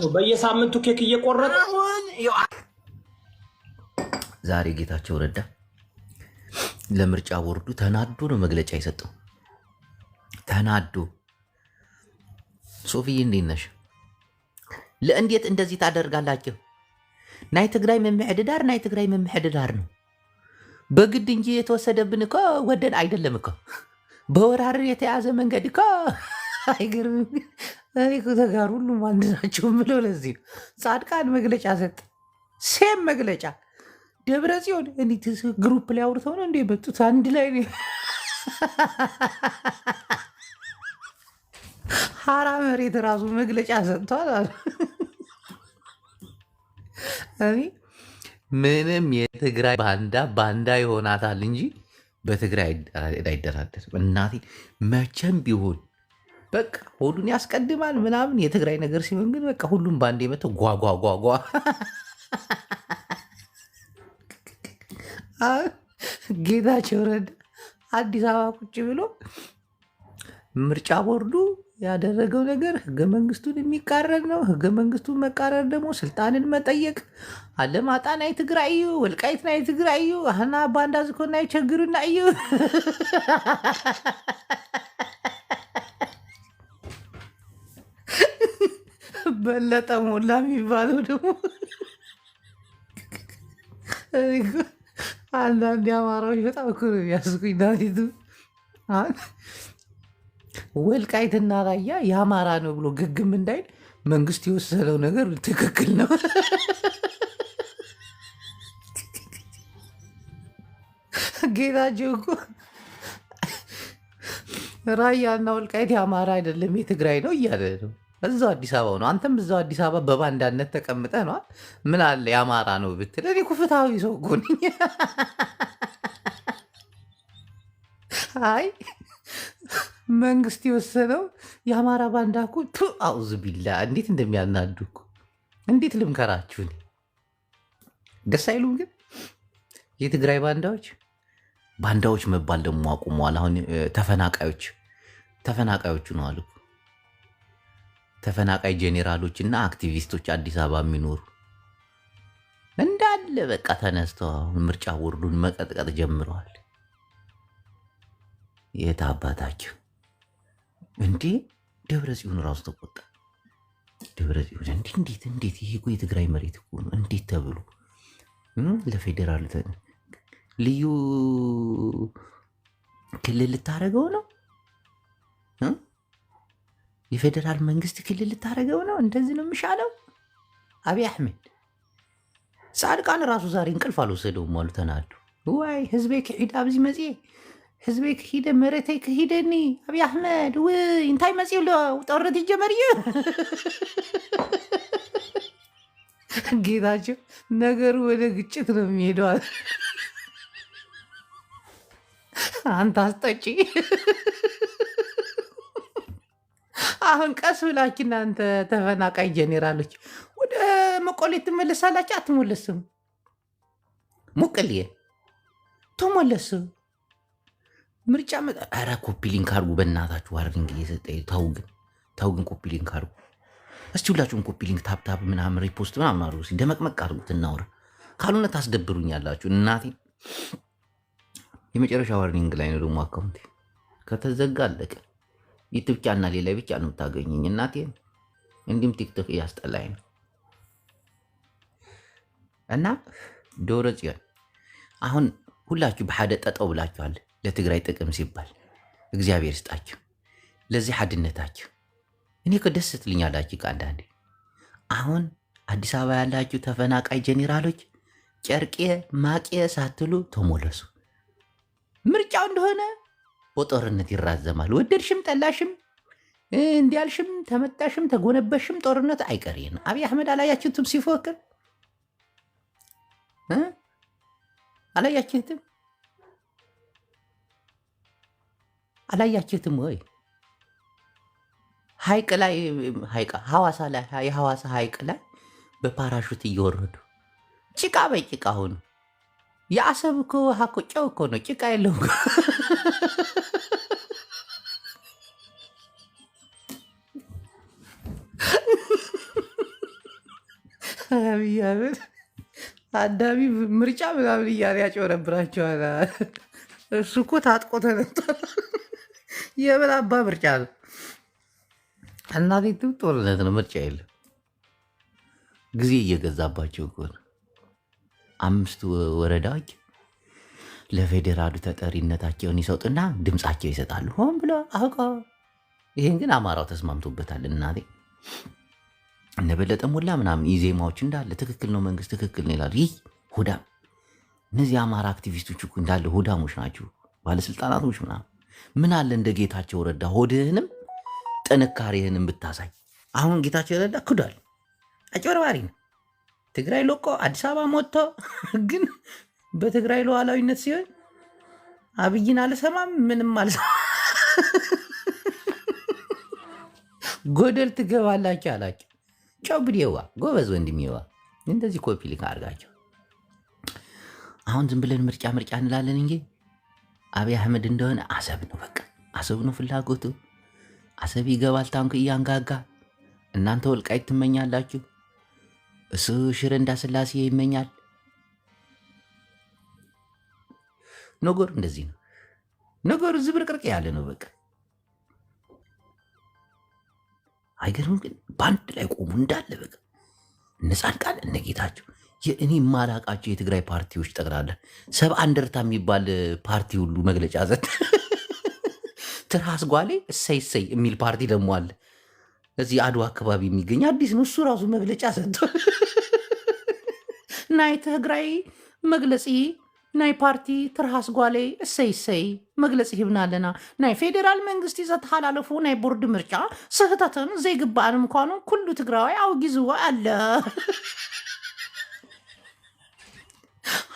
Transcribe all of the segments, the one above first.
ነው። በየሳምንቱ ኬክ እየቆረጠ አሁን ዛሬ ጌታቸው ረዳ ለምርጫ ቦርዱ ተናዶ ነው መግለጫ የሰጠው። ተናዶ ሶፊዬ እንዴት ነሽ? ለእንዴት እንደዚህ ታደርጋላችሁ? ናይ ትግራይ ምምሕድዳር ናይ ትግራይ ምምሕድዳር ነው። በግድ እንጂ የተወሰደብን እኮ ወደን አይደለም እኮ በወራር የተያዘ መንገድ እኮ አይገርምም። እኔ እኮ ተጋሩ ሁሉም አንድ ናቸው የምለው ለዚህ ነው። ጻድቃን መግለጫ ሰጠ፣ same መግለጫ። ደብረ ጽዮን እንዴት group ላይ አውርተው ነው እንደ የመጡት አንድ ላይ ነው። ሀራ መሬት ራሱ መግለጫ ሰጥቷል አሉ። እኔ ምንም የትግራይ ባንዳ ባንዳ ይሆናታል እንጂ በትግራይ አይደራደርም። እናቴ መቼም ቢሆን በቃ ሆዱን ያስቀድማል ምናምን። የትግራይ ነገር ሲሆን ግን በቃ ሁሉም ባንዴ መጥተው ጓጓጓጓ። ጌታቸው ረዳ አዲስ አበባ ቁጭ ብሎ ምርጫ ቦርዱ ያደረገው ነገር ህገ መንግስቱን የሚቃረን ነው። ህገ መንግስቱን መቃረን ደግሞ ስልጣንን መጠየቅ አለማጣ ናይ ትግራይ እዩ፣ ወልቃይት ናይ ትግራይ እዩ፣ ኣህና ባንዳ ዝኮና ይቸግሩና እዩ። በለጠ ሞላ የሚባለው ደግሞ አንዳንድ የአማራዎች በጣም እኮ ነው የሚያስቁኝ። ናቲቱ ወልቃይትና ራያ የአማራ ነው ብሎ ግግም እንዳይል መንግስት የወሰነው ነገር ትክክል ነው። ጌታቸው እኮ ራያና ወልቃይት የአማራ አይደለም የትግራይ ነው እያለ ነው። እዛው አዲስ አበባ ነው። አንተም እዛው አዲስ አበባ በባንዳነት ተቀምጠህ ነዋ። ምን አለ የአማራ ነው ብትል፣ እኔ እኮ ፍትሐዊ ሰው እኮ ነኝ። አይ መንግስት የወሰነው የአማራ ባንዳ እኮ ቱ አውዝ ቢላ እንዴት እንደሚያናዱ እኮ እንዴት ልምከራችሁ? እኔ ደስ አይሉም ግን የትግራይ ባንዳዎች ባንዳዎች መባል ደግሞ አቁመዋል። አሁን ተፈናቃዮች ተፈናቃዮቹ ነው አሉ። ተፈናቃይ ጄኔራሎች እና አክቲቪስቶች አዲስ አበባ የሚኖሩ እንዳለ በቃ ተነስተው አሁን ምርጫ ቦርዱን መቀጥቀጥ ጀምረዋል። የት አባታችሁ እንዴ! ደብረ ጽዮን ራሱ ተቆጣ። ደብረ ጽዮን እንዴ እንዴት እንዴት ይሄ እኮ የትግራይ መሬት እኮ ነው እንዴት ተብሎ ለፌዴራል ልዩ ክልል ልታደርገው ነው? የፌዴራል መንግስት ክልል ልታደርገው ነው? እንደዚህ ነው የሚሻለው? አብይ አሕመድ ጻድቃን ራሱ ዛሬ እንቅልፍ አልወሰደውም አሉ ተናዱ። ዋይ ህዝበይ ክሒድ ኣብዚ መፅአ ህዝበይ ክሒደ መሬተይ ክሒደኒ ኣብይ ኣሕመድ ውይ እንታይ መፅኡ ኣሎ ጦርነት ይጀመር እዩ። ጌታቸው ነገሩ ወደ ግጭት ነው የሚሄደው። አንተ አስጠጪ። አሁን ቀስ ብላችሁ እናንተ ተፈናቃይ ጄኔራሎች ወደ መቆሌ ትመለሳላችሁ? አትመለስም? ሙቅልዬ ተመለሱ። ምርጫ ኧረ copy link አድርጉ በእናታችሁ። warning እየሰጠ ተው ግን ተው ግን copy link አድርጉ እስቲ ሁላችሁም። copy link tap tap ምናምን repost ምናምን አድርጉ። እስኪ ደመቅመቅ አድርጉት። እናውራ ካልሆነ ታስደብሩኛላችሁ። እናቴ የመጨረሻ warning ላይ ነው ደግሞ አካውንቴ ከተዘጋ አለቀ። ዩቱብ ቻናሌ ላይ ብቻ ነው የምታገኙኝ። እናቴ እንዲሁም ቲክቶክ እያስጠላኝ ነው። እና ደብረ ጽዮን አሁን ሁላችሁ በሓደ ጠጠው ብላችኋል። ለትግራይ ጥቅም ሲባል እግዚአብሔር ይስጣችሁ ለዚህ ሓድነታችሁ። እኔ እኮ ደስ ትልኛላችሁ አንዳንዴ። አሁን አዲስ አበባ ያላችሁ ተፈናቃይ ጄኔራሎች ጨርቄ ማቄ ሳትሉ ተሞለሱ። ምርጫው እንደሆነ በጦርነት ይራዘማል። ወደድሽም ጠላሽም እንዲያልሽም ተመጣሽም ተጎነበሽም ጦርነት አይቀሬ ነው። አብይ አሕመድ አላያችሁትም ሲፎክር አላያችሁትም? አላያችሁትም ወይ? ሐይቅ ላይ ሐይቅ ሐዋሳ ላይ የሐዋሳ ሐይቅ ላይ በፓራሹት እየወረዱ ጭቃ በጭቃ ሆኑ። የአሰብ እኮ ውሃ እኮ ጨው እኮ ነው፣ ጭቃ የለውም። አብይ አህመድ አዳሚ ምርጫ ምናምን እያለ ያጭበረብራቸዋል። እሱ እኮ ታጥቆ ተነስቷል። የምን አባ ምርጫ ነው? እናቴ ትም ጦርነት ነው፣ ምርጫ የለም። ጊዜ እየገዛባቸው እኮ ነው። 5 ወረዳዎች ለፌዴራሉ ተጠሪነታቸውን ይሰጡና ድምጻቸው ይሰጣሉ። ሆን ብሎ አውቀው። ይሄን ግን አማራው ተስማምቶበታል። እናቴ እነ በለጠ ሞላ ምናምን ኢዜማዎች እንዳለ ትክክል ነው መንግስት ትክክል ነው ይላሉ። ይህ ሆዳም፣ እነዚህ አማራ አክቲቪስቶች እኮ እንዳለ ሆዳሞች ናቸው፣ ባለስልጣናቶች ምናምን። ምን አለ እንደ ጌታቸው ረዳ ሆድህንም ጥንካሬህንም ብታሳይ። አሁን ጌታቸው ረዳ ክዷል፣ አጭበርባሪ ነው። ትግራይ ለቆ አዲስ አበባ ሞቶ ግን በትግራይ ሉዓላዊነት ሲሆን አብይን አልሰማም ምንም አልሰማም ጎደል ትገባላችሁ አላቸው። ጨው ብዴዋ ጎበዝ ወንድሜዋ፣ እንደዚህ copy link አድርጋቸው። አሁን ዝም ብለን ምርጫ ምርጫ እንላለን እንጂ አብይ አህመድ እንደሆነ አሰብ ነው፣ በቃ አሰብ ነው ፍላጎቱ። አሰብ ይገባል ታንኩ እያንጋጋ። እናንተ ወልቃይት ትመኛላችሁ፣ እሱ ሽረ እንዳስላሴ ይመኛል። ነገሩ እንደዚህ ነው። ነገሩ ዝብርቅርቅ ያለ ነው። በቃ አይገርምም? ግን በአንድ ላይ ቆሙ እንዳለ በቃ እነ ጻድቃን እነ ጌታቸው የእኔ የማላቃቸው የትግራይ ፓርቲዎች ጠቅላላ ሰብአ እንደርታ የሚባል ፓርቲ ሁሉ መግለጫ ሰጠ። ትራስ ጓሌ እሰይ እሰይ የሚል ፓርቲ ደግሞ አለ። እዚህ አድዋ አካባቢ የሚገኝ አዲስ ነው። እሱ ራሱ መግለጫ ሰጥቷል። ናይ ትግራይ መግለጺ ናይ ፓርቲ ትርሃስ ጓሌ እሰይ እሰይ መግለጺ ሂብና ኣለና። ናይ ፌደራል መንግስቲ ዘተሓላለፉ ናይ ቦርድ ምርጫ ስህተትን ዘይግባእን ምኳኑ ኩሉ ትግራዋይ ኣውጊዝዎ ኣለ።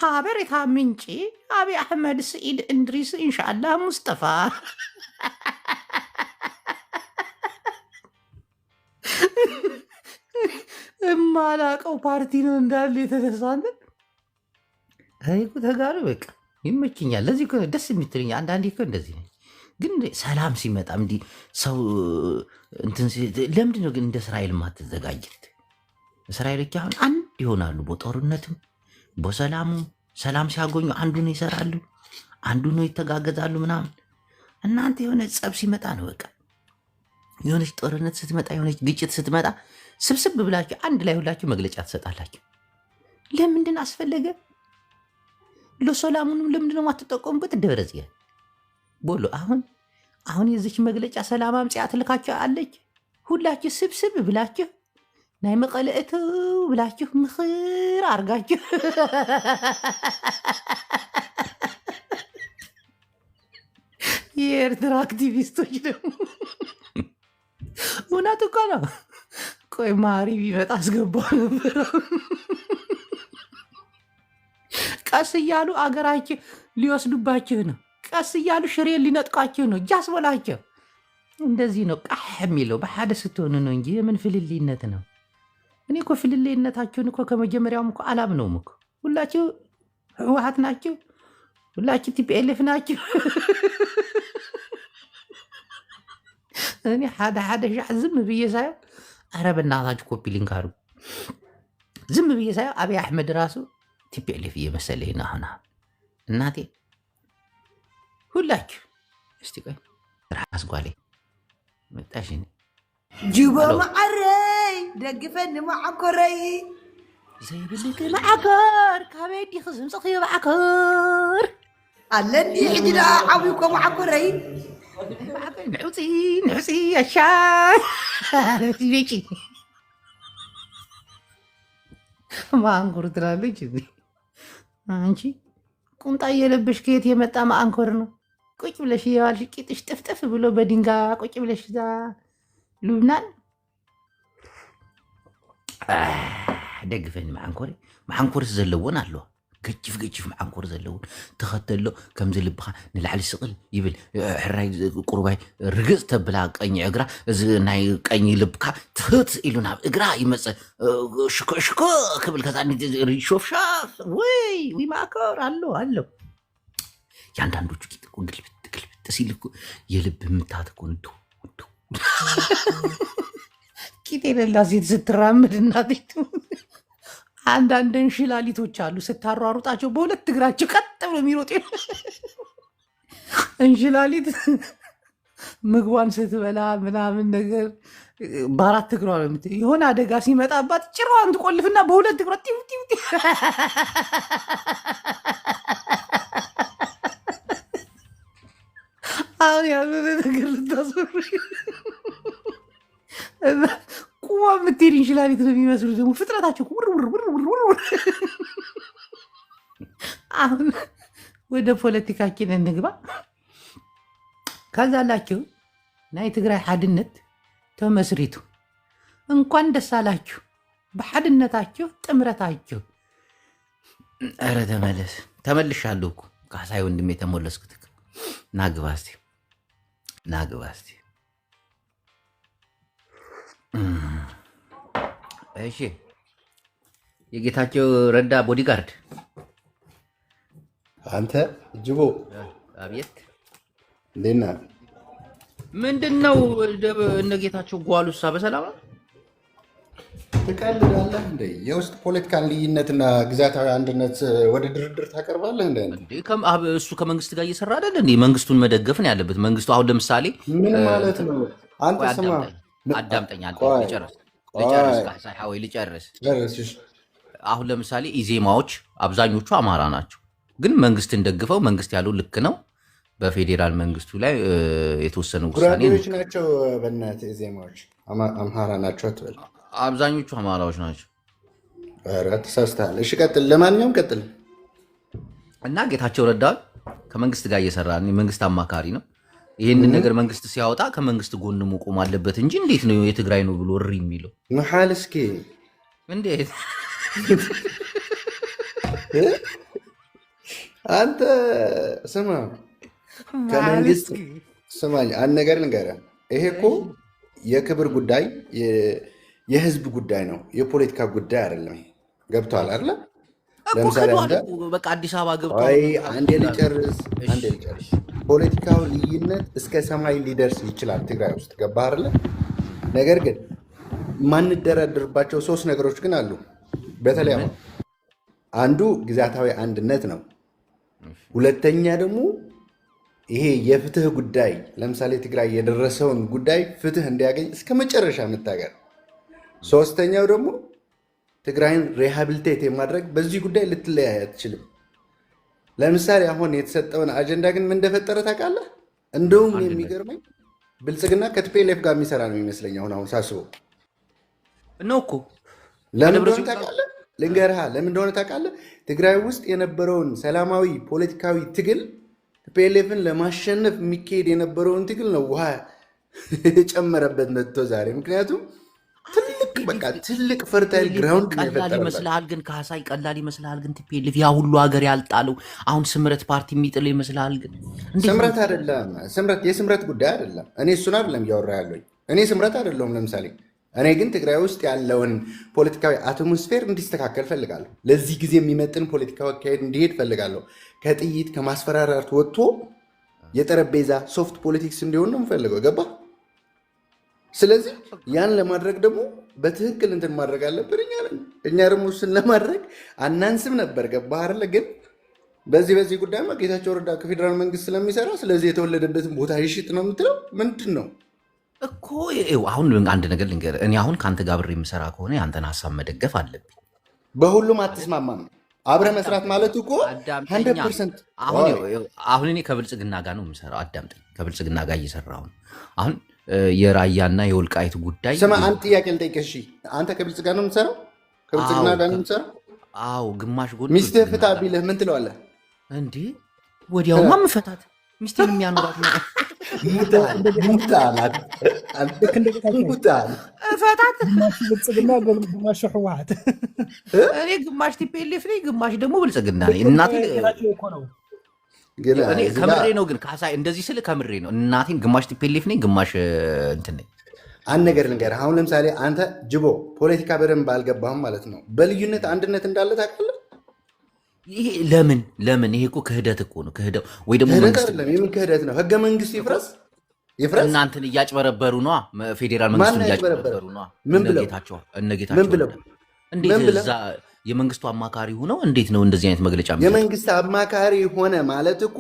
ሓበሬታ ምንጪ ኣብይ ኣሕመድ ስኢድ እንድሪስ ኢንሻአላህ ሙስጠፋ። እማላቀው ፓርቲ ነው እንዳለ የተነሳለን። እኔ እኮ ተጋሩ በቃ ይመችኛል። ለዚህ እኮ ደስ የምትለኝ አንዳንዴ እኮ እንደዚህ ነኝ። ግን ሰላም ሲመጣ እንዲህ ሰው እንትን ለምንድን ነው ግን እንደ እስራኤል የማትዘጋጅት? እስራኤሎች አሁን አንድ ይሆናሉ። በጦርነትም በሰላሙም ሰላም ሲያገኙ አንዱ ነው ይሰራሉ፣ አንዱ ነው ይተጋገዛሉ ምናምን። እናንተ የሆነ ጸብ ሲመጣ ነው በቃ የሆነች ጦርነት ስትመጣ የሆነች ግጭት ስትመጣ ስብስብ ብላችሁ አንድ ላይ ሁላችሁ መግለጫ ትሰጣላችሁ። ለምንድን አስፈለገ? ለሰላሙንም ለምንድን ነው የማትጠቀሙበት? ደብረ ጽዮን ቦሎ አሁን የዚች መግለጫ ሰላም አምጪያ ትልካችሁ አለች። ሁላችሁ ስብስብ ብላችሁ ናይ መቀለ እትው ብላችሁ ምኽር አርጋችሁ የኤርትራ አክቲቪስቶች ደግሞ እውነት እኮ ነው። ቆይ ማሪ ቢመጣ አስገባው ነበር። ቀስ እያሉ አገራችሁ ሊወስዱባችሁ ነው። ቀስ እያሉ ሽሬን ሊነጥቋችሁ ነው። ጃስ በላቸው። እንደዚህ ነው ቃሕ የሚለው በሓደ ስትሆኑ ነው እንጂ የምን ፍልልይነት ነው? እኔ እኮ ፍልልይነታችሁን እኮ ከመጀመሪያውም እኮ አላምነውም እኮ። ሁላችሁ ህወሓት ናችሁ፣ ሁላችሁ TPLF ናችሁ። እኔ ሓደ ሓደ ሻዕ ዝም ብዬ ሳየው፣ ኧረ በእናታችሁ copy link አድርጉ። ዝም ብዬ ሳየው አብይ አሕመድ ራሱ TPLF እየመሰለኝ ነው አሁን። እናቴ ሁላችሁ እስቲ ቆይ ራስ ጓሌ መጣሽ። ጅቦ ማዓረይ ደግፈኒ ማዓኮረይ። ዘይብልክ ማዓኮር ካበይ ዲኺ ዝምፅኽዮ ማዓኮር? ኣለኒ ሕጂ ደኣ ዓብዩ እኮ ማዓኮረይ። ንዑፂ ንዑፂ ኣሻ ቤጪ ማንኩር ትላለች። አንቺ ቁምጣ እየለበሽ ከየት የመጣ ማንኮር ነው? ቁጭ ብለሽ እየዋልሽ ቂጥሽ ጥፍጥፍ ብሎ በድንጋይ ቁጭ ብለሽ እዛ ሉብናን ደግፈኒ ማዓንኮሪ። ማዓንኮርስ ዘለዎን ኣለዋ፣ ገጅፍ ገጅፍ ማዓንኮር ዘለዎን ተኸተሎ ከምዚ ልብኻ ንላዕሊ ስቕል ይብል። ሕራይ ቁርባይ ርግፅ ተብላ ቀኝ እግራ እዚ ናይ ቀኝ ልብካ ትህት ኢሉ ናብ እግራ ይመፅእ ሽኮ ሽኮ ክብል ከዛ ሾፍሻፍ ወይ ወይ ማዕከር ኣሎ ኣሎ። የአንዳንዶቹ ቂጥ እኮ ግልብጥ ግልብጥ ሲል እኮ የልብ ምታት እኮ ነው። ቂጥ የሌላ ሴት ስትራመድ እናቴ አንዳንድ እንሽላሊቶች አሉ፣ ስታሯሩጣቸው በሁለት እግራቸው ቀጥ ብሎ የሚሮጡ። እንሽላሊት ምግቧን ስትበላ ምናምን ነገር በአራት እግሯ ነው የሆነ አደጋ ሲመጣባት ጭራዋን ትቆልፍና በሁለት እግሯ ቲው ቲው ቲው። አሁን ያልሆነ ነገር ልታስወሪ እና ቁማ የምትሄድ እንሽላሊት ነው የሚመስሉ ደግሞ ፍጥረታቸው ውር ውር ውር ውር ውር። አሁን ወደ ፖለቲካችን እንግባ። ከዛላችሁ ናይ ትግራይ ሓድነት ተመስሪቱ፣ እንኳን ደስ አላችሁ በሓድነታችሁ ጥምረታችሁ። ኧረ ተመለስ፣ ተመልሻለሁ እኮ ካሳይ ወንድሜ፣ ተመለስኩት። ናግባ እስቲ፣ ናግባ እስቲ። እሺ፣ የጌታቸው ረዳ bodyguard። አንተ ጅቦ። አቤት። እንዴት ነህ? ምንድን ነው እነ ጌታቸው ጓሉሳ በሰላም ነው? ትቀልዳለህ እንዴ? የውስጥ ፖለቲካን ልዩነትና ግዛታዊ አንድነት ወደ ድርድር ታቀርባለህ እንዴ? አንተ? እንዴ እሱ ከመንግስት ጋር እየሰራ አይደል እንዴ? መንግስቱን መደገፍ ነው ያለበት። መንግስቱ አሁን ለምሳሌ ምን ማለት ነው? አንተ ቆይ ስማ፣ አዳምጠኝ አዳምጠኝ አንዴ ቆይ ልጨርስ ልጨርስ ቆይ ካሳይ ሀወይ ልጨርስ። ጨርስ። እሺ። አሁን ለምሳሌ ኢዜማዎች አብዛኞቹ አማራ ናቸው፣ ግን መንግስትን ደግፈው መንግስት ያለው ልክ ነው፣ በፌዴራል መንግስቱ ላይ የተወሰነ ውሳኔ ጉራጌዎች ናቸው። በእናትህ ኢዜማዎች አምሃራ ናቸው አትበል። አብዛኞቹ አማራዎች ናቸው። ኧረ ተሳስተሃል። እሺ ቀጥል። ለማንኛውም ቀጥል። እና ጌታቸው ረዳ ከመንግስት ጋር እየሰራ ነው፣ የመንግስት አማካሪ ነው። ይህንን ነገር መንግስት ሲያወጣ ከመንግስት ጎን መቆም አለበት እንጂ እንዴት ነው የትግራይ ነው ብሎ እሪ የሚለው? መሐል እስኪ። እንዴት? እ? አንተ ስማ፣ ከመንግስት ስማኝ፣ አንድ ነገር ልንገርህ። ይሄ እኮ የክብር ጉዳይ፣ የህዝብ ጉዳይ ነው፣ የፖለቲካ ጉዳይ አይደለም። ይሄ ገብቶሃል አይደለ? እኮ ለምሳሌ ክዷል አንተ እኮ፣ በቃ አዲስ አበባ ገብቶ ቆይ አሁን አንዴ ልጨርስ፣ አንዴ ልጨርስ። ፖለቲካው ልዩነት እስከ ሰማይ ሊደርስ ይችላል ትግራይ ውስጥ፣ ገባህ አይደለ? ነገር ግን ማንደራደርባቸው ሶስት ነገሮች ግን አሉ። በተለይ ምን? አሁን አንዱ ግዛታዊ አንድነት ነው። ሁለተኛ ደግሞ ይሄ የፍትህ ጉዳይ፣ ለምሳሌ ትግራይ የደረሰውን ጉዳይ ፍትህ እንዲያገኝ እስከ መጨረሻ መታገል። ሶስተኛው ደግሞ ትግራይን rehabilitate የማድረግ፣ በዚህ ጉዳይ ልትለያይ አትችልም። ለምሳሌ አሁን የተሰጠውን አጀንዳ ግን ምን እንደፈጠረ ታውቃለህ? እንደውም አንድነት የሚገርመኝ ብልጽግና ከ TPLF ጋር የሚሰራ ነው የሚመስለኝ አሁን አሁን ሳስበው። ነው እኮ ለምን ከደብረ እንደሆነ ጽዮን ጋር ታውቃለህ? ልንገርህ፣ ለምን እንደሆነ ታውቃለህ? ትግራይ ውስጥ የነበረውን ሰላማዊ ፖለቲካዊ ትግል፣ TPLF ን ለማሸነፍ የሚካሄድ የነበረውን ትግል ነው ውሃ የጨመረበት መጥቶ ዛሬ። ምክንያቱም ትልቅ በቃ ትልቅ fertile TPLF ground ነው ቀላል የፈጠረበት። ይመስልሃል? ግን ካሳይ ቀላል ይመስልሃል? ግን TPLF ያ ሁሉ ሀገር ያልጣለው አሁን ስምረት ፓርቲ የሚጥለው ይመስልሃል? ግን እንዴት ነው? ስምረት አይደለም፣ ስምረት የስምረት ጉዳይ አይደለም። እኔ እሱን አይደለም እያወራ ያለኝ። እኔ ስምረት አይደለሁም። ለምሳሌ እኔ ግን ትግራይ ውስጥ ያለውን ፖለቲካዊ atmosphere እንዲስተካከል ፈልጋለሁ። ለዚህ ጊዜ የሚመጥን ፖለቲካዊ አካሄድ እንዲሄድ ፈልጋለሁ። ከጥይት ከማስፈራራት ወጥቶ የጠረጴዛ soft politics እንዲሆን ነው የምፈልገው። ገባ? ስለዚህ ያን ለማድረግ ደግሞ በትክክል እንትን ማድረግ አለብን። እኛ ነን። እኛ ደግሞ እሱን ለማድረግ አናንስም ነበር። ገባህ አይደለ? ግን በዚህ በዚህ ጉዳይማ ጌታቸው ረዳ ከፌዴራል መንግስት ስለሚሰራ ስለዚህ የተወለደበትን ቦታ ይሽጥ ነው የምትለው ምንድን ነው? እኮ ይኸው አሁን አንድ ነገር ልንገርህ። እኔ አሁን ከአንተ ጋር አብሬ የምሰራ ከሆነ የአንተን ሀሳብ መደገፍ አለብኝ። በሁሉም አትስማማም። አብረህ መስራት አዳምጠኝ ማለት እኮ 100 አዳምጠኛ። percent አሁን ይኸው አሁን እኔ ከብልጽግና ጋር ነው የምሰራው። አዳምጠኝ፣ ከብልጽግና ጋር እየሰራሁ ነው። አሁን የራያና የወልቃይት ጉዳይ ስማ፣ አንድ ጥያቄ ልጠይቅህ። እሺ፣ አንተ ከብልጽግና ነው የምትሰራው? ከብልጽግና አዎ ጋር ነው የምትሰራው? አዎ፣ ግማሽ ጎን ሚስትህ ብልጽግና ፍታ ጋር ቢልህ ምን ትለዋለህ? እንዴ ወዲያውማ ምፈታት፣ ሚስቴን የሚያኖራት ነው። ሙታል ሙታል፣ አንተ ልክ እንደ ጌታቸው ሙታል። እፈታት። ግማሹ ብልጽግና ግማሹ ህወሓት። እኔ ግማሽ TPLF ነኝ፣ ግማሽ ደግሞ ብልጽግና ነኝ። ልክ እንደ እናቴ ጌታቸው እኮ ነው። ግን እኔ እዚህ ጋር ከምሬ ነው። ግን ካሳይ እንደዚህ ስል ከምሬ ነው። እናቴን ግማሽ TPLF ነኝ፣ ግማሽ እንትን ነኝ። አንድ ነገር ልንገርህ። አሁን ለምሳሌ አንተ ጅቦ ፖለቲካ በደንብ አልገባህም ማለት ነው። በልዩነት አንድነት እንዳለ ታውቃለህ? ይሄ ለምን ለምን ይሄ እኮ ክህደት እኮ ነው። ክህደው ወይ ደግሞ ክህደት መንግስት አይደለም። የምን ክህደት ነው? ህገ መንግስቱ ይፍረስ ይፍረስ። እናንተን እያጭበረበሩ ነዋ። ፌዴራል ማን መንግስቱን ያጭበረበረ? እያጭበረበሩ ነዋ። ምን እነ ብለው ጌታቸው እነ ምን ጌታቸው ብለው ረዳ እንዴት ምን ብለው እዛ የመንግስቱ አማካሪ ሆነው እንዴት ነው እንደዚህ አይነት መግለጫ የሚሰጡት? የመንግስት አማካሪ ሆነ ማለት እኮ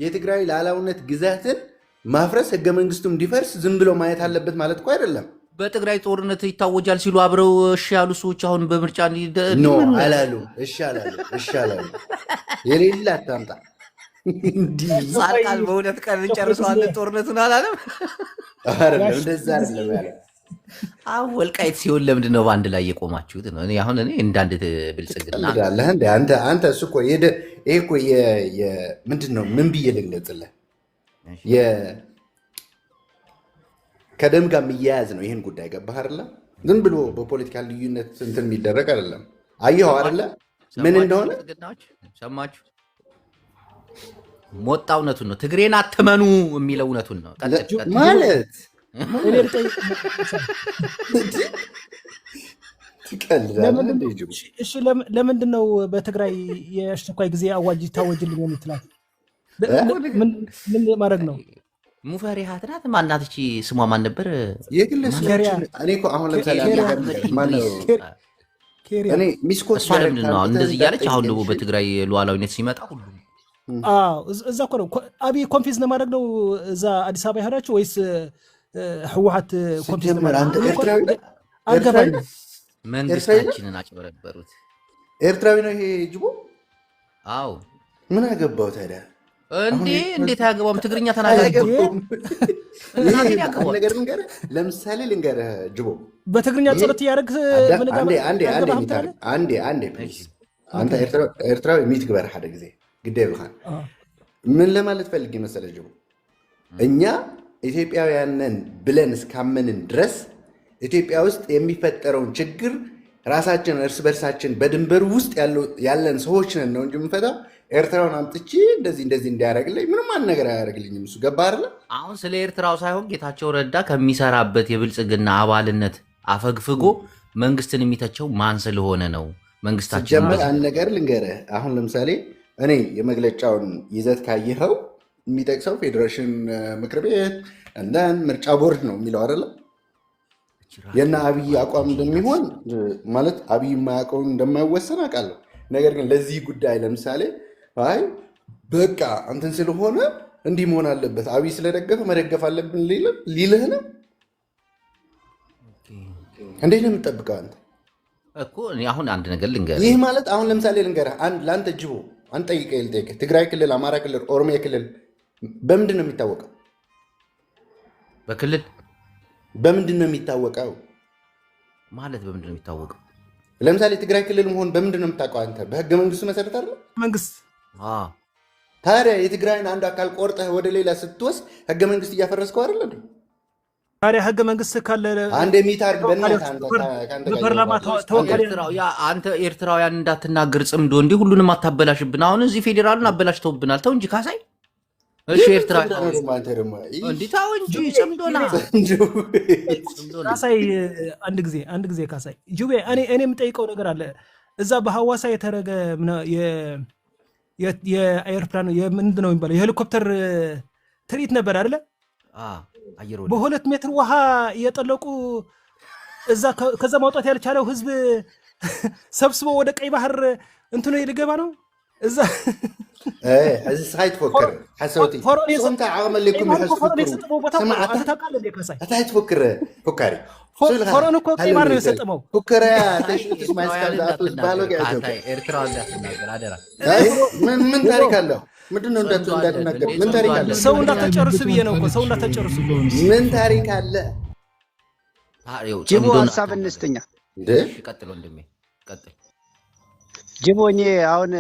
የትግራይ ሉዓላዊነት ግዛትን ማፍረስ ህገ መንግስቱ እንዲፈርስ ዝም ብሎ ማየት አለበት ማለት እኮ አይደለም። በትግራይ ጦርነት ይታወጃል ሲሉ አብረው እሺ ያሉ ሰዎች አሁን በምርጫ No አላሉ። እሺ አላሉ። እሺ አላሉ። የሌለ አታምጣ። እንዲህ ጻድቃን በሁለት ቀን እንጨርሰዋለን ጦርነቱን አላለም። አይደለም፣ እንደዛ አይደለም ያለው። አሁን ወልቃይት ሲሆን ለምንድን ነው በአንድ ላይ የቆማችሁት ነው? እኔ አሁን እኔ እንዳንድ ብልጽግና ትቀልዳለህ እንደ አንተ እሱ እኮ ይሄ እኮ ምንድን ነው? ምን ብዬ ልግለጽልህ? ከደም ጋር የሚያያዝ ነው። ይህን ጉዳይ ገባህ አይደለ? ዝም ብሎ በፖለቲካ ልዩነት እንትን የሚደረግ አይደለም። አየኸው አይደለ? ምን እንደሆነ ብልጽግናዎች ሰማችሁ? ሞጣ እውነቱን ነው። ትግሬን አትመኑ የሚለው እውነቱን ነው። ቀጥል ቀጥል። ማለት እኔ ልጠይቅ፣ ትቀልዳለህ እንደ ጅቡ። እሺ ለምንድን ነው በትግራይ የአስቸኳይ ጊዜ አዋጅ ይታወጅልኝ የምትላት? ምን ማድረግ ነው? ሙፈሪሃት ናት ማናት? እቺ ስሟ ማን ነበር? የግለሰቦችን እኔ እኮ አሁን ለምሳሌ አንድ ነገር ማነው ኬሪያ እኔ misquote እሷ ለምንድን ነው አሁን እንደዚህ እያለች አሁን ደግሞ በትግራይ ሉዓላዊነት ሲመጣ ሁሉም አዎ እዛ እኮ ነው አብይ confuse ለማድረግ ነው እዛ አዲስ አበባ የሄዳችሁ ወይስ ህወሓት confuse ሲጀመር አንተ ለማድረግ ነው? ኤርትራዊ ነህ? አልገባኝም። መንግስታችንን አጭበረበሩት። ኤርትራዊ ነው ይሄ ጅቦ። አዎ ምን አገባው ታዲያ? እንዴ እንዴት አያገባውም? ትግርኛ ተናጋሪ እኮ ነው። አያገባውም። እናቴን አንድ ያገባዋል። ነገር ልንገርህ፣ ለምሳሌ ልንገርህ ጅቦ፣ በትግርኛ ጸሎት እያደረግህ ምን አንዴ አንዴ አንዴ አያገባህም mute ትላለህ? አንዴ አንዴ please፣ አንተ ኤርትራዊ mute ግበር ሓደ ግዜ ግደ ይብልኻን። ምን ለማለት ፈልጌ መሰለህ ጅቦ፣ እኛ ኢትዮጵያውያን ነን ብለን እስካመንን ድረስ ኢትዮጵያ ውስጥ የሚፈጠረውን ችግር ራሳችን እርስ በርሳችን በድንበሩ ውስጥ ያለን ሰዎች ነን ነው እንጂ የምንፈታው። ኤርትራውን አምጥቼ እንደዚህ እንደዚህ እንዲያደርግልኝ ምንም አንድ ነገር አያደርግልኝም። እሱ ገባህ አይደለ? አሁን ስለ ኤርትራው ሳይሆን ጌታቸው ረዳ ከሚሰራበት የብልጽግና አባልነት አፈግፍጎ መንግስትን የሚተቸው ማን ስለሆነ ነው? መንግስታችን ሲጀመር አንድ ነገር ልንገርህ። አሁን ለምሳሌ እኔ የመግለጫውን ይዘት ካየኸው የሚጠቅሰው ፌዴሬሽን ምክር ቤት እንደን ምርጫ ቦርድ ነው የሚለው አይደለ? የነ አብይ አቋም እንደሚሆን ማለት አብይ የማያውቀውን እንደማይወሰን አውቃለሁ። ነገር ግን ለዚህ ጉዳይ ለምሳሌ አይ በቃ እንትን ስለሆነ እንዲህ መሆን አለበት አብይ ስለደገፈ መደገፍ አለብን ሊልህ ነው። እንዴት ነው የምትጠብቀው አንተ? እኮ እኔ አሁን አንድ ነገር ልንገርህ። ይህ ማለት አሁን ለምሳሌ ልንገርህ፣ አንድ ለአንተ ጅቦ አንድ ጠይቀህ ልጠይቅህ። ትግራይ ክልል፣ አማራ ክልል፣ ኦሮሚያ ክልል በምንድን ነው የሚታወቀው? በክልል በምንድን ነው የሚታወቀው? ማለት በምንድን ነው የሚታወቀው? ለምሳሌ ትግራይ ክልል መሆን በምንድን ነው የምታውቀው አንተ? በህገ መንግስቱ መሰረት አይደለ? መንግስት ታዲያ የትግራይን አንድ አካል ቆርጠህ ወደ ሌላ ስትወስድ ህገ መንግስት እያፈረስከው አይደለ እንዴ? ታዲያ ህገ መንግስት ካለ አንድ mute አድርግ በእናትህ አንተ ከአንተ ጋር በፓርላማ እያወራሁ። ተወካይ ያ አንተ ኤርትራውያን እንዳትናገር ጽምዶ እንዲህ ሁሉንም አታበላሽብን። አሁን እዚህ ፌዴራሉን አበላሽተውብናል። ተው እንጂ ካሳይ። እሺ ኤርትራ ደግሞ አንተ ደግሞ እንዲህ ተው እንጂ ጽምዶና ጽምዶና ካሳይ አንድ ጊዜ አንድ ጊዜ ካሳይ ጁቤ እኔ የምጠይቀው ነገር አለ። እዛ በሐዋሳ የተረገ የአኤርፕላን ምንድን ነው የሚባለው የሄሊኮፕተር ትርኢት ነበር አይደለ? አየር ወለድ በ2 ሜትር ውሃ እየጠለቁ እዛ ከዛ ማውጣት ያልቻለው ህዝብ ሰብስቦ ወደ ቀይ ባህር እንትኑ ሊገባ ነው። እዛ እዚ ስኻይ ትፎክር ሓሰውቲ ንስኹም እንታይ ዓቕሚ ኣለኩም ፈርዖን የሰጠመው ቦታ እኮ ነው። አንተ ታውቃለህ እንዴ ካሳይ? እንታይ ትፎክር ፎካሪ ፈርዖን እኮ ቀይ ባህር ነው የሰጠመው። ፉከራያ ተሽጡስ ማይስካል ዝኣቱ ዝበሃል ወግዕ ኢትዮጵያ ኤርትራ እንዳትናገር አደራ። ምን ታሪክ አለው? ምንድን ነው እንዳትናገር? ምን ታሪክ አለ? ሰው እንዳትጨርሱ ብዬ ነው እኮ ሰው እንዳትጨርሱ። ምን ታሪክ አለ? ጅቦ ሀሳብ እንስጥኛ። እንዴ ቀጥል ወንድሜ ቀጥል። ጅቦ እኔ አሁን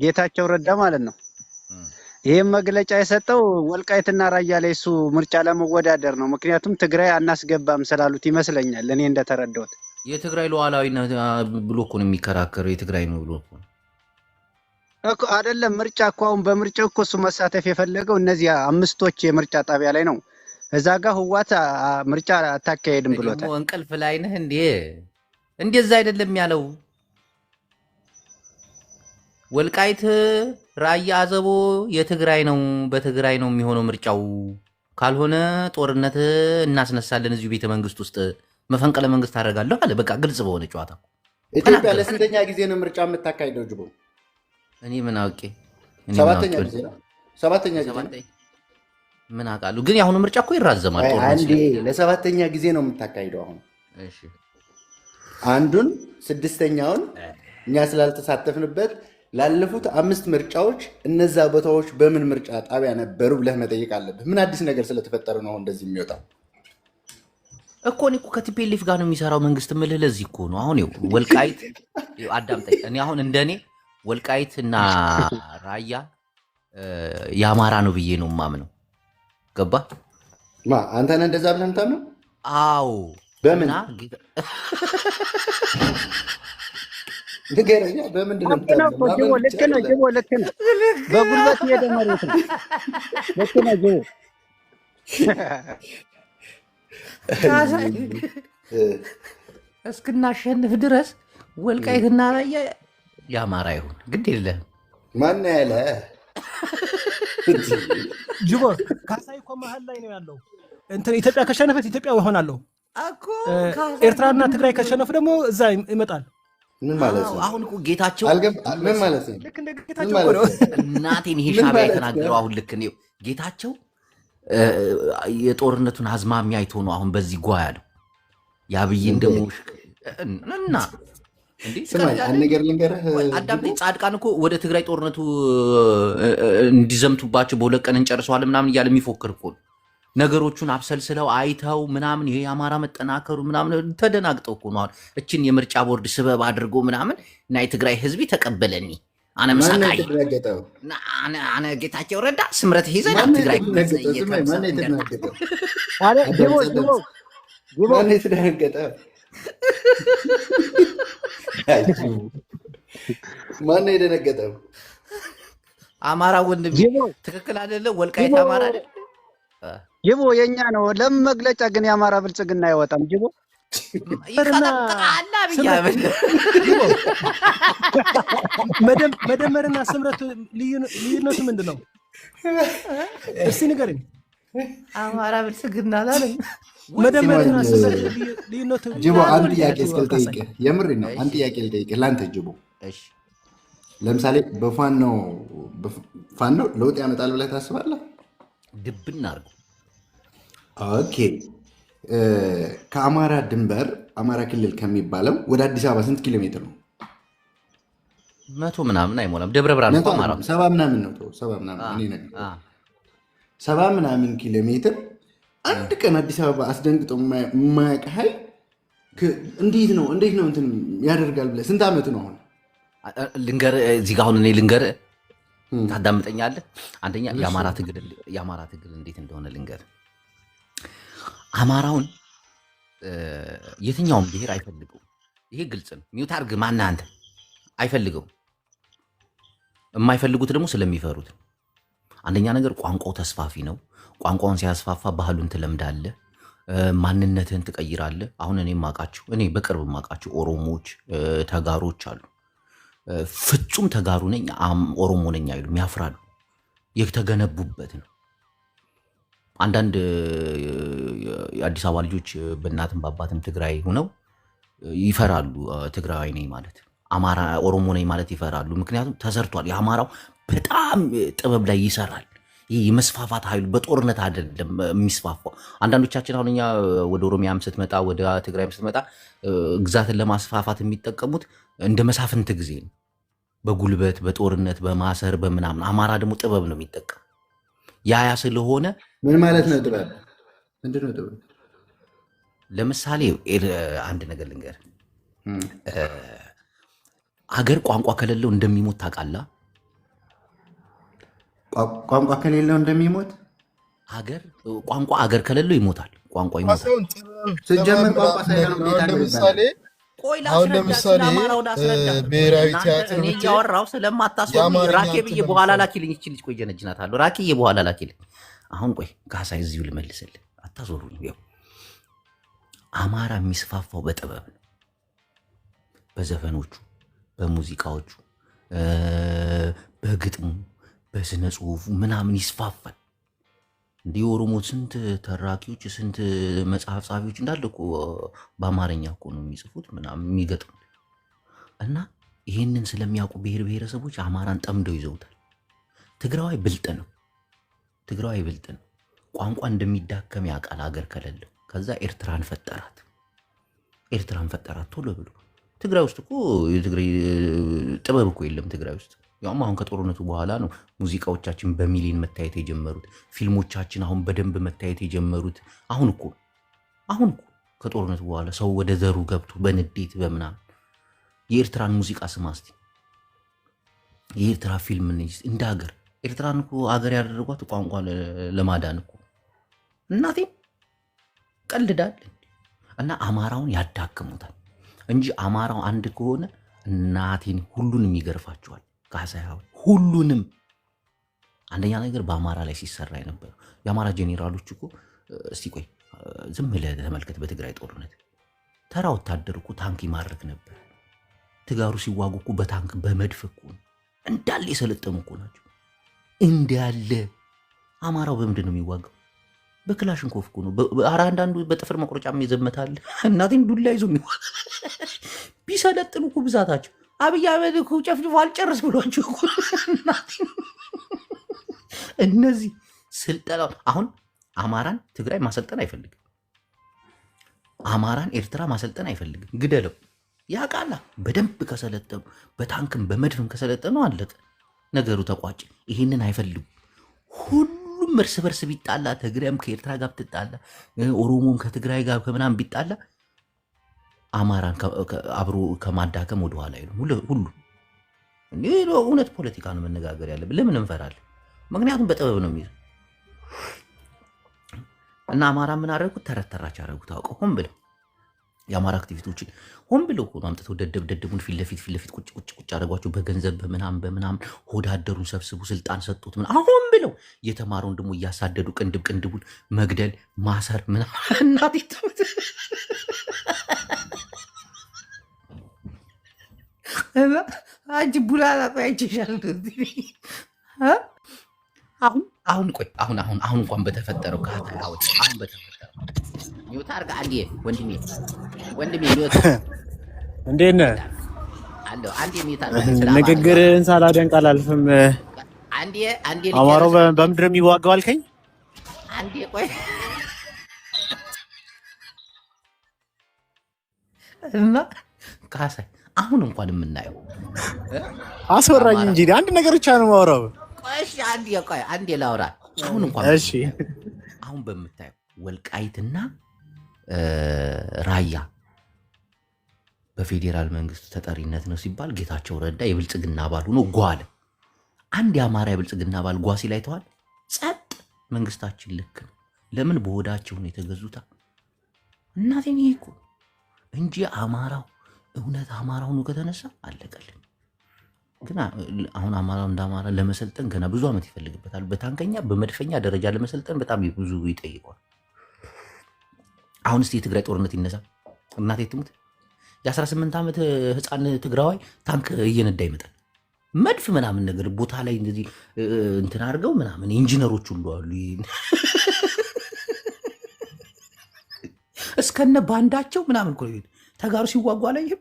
ጌታቸው ረዳ ማለት ነው ይህም መግለጫ የሰጠው ወልቃይትና ራያ ላይ እሱ ምርጫ ለመወዳደር ነው። ምክንያቱም ትግራይ አናስገባም ስላሉት ይመስለኛል እኔ እንደተረዳሁት። የትግራይ ሉዓላዊነት ብሎ እኮ ነው የሚከራከረው። የትግራይ ነው ብሎ እኮ እኮ አይደለም። ምርጫ እኮ አሁን በምርጫው እኮ እሱ መሳተፍ የፈለገው እነዚህ አምስቶች የምርጫ ጣቢያ ላይ ነው። እዛ ጋር ህዋት ምርጫ አታካሄድም ብሎታል። እንቅልፍ ላይ ነህ እንዴ? እንደዛ አይደለም ያለው። ወልቃይት ራያ አዘቦ የትግራይ ነው፣ በትግራይ ነው የሚሆነው ምርጫው። ካልሆነ ጦርነት እናስነሳለን፣ እዚሁ ቤተ መንግስት ውስጥ መፈንቅለ መንግስት አደርጋለሁ አለ። በቃ ግልጽ በሆነ ጨዋታ ኢትዮጵያ ተናገርኩ። ለስንተኛ ጊዜ ነው ምርጫ የምታካሂደው? ጅቦ እኔ ምን አውቄ እኔ ምን ሰባተኛ አውቄ ጊዜ ነው። ሰባተኛ ጊዜ ነው። ሰባተኛ ምን አውቃለሁ። ግን የአሁኑ ምርጫ እኮ ይራዘማል አይ ጦርነት አንዴ ስለ ለሰባተኛ ጊዜ ነው የምታካሂደው። አሁን እሺ አንዱን ስድስተኛውን እኛ ስላልተሳተፍንበት ላለፉት 5 ምርጫዎች እነዛ ቦታዎች በምን ምርጫ ጣቢያ ነበሩ ብለህ መጠየቅ አለብህ። ምን አዲስ ነገር ስለተፈጠረ ነው አሁን እንደዚህ የሚወጣው? እኮ እኔ እኮ ከ TPLF ጋር ነው የሚሰራው መንግስት የምልህ ለዚህ እኮ ነው። አሁን ይኸው ወልቃይት ይኸው አዳምጠኝ። እኔ አሁን እንደኔ ወልቃይት እና ራያ የአማራ ነው ብዬ ነው የማምነው። ገባ? ማ አንተ ነህ እንደዛ ብለህ የምታምነው? አዎ። በምን እና ንገረኛ፣ በምንድን ነው ልክ ነው የምታምነው? እኮ ጅቦ፣ ማመን ብቻ ልክ ነው አይደለም። ጅቦ፣ ልክ ነው። በጉልበት የሄደ መሬት ነው። ልክ ነው ጅቦ። እስክናሸንፍ ድረስ ወልቃይትና ራያ የአማራ ይሁን ግድ የለህም። ማን ያለ ጅቦ ካሳይ እኮ መሀል ላይ ነው ያለው። እንትን ኢትዮጵያ ከሸነፈች ኢትዮጵያ እሆናለሁ፣ እኮ ኤርትራና ትግራይ ከሸነፉ ደግሞ እዛ ይመጣል። ምን ማለት ነው? አሁን እኮ ጌታቸው ምን ማለት ነው? ልክ እንደ ምን ጌታቸው እኮ ማለት ነው። ነው? እናቴን ይሄ ምን ሻዕቢያ ማለት የተናገረው ነው? አሁን ልክ ነው። ጌታቸው የጦርነቱን አዝማሚያ አይቶ ነው አሁን በዚህ ጓ ያለው። የአብይን ደግሞ እና እንዴ ስማኝ፣ አንድ ትቀልዳለህ? ነገር ልንገርህ አዳምጠኝ። ጻድቃን እኮ ወደ ትግራይ ጦርነቱ እንዲዘምቱባቸው በ2 ቀን እንጨርሰዋለን ምናምን እያለ የሚፎክር እኮ ነው። ነገሮቹን አብሰልስለው አይተው ምናምን ይሄ የአማራ መጠናከሩ ምናምን ተደናግጠው እኮ ነው። አሁን እችን የምርጫ ቦርድ ስበብ አድርጎ ምናምን እና የትግራይ ህዝቢ ተቀበለኒ አነ ማነው ምሳቃይ የተደናገጠው? አነ ጌታቸው ረዳ ስምረት ሂዘን ማነው ትግራይ የተደናገጠው? ስማኝ፣ ማነው የተደናገጠው? አረ ጅቦ አዳምጥ፣ ጅቦ አዳምጥ። ጅቦ ማነው የተደናገጠው? አይ ጅቦ፣ ማነው የደነገጠው? አማራ ወንድሜ ጅቦ ትክክል አይደለ? ወልቃይት ጅቦ አማራ አይደለ? ጅቦ የኛ ነው። ለምን መግለጫ ግን የአማራ ብልጽግና አይወጣም? ጅቦ ይቀጠቅጣል አብይ አህመድ። ጅቦ መደመርና ስምረት ልዩነቱ ምንድን ነው? እስቲ ንገረኝ። አማራ ብልጽግና አላለም። መደመርና ስምረት ልዩነቱ ጅቦ አንድ ጥያቄ እስክልጠይቅህ፣ የምሬን ነው። አንድ ጥያቄ ልጠይቅህ ለአንተ ጅቦ። እሺ። ለምሳሌ በፋኖ ፋኖ ለውጥ ያመጣል ብለህ ታስባለህ? ድብን አድርጎ። Okay፣ ከአማራ ድንበር አማራ ክልል ከሚባለው ወደ አዲስ አበባ ስንት ኪሎ ሜትር ነው? 100 ምናምን አይሞላም። ደብረ ብርሃን እኮ አማራ 70 ምናምን ነው። ተው፣ 70 ምናምን እኔ ነገር 70 ምናምን ኪሎ ሜትር አንድ ቀን አዲስ አበባ አስደንግጦ የማያውቅ ኃይል እንዴት ነው እንዴት ነው እንትን ያደርጋል ብለህ ስንት ዓመቱ ነው አሁን? ልንገርህ፣ እዚህ ጋር አሁን እኔ ልንገርህ፣ ታዳምጠኛለህ? አንደኛ የአማራ ትግል እንዴት እንደሆነ ልንገርህ። አማራውን የትኛውም ብሔር አይፈልገውም። ይሄ ግልጽ ነው። mute አድርግ። ማነህ አንተ? አይፈልገውም። የማይፈልጉት ደግሞ ስለሚፈሩት። አንደኛ ነገር ቋንቋው ተስፋፊ ነው። ቋንቋውን ሲያስፋፋ ባህሉን ትለምዳለህ፣ ማንነትህን ትቀይራለህ። አሁን እኔ የማውቃቸው እኔ በቅርብ የማውቃቸው ኦሮሞዎች፣ ተጋሮች አሉ። ፍጹም ተጋሩ ነኝ ኦሮሞ ነኝ አይሉም፣ ያፍራሉ። የተገነቡበት ነው። አንዳንድ የአዲስ አበባ ልጆች በእናትም በአባትም ትግራይ ሆነው ይፈራሉ። ትግራዊ ነኝ ማለት አማራ ኦሮሞ ነኝ ማለት ይፈራሉ። ምክንያቱም ተሰርቷል። የአማራው በጣም ጥበብ ላይ ይሰራል። ይህ የመስፋፋት ኃይሉ በጦርነት አይደለም የሚስፋፋው። አንዳንዶቻችን አሁን እኛ ወደ ኦሮሚያም ስትመጣ ወደ ትግራይም ስትመጣ ግዛትን ለማስፋፋት የሚጠቀሙት እንደ መሳፍንት ጊዜ ነው። በጉልበት በጦርነት በማሰር በምናምን። አማራ ደግሞ ጥበብ ነው የሚጠቀም። ያ ስለሆነ ምን ማለት ነው ጥበብ? ምንድን ነው ጥበብ? ለምሳሌ አንድ ነገር ልንገር። አገር ቋንቋ ከሌለው እንደሚሞት ታውቃለህ? ቋንቋ ከሌለው እንደሚሞት? አገር ቋንቋ አገር ከሌለው ይሞታል። ቋንቋ ይሞታል። ሲጀመር ቋንቋ ሳይሆን እንዴት አገር ይባላል? ቆይ አሁን ላስረዳ፣ ለምሳሌ ስለ አማራው ላስረዳ። ብሔራዊ እናንተ ቲያትር እኔ ብትሄድ እያወራሁ ስለማታስወሩኝ የአማርኛ ራኬ እንትን ብዬ በኋላ ለምሳሌ ላኪልኝ። ይቺ ልጅ ቆይ ጀነጅናታለሁ። ራኬዬ በኋላ ላኪልኝ። አሁን ቆይ ካሳይ እዚሁ ልመልስልህ፣ አታዞሩኝ። ይኸው አማራ የሚስፋፋው በጥበብ ነው፣ በዘፈኖቹ፣ በሙዚቃዎቹ፣ በግጥሙ፣ በስነ ጽሁፉ ምናምን ይስፋፋል። እንዲህ የኦሮሞ ስንት ተራኪዎች ስንት መጽሐፍ ጸሐፊዎች እንዳለ እኮ በአማርኛ እኮ ነው የሚጽፉት ምናምን የሚገጥሙት። እና ይህንን ስለሚያውቁ ብሔር ብሔረሰቦች አማራን ጠምደው ይዘውታል። ትግራዋይ ብልጥ ነው። ትግራዋይ ብልጥ ነው። ቋንቋ እንደሚዳከም ያውቃል አገር ከሌለው። ከዛ ኤርትራን ፈጠራት። ኤርትራን ፈጠራት ቶሎ ብሎ። ትግራይ ውስጥ እኮ የትግራይ ጥበብ እኮ የለም ትግራይ ውስጥ። ያውም አሁን ከጦርነቱ በኋላ ነው ሙዚቃዎቻችን በሚሊዮን መታየት የጀመሩት፣ ፊልሞቻችን አሁን በደንብ መታየት የጀመሩት። አሁን እኮ ከጦርነቱ በኋላ ሰው ወደ ዘሩ ገብቶ በንዴት በምናምን። የኤርትራን ሙዚቃ ስማ እስቲ፣ የኤርትራ ፊልም እንደ ሀገር ኤርትራን እኮ ሀገር ያደረጓት ቋንቋ ለማዳን እኮ። እናቴ ቀልዳል። እና አማራውን ያዳክሙታል እንጂ አማራው አንድ ከሆነ እናቴን ሁሉንም ይገርፋቸዋል። ካሳይ ሁሉንም። አንደኛ ነገር በአማራ ላይ ሲሰራ የነበረው የአማራ ጄኔራሎች እኮ፣ እስቲ ቆይ ዝም ብለህ ተመልከት። በትግራይ ጦርነት ተራ ወታደር እኮ ታንክ ይማርክ ነበር። ትጋሩ ሲዋጉ እኮ በታንክ በመድፍ እኮ ነው። እንዳለ የሰለጠኑ እኮ ናቸው። እንዳለ አማራው በምንድን ነው የሚዋጋው? በክላሽንኮፍ እኮ ነው። ኧረ አንዳንዱ በጥፍር መቁረጫም ይዘመታል። እናቴን ዱላ ይዞ የሚዋጋ ቢሰለጥኑ እኮ ብዛታቸው አብይ አህመድ እኮ ጨፍጭፎ አልጨርስ ብሏቸው እኮ። እናቴን እነዚህ ስልጠና አሁን አማራን ትግራይ ማሰልጠን አይፈልግም። አማራን ኤርትራ ማሰልጠን አይፈልግም። ግደለው ያውቃላ። በደንብ ከሰለጠኑ በታንክም በመድፍም ከሰለጠኑ አለቀ ነገሩ ተቋጨ። ይህንን አይፈልጉም። ሁሉም እርስ በርስ ቢጣላ፣ ትግራይም ከኤርትራ ጋር ብትጣላ፣ ኦሮሞም ከትግራይ ጋር ከምናምን ቢጣላ አማራን አብሮ ከማዳከም ወደኋላ አይሉም። ሁሉም እውነት ፖለቲካ ነው መነጋገር ያለብን። ለምን እንፈራለን? ምክንያቱም በጥበብ ነው የሚይዘው። እና አማራ ምን አደረጉት? ተረት ተራች አደረጉት አውቀው ሆን ብለው። የአማራ አክቲቪስቶችን ሆን ብለው እኮ ነው አምጥተው ደደብ ደደቡን ፊት ለፊት ፊት ለፊት ቁጭ ቁጭ ቁጭ አደረጓቸው። በገንዘብ በምናምን በምናምን ሆዳደሩን ሰብስቡ ስልጣን ሰጡት። ምን ሆን ብለው የተማረውን ደግሞ እያሳደዱ ቅንድብ ቅንድቡን መግደል ማሰር ምናምን። እናቴ ትሙት። እና አንቺ ቡላላ ቆይ አይቼሻለሁ። አሁን አሁን ቆይ አሁን አሁን አሁን እንኳን በተፈጠረው አሁን በተፈጠረው mute አድርገህ አንዴ ወንድሜ ወንድሜ mute እንዴት ነህ? አለው አንዴ mute አድርገህ ስለ አማራ ንግግርህን ሳላደንቅ አላልፍም። አንዴ አንዴ አማራው ልጨርስ። በምንድን ነው የሚዋጋው አልከኝ? አንዴ ቆይ። እና ካሳይ አሁን እንኳን የምናየው አስወራኝ አማራ እንጂ አንድ ነገር ብቻ ነው የማወራው። ቆይ እሺ፣ አንዴ ቆይ አንዴ ላውራ። አሁን እንኳን በምታየው አሁን በምታየው ወልቃይትና ራያ በፌዴራል መንግስቱ ተጠሪነት ነው ሲባል ጌታቸው ረዳ የብልጽግና አባል ሆኖ ጓ አለ። አንድ የአማራ የብልጽግና አባል ጓ ሲል አይተዋል? ጸጥ። መንግስታችን ልክ ነው። ለምን በሆዳቸው ነው የተገዙታ? እናቴን ይሄ እኮ እንጂ አማራው እውነት አማራው ነው ከተነሳ አለቀልን። ግን አሁን አማራው እንደ አማራ ለመሰልጠን ገና ብዙ ዓመት ይፈልግበታል። በታንከኛ በመድፈኛ ደረጃ ለመሰልጠን በጣም ብዙ ይጠይቀዋል። አሁን እስቲ የትግራይ ጦርነት ይነሳ፣ እናቴ ትሙት የ18 ዓመት ህፃን ትግራዋይ ታንክ እየነዳ ይመጣል። መድፍ ምናምን ነገር ቦታ ላይ እንደዚህ እንትን አድርገው ምናምን ኢንጂነሮች ሁሉ አሉ። እስከነ ባንዳቸው ምናምን እኮ ነው። ተጋሩ ሲዋጉ አላየህም?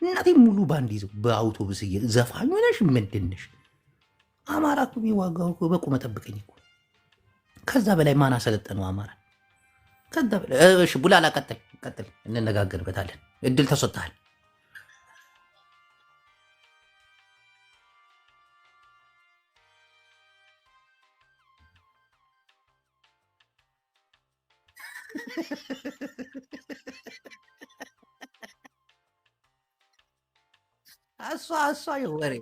እናቴ ሙሉ ባንድ ይዘው በአውቶቡስ ዘፋኙ ነሽ ምንድን ነሽ? አማራ እኮ የሚዋጋው እኮ በቁመ ጠብቀኝ እኮ። ከዛ በላይ ማን አሰለጠነው አማራ? ከዛ በላይ እሺ፣ ቡላላ ቀጥል ቀጥል፣ እንነጋገርበታለን። እድል ተሰጥቷል። እሷ ወሬ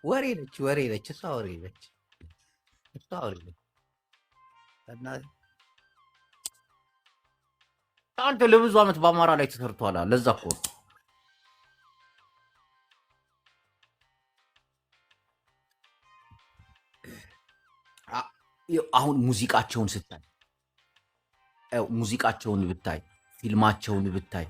ወሬ ነች፣ ወሬ ነች፣ እሷ ወሬ ነች፣ እሷ ወሬ ነች። እና አንተ ለብዙ ዓመት በአማራ ላይ ተሰርቷል። ለዛ እኮ ነው። አሁን ሙዚቃቸውን ስታይ፣ ያው ሙዚቃቸውን ብታይ፣ ፊልማቸውን ብታይ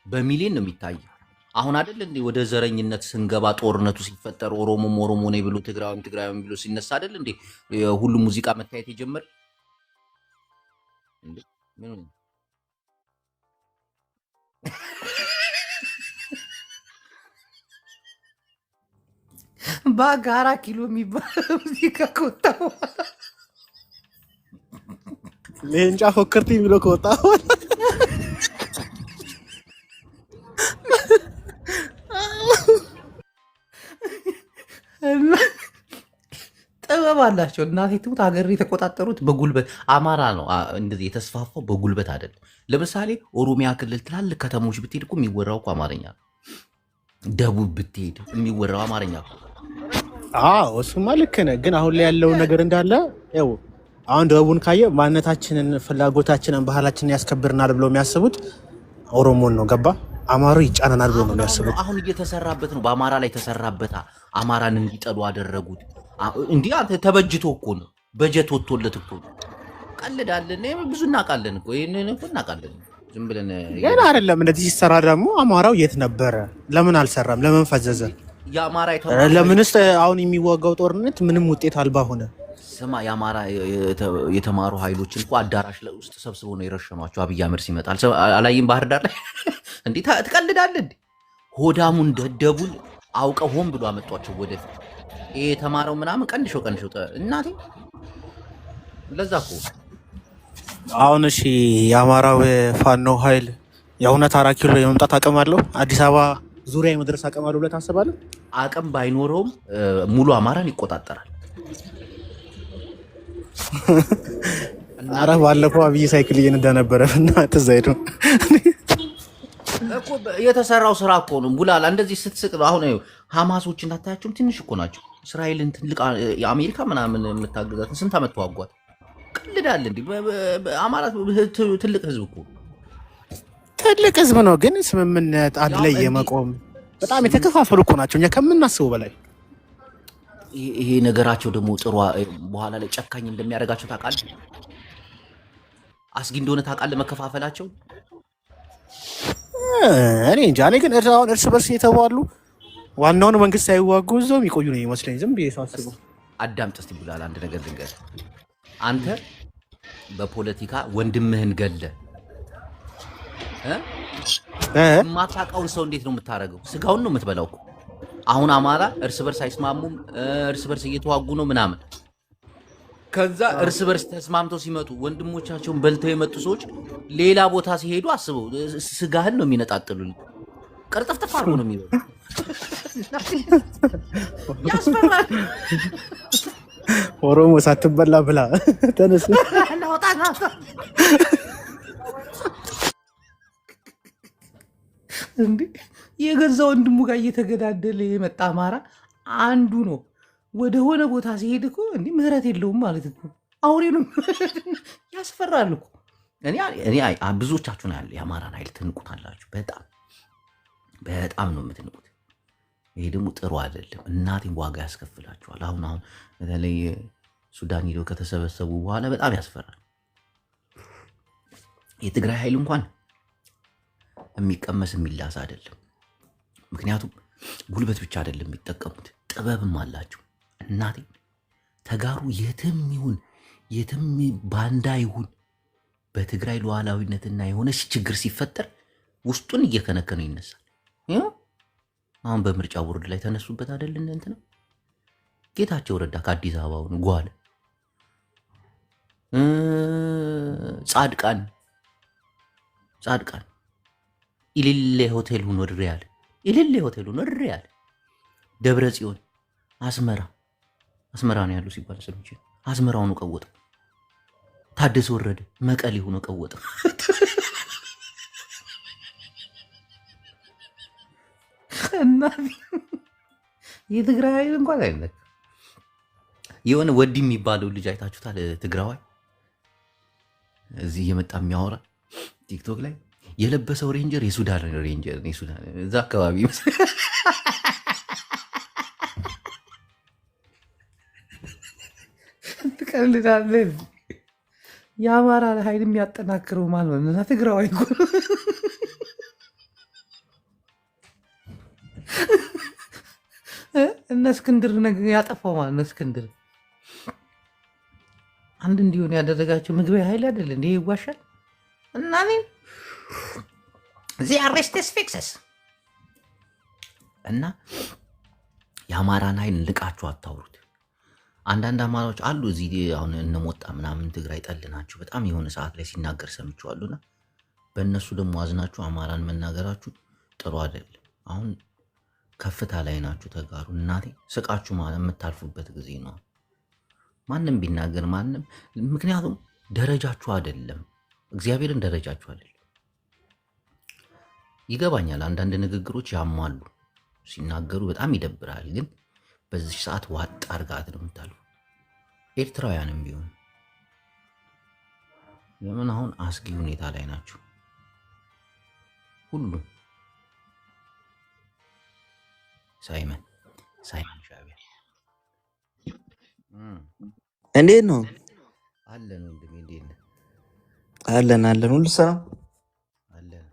በሚሊዮን ነው የሚታየው። አሁን አይደል እንዴ ወደ ዘረኝነት ስንገባ ጦርነቱ ሲፈጠር ኦሮሞም ኦሮሞ ነኝ ብሎ ትግራዊም ትግራዊም ብሎ ሲነሳ አይደል እንዴ ሁሉም ሙዚቃ መታየት የጀመረ እንዴ? ምን ሆነ? በጋራ ኪሎ የሚባል ሙዚቃ ከወጣ በኋላ ሌንጫ ፎክርቲ ብሎ ከወጣ በኋላ እና ጥበብ አላቸው። እናቴ ትሙት ሀገር የተቆጣጠሩት በጉልበት አማራ ነው። እንደዚህ የተስፋፋው በጉልበት አይደለም። ለምሳሌ ኦሮሚያ ክልል ትላልቅ ከተሞች ብትሄድ እኮ የሚወራው እኮ አማርኛ ነው። ደቡብ ብትሄድ የሚወራው አማርኛ እኮ። አዎ እሱማ ልክ ነህ። ግን አሁን ላይ ያለውን ነገር እንዳለ ያው አሁን ደቡቡን ካየ ማንነታችንን፣ ፍላጎታችንን፣ ባህላችንን ያስከብርናል ብለው የሚያስቡት ኦሮሞን ነው። ገባ? አማሩ ይጫነናል ብሎ ነው አሁን አሁን ነው የሚያስቡት። አሁን እየተሰራበት ነው። በአማራ ላይ ተሰራበታ። አማራን እንዲጠሉ አደረጉት። እንዲህ አንተ ተበጅቶ እኮ ነው፣ በጀት ወጥቶለት እኮ ነው። ቀልዳለን። ይሄ ብዙ እናውቃለን እኮ፣ ይሄንን እኮ እናውቃለን። ዝም ብለን ገና እየደፈ አይደለም እንደዚህ ሲሰራ ደግሞ አማራው የት ነበረ? ለምን አልሰራም? ለምን ፈዘዘ? የአማራ የተማሩ ኃይሎች ለምንስ አሁን የሚዋጋው ጦርነት ምንም ውጤት አልባ ሆነ? ስማ፣ የአማራ የተማሩ ኃይሎችን እኮ አዳራሽ ላይ ውስጥ ሰብስበው ነው የረሸኗቸው። አብይ አህመድ ሲመጣ አላይም? ባህር ዳር ላይ እንዴ ትቀልዳለህ እንዴ? ሆዳሙን ደደቡን አውቀው ሆን ብሎ አመጧቸው ወደፊት። ይሄ የተማረው ምናምን ቀንሾ ቀንሾ እናቴ ለዛ እኮ አሁን እሺ የአማራው ፋኖ ኃይል የእውነት አራት ኪሎ የመምጣት አቅም አለው? አዲስ አበባ ዙሪያ የመድረስ አቅም አለው ብለህ ታስባለህ? አቅም ባይኖረውም ሙሉ አማራን ይቆጣጠራል። አረ እናቴ ባለፈው አብይ ሳይክል እየነዳ ነበረ እና ትዝ አይልም። እኮ የተሰራው ስራ እኮ ነው። ቡላላ እንደዚህ ስትስቅ ነው። አሁን ይኸው ሐማሶች እንዳታያቸውም ትንሽ እኮ ናቸው። እስራኤልን ትልቅ የአሜሪካ ምናምን የምታገዛትን ስንት ዓመት ተዋጓት። ቀልዳል እንዲ አማራ ትልቅ ህዝብ እኮ ትልቅ ህዝብ ነው፣ ግን ስምምነት አንድ ያውም ላይ እንዲህ የመቆም በጣም የተከፋፈሉ እኮ ናቸው፣ እኛ ከምናስበው በላይ። ይሄ ነገራቸው ደግሞ ጥሩ በኋላ ላይ ጨካኝ እንደሚያደርጋቸው ታውቃለህ። አስጊ እንደሆነ ታውቃለህ መከፋፈላቸው። እኔ እንጃ። እኔ ግን አሁን እርስ በርስ እየተባሉ ዋናውን መንግስት ሳይዋጉ እዛው የሚቆዩ ነው ይመስለኝ ዝም ብዬ እስቲ ሳስበው። አዳምጥ እስቲ ቡላላ፣ አንድ ነገር ልንገርህ። አንተ በፖለቲካ ወንድምህን ገለ እ እ? የማታውቀውን ሰው እንዴት ነው የምታደርገው? ስጋውን ነው የምትበላው እኮ። አሁን አማራ እርስ በርስ አይስማሙም፣ እርስ በርስ እየተዋጉ ነው ምናምን። ከዛ እርስ በርስ ተስማምተው ሲመጡ ወንድሞቻቸውን በልተው የመጡ ሰዎች ሌላ ቦታ ሲሄዱ አስበው፣ ስጋህን ነው የሚነጣጥሉልህ። ቅርጥፍጥፍ አድርጎ ነው የሚበሉ። ያስፈራል። ኦሮሞ ሳትበላ ብላ ተነስ። ናውጣ ናውጣ። እንዴ የገዛ ወንድሙ ጋር እየተገዳደለ የመጣ አማራ አንዱ ነው። ወደ ሆነ ቦታ ሲሄድ እኮ እንዲህ ምህረት የለውም ማለት እኮ አውሬ ነው። ያስፈራል እኮ። እኔ እኔ ብዙዎቻችሁን ያለ የአማራን ኃይል ትንቁታላችሁ። በጣም በጣም ነው የምትንቁት። ይሄ ደግሞ ጥሩ አይደለም። እናቴን ዋጋ ያስከፍላችኋል። አሁን አሁን በተለይ ሱዳን ሄደው ከተሰበሰቡ በኋላ በጣም ያስፈራል። የትግራይ ኃይል እንኳን የሚቀመስ የሚላስ አይደለም። ምክንያቱም ጉልበት ብቻ አይደለም የሚጠቀሙት፣ ጥበብም አላቸው። እናቴ ተጋሩ የትም ይሁን የትም ባንዳ ይሁን በትግራይ ሉዓላዊነትና የሆነች ችግር ሲፈጠር ውስጡን እየከነከነው ይነሳል። ይኸው አሁን በምርጫ ቦርድ ላይ ተነሱበት አይደል? እንደ እንትና ጌታቸው ረዳ ከአዲስ አበባ ሆኖ ጓለ ጻድቃን ጻድቃን ኢልሌ ሆቴል ሆኖ ድሬ ያለ ኢልሌ ሆቴል ሆኖ ድሬ ያለ ደብረ ጽዮን አስመራ አስመራ ነው ያሉ ሲባል ሰምቼ አስመራ ሆኖ ቀወጠ። ታደሰ ወረደ መቀሌ ሆኖ ቀወጠ። እና የትግራይ ኃይል እንኳን አይነካም። የሆነ ወዲ የሚባለው ልጅ አይታችሁታል? ትግራዋይ እዚህ እየመጣ የሚያወራ ቲክቶክ ላይ የለበሰው ሬንጀር የሱዳን ሬንጀር ነው። የሱዳን እዛ አካባቢ ይመስላል። ትቀልዳለህ። የአማራ ኃይል የሚያጠናክረው ማን ነው? እና ትግራዋይ እኮ ነው። እነ እስክንድር ያጠፋው ማለት ነው። እስክንድር አንድ እንዲሆን ያደረጋቸው ምግበ ኃይል አይደል እንዴ? ይዋሻል እና እዚህ arrest fixes እና የአማራን ኃይል ንቃችሁ አታውሩት። አንዳንድ አማራዎች አሉ እዚህ አሁን እነሞጣ ምናምን ትግራይ ጠል ናቸው። በጣም የሆነ ሰዓት ላይ ሲናገር ሰምቼዋለሁና በእነሱ ደግሞ አዝናችሁ አማራን መናገራችሁ ጥሩ አይደለም። አሁን ከፍታ ላይ ናችሁ ተጋሩ። እናቴ ስቃችሁ ማለት የምታልፉበት ጊዜ ነው። ማንም ቢናገር ማንም፣ ምክንያቱም ደረጃችሁ አይደለም፣ እግዚአብሔርን ደረጃችሁ አይደለም። ይገባኛል፣ አንዳንድ ንግግሮች ያማሉ፣ ሲናገሩ በጣም ይደብራል። ግን በዚህ ሰዓት ዋጥ አርጋት ነው የምታልፉ። ኤርትራውያንም ቢሆን ለምን አሁን አስጊ ሁኔታ ላይ ናቸው ሁሉም። ሳይመን ሳይመን ሻዕቢያ እንዴት ነው? አለን ወንድሜ፣ እንዴት ነህ? አለን አለን፣ ሁሉ ሰላም። አለን።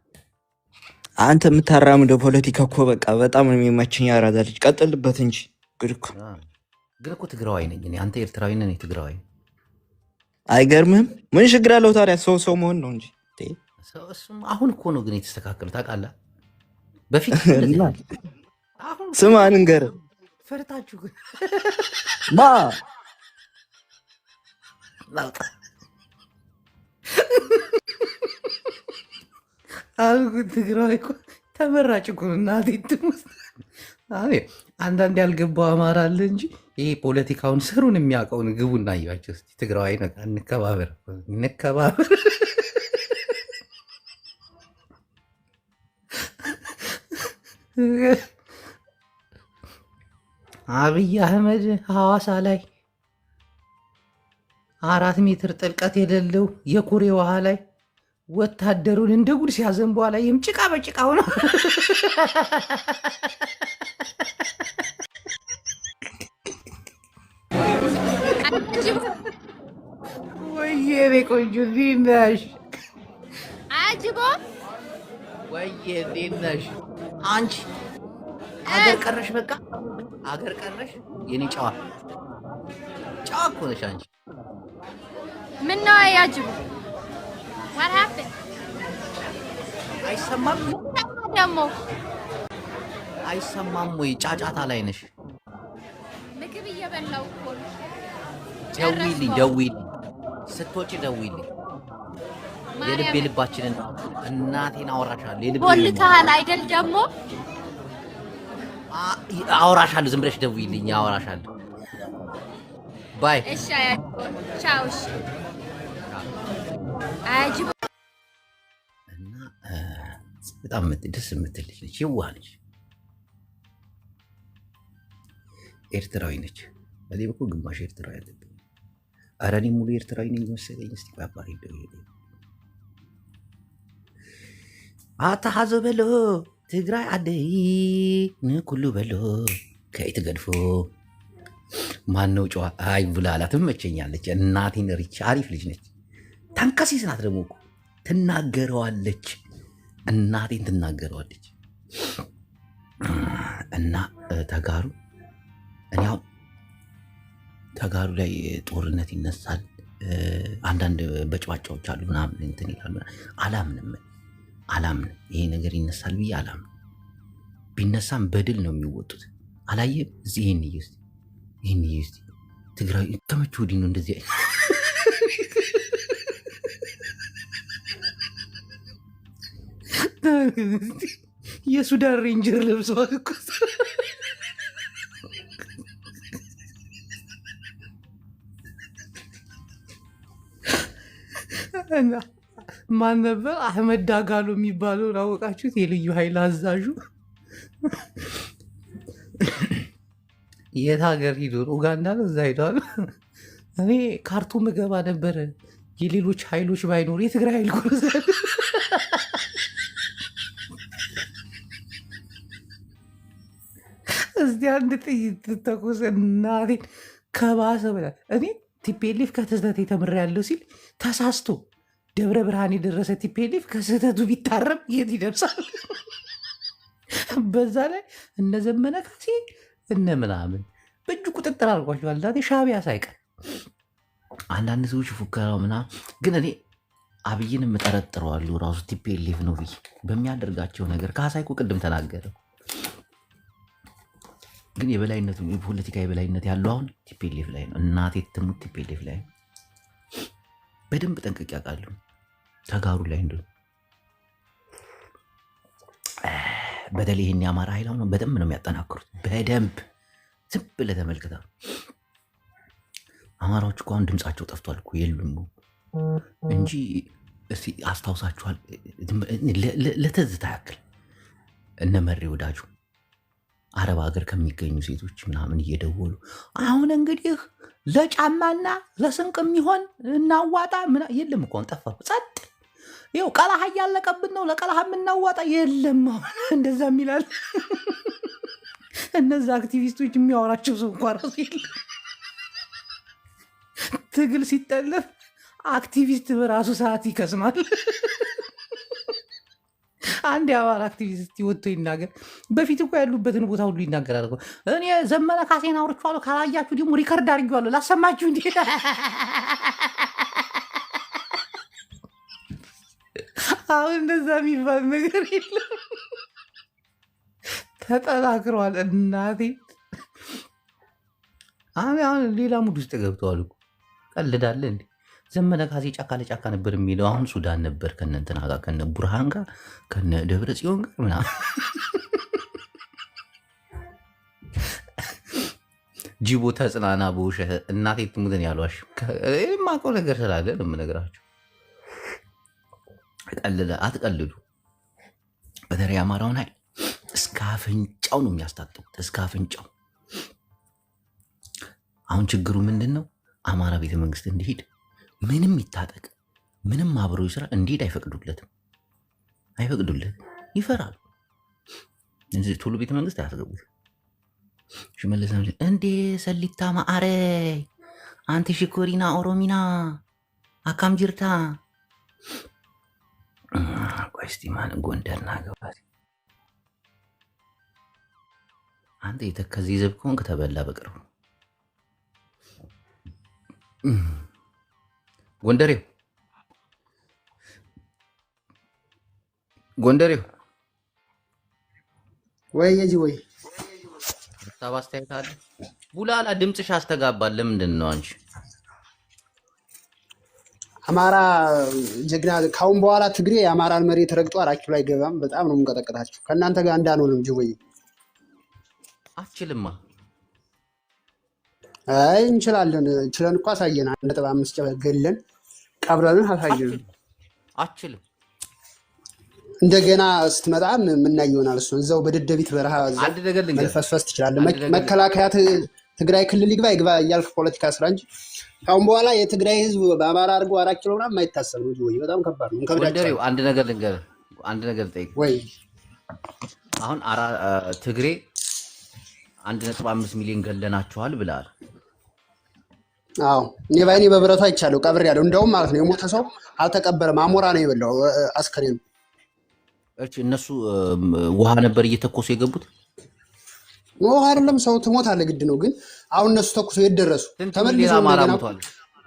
አንተ የምታራምደው ፖለቲካ እኮ በቃ በጣም ነው የሚመቸኝ። አራዳ ልጅ ቀጥልበት እንጂ ጉድ እኮ። ግን እኮ ትግራዋይ ነኝ እኔ። አንተ ኤርትራዊ ነህ፣ እኔ ትግራዋይ። አይገርምህም? ምን ችግር አለው ታዲያ? ሰው ሰው መሆን ነው እንጂ። እሱም አሁን እኮ ነው ግን የተስተካከለው ታውቃለህ። በፊት እኮ እንደዚህ እና አይደለም። አሁን ስማ ልንገርህ ፈርታችሁ ማ ላውጣ አልኩ። ትግራዋይ እኮ ተመራጭ እኮ ነው። እናቴ ትሙት። አቤት አንዳንድ ያልገባው አማራ አለ እንጂ ይሄ ፖለቲካውን ስሩን የሚያውቀውን ግቡና እያቸው እስኪ። ትግራዋይ ነው። እንከባበር እንከባበር። አብይ አህመድ ሐዋሳ ላይ 4 ሜትር ጥልቀት የሌለው የኩሬ ውሃ ላይ ወታደሩን እንደ ጉድ ሲያዘንበ ላይ ይህም ጭቃ በጭቃ ሆነ። ወይዬ እኔ ቆንጆ እንዴት ነሽ? አጅቦ ወይዬ እንዴት ነሽ? አንቺ አገር ቀረሽ፣ በቃ አገር ቀረሽ። የኔ ጨዋ ጨዋ እኮ ነሽ አንቺ። ምን ነው አያጅቦ? What happened? አይሰማም ደግሞ አይሰማም ወይ? ጫጫታ ላይ ነሽ። ምግብ እየበላው እኮ ነው። ደውይልኝ፣ ጨረስኩ። ደውይልኝ፣ ስትወጪ ደውይልኝ። የልብ ማርያምን የልባችንን እናቴን አወራሻለሁ። የልብ ቦልተሃል አይደል? ደግሞ አወራሻለሁ። ዝም ብለሽ ደውይልኝ፣ አወራሻለሁ። Bye። እሺ አያጅቦ ቻው። እሺ አያጅቦ። እና በጣም ደስ የምትል ልጅ ነች። የዋህ ነች። ኤርትራዊ ነች። እኔም እኮ ግማሽ ኤርትራዊ አለብኝ። ኧረ እኔ ሙሉ ኤርትራዊ ነኝ መሰለኝ። እስኪ ቆይ አባቴ ደውዬ ኣተሓዞ በሎ ትግራይ ዓደይ ንኩሉ በሎ ከይትገድፎ። ማነው ጨዋ? አይ ብላላ ትመቸኛለች። እናቴን ሪች አሪፍ ልጅ ነች። ታንካሲስ ናት ደግሞ እኮ ትናገረዋለች። እናቴን ትናገረዋለች። እና ተጋሩ እኔ አሁን ተጋሩ ላይ ጦርነት ይነሳል፣ አንዳንድ በጭባጫዎች አሉ ምናምን እንትን ይላሉ። አላምንም አላምንም። ይሄ ነገር ይነሳል ብዬ አላምንም። ቢነሳም በድል ነው የሚወጡት። አላየህም? እዚህ ይሄን እዩ እስኪ፣ ይሄን እዩ እስኪ። ትግራይ ከመቼ ወዲህ ነው እንደዚህ የሱዳን ranger ለብሰዋል እኮ። እና ማን ነበር አህመድ ዳጋሎ የሚባለውን አወቃችሁት? የልዩ ኃይል አዛዡ የት ሀገር ሂዶ ነው? ኡጋንዳ ነው፣ እዛ ሂደዋል። እኔ ካርቱም እገባ ነበር የሌሎች ኃይሎች ባይኖሩ የትግራይ ኃይል እኮ ነው እዛ ያለው። እስቲ አንድ ጥይት ትተኩስ እናቴን ከባሰ በላ። እኔ TPLF ከስህተት ተምሬያለሁ ሲል ተሳስቶ ደብረ ብርሃን የደረሰ TPLF ከስህተቱ ቢታረም የት ይደርሳል? በዛ ላይ እነ ዘመነ ካሴ እነ ምናምን በእጁ ቁጥጥር አድርጓቸዋል። እናቴ ሻዕቢያ ሳይቀር አንዳንድ ሰዎች ፉከራው ምናምን፣ ግን እኔ አብይን የምጠረጥረዋለሁ ራሱ TPLF ነው ብዬ በሚያደርጋቸው ነገር። ካሳይ እኮ ቅድም ተናገረ። ግን የበላይነቱ የፖለቲካ የበላይነት ያለው አሁን TPLF ላይ ነው። እናቴ ትሙት TPLF ላይ ነው። በደንብ ጠንቅቄ አውቃለሁ። ተጋሩ ላይ እንደ በተለይ ይህን የአማራ ኃይል አሁን በደንብ ነው የሚያጠናክሩት። በደንብ ዝም ብለህ ተመልክተ። አማራዎች እኮ አሁን ድምፃቸው ጠፍቷል እኮ የሉም እንጂ። እስቲ አስታውሳችኋል? ለትዝታ ያክል እነ መሬ ወዳጁ አረብ ሀገር ከሚገኙ ሴቶች ምናምን እየደወሉ አሁን እንግዲህ ለጫማና ለስንቅ የሚሆን እናዋጣ የለም እኮ አሁን ጠፋ፣ ጸጥ። ይኸው ቀለሃ እያለቀብን ነው፣ ለቀለሃ የምናዋጣ የለም። አሁን እንደዛ የሚላል እነዛ አክቲቪስቶች የሚያወራቸው ሰው እንኳ ራሱ የለም። ትግል ሲጠለፍ አክቲቪስት በራሱ ሰዓት ይከስማል። አንድ የአማራ አክቲቪስት ወጥቶ ይናገር። በፊት እኮ ያሉበትን ቦታ ሁሉ ይናገራል እኮ። እኔ ዘመነ ካሴን አውርቼዋለሁ፣ ካላያችሁ ደግሞ record አድርጌዋለሁ ላሰማችሁ። እንዲ አሁን እንደዛ የሚባል ነገር የለም። ተጠናክረዋል። እናቴ አሁን ሌላ mood ውስጥ ገብተዋል እኮ። ቀልዳለ እንዴ? ዘመነ ካሴ ጫካ ለጫካ ነበር የሚለው። አሁን ሱዳን ነበር ከነ እንትና ጋር፣ ከነ ቡርሃን ጋር፣ ከነ ደብረ ጽዮን ጋር ምናምን። ጅቦ ተጽናና በውሸት። እናቴ ትሙትን ያሏሽ የማውቀው ነገር ስላለ ነው የምነግራቸው። ቀልደ አትቀልዱ። በተለይ አማራውን ኃይል እስከ አፍንጫው ነው የሚያስታጥቁት፣ እስከ አፍንጫው። አሁን ችግሩ ምንድን ነው? አማራ ቤተ መንግስት እንዲሄድ ምንም ይታጠቅ ምንም አብሮ ይስራ እንዲሄድ አይፈቅዱለትም፣ አይፈቅዱለትም። ይፈራሉ። እንጂ ቶሎ ቤተ መንግስት አያስገቡትም። ሽመልስ እንዴ ሰሊታ ማአረይ አንቲ ሽኮሪና ኦሮሚና አካም ጅርታ። ቆይ እስቲ ማን ጎንደር ናገባት። አንተ የተከዜ ዘብ ከሆንክ ተበላ በቅርቡ። ጎንደሬው ጎንደሬው ወይ የጂ ወይ ሀሳብ አስተያየት አለ? ቡላላ ድምፅሽ አስተጋባል። ለምንድን ነው አንቺ? አማራ ጀግና። ካሁን በኋላ ትግሬ የአማራን መሬት ረግጦ አራት ኪሎ አይገባም። በጣም ነው የምንቀጠቅጣችሁ። ከእናንተ ጋር እንዳንሆንም ጅቦዬ። አችልማ። አይ እንችላለን። ችለን እኮ አሳየን። 1.5 ገለን ቀብረንን አሳየን። አችልም አችልም። እንደገና ስትመጣ የምናይ ይሆናል። እሱ እዛው በደደቢት በረሃ እዛው አንድ ነገር ልንገርህ፣ መልፈስፈስ ትችላለህ። አንድ ነገር ልንገርህ። መከላከያ ትግራይ ክልል ይግባ ይግባ እያልክ ፖለቲካ ስራ እንጂ ካሁን በኋላ የትግራይ ህዝብ በአማራ አድርጎ 4 ኪሎ ምናምን የማይታሰብ ነው። ወይ በጣም ከባድ ነው። ጎንደሬው እንከብዳቸዋለን። አንድ ነገር ልንገርህ፣ አንድ ነገር ልጠይቅህ። ወይ አሁን ትግሬ 1.5 ሚሊዮን ገለናችኋል ብለሃል። አዎ እኔ ባይኔ በብረቱ አይቻለሁ፣ ቀብር ያለው እንደውም ማለት ነው። የሞተ ሰው አልተቀበረም፣ አሞራ ነው የበላው አስከሬኑ። እሺ እነሱ ውሃ ነበር እየተኮሱ የገቡት። ውሃ አይደለም ሰው ትሞታለህ ግድ ነው። ግን አሁን እነሱ ተኩሰው የት ደረሱ? ስንት ሚሊዮን ተመልሰው አማራ እንደገና እኮ ሙቷል?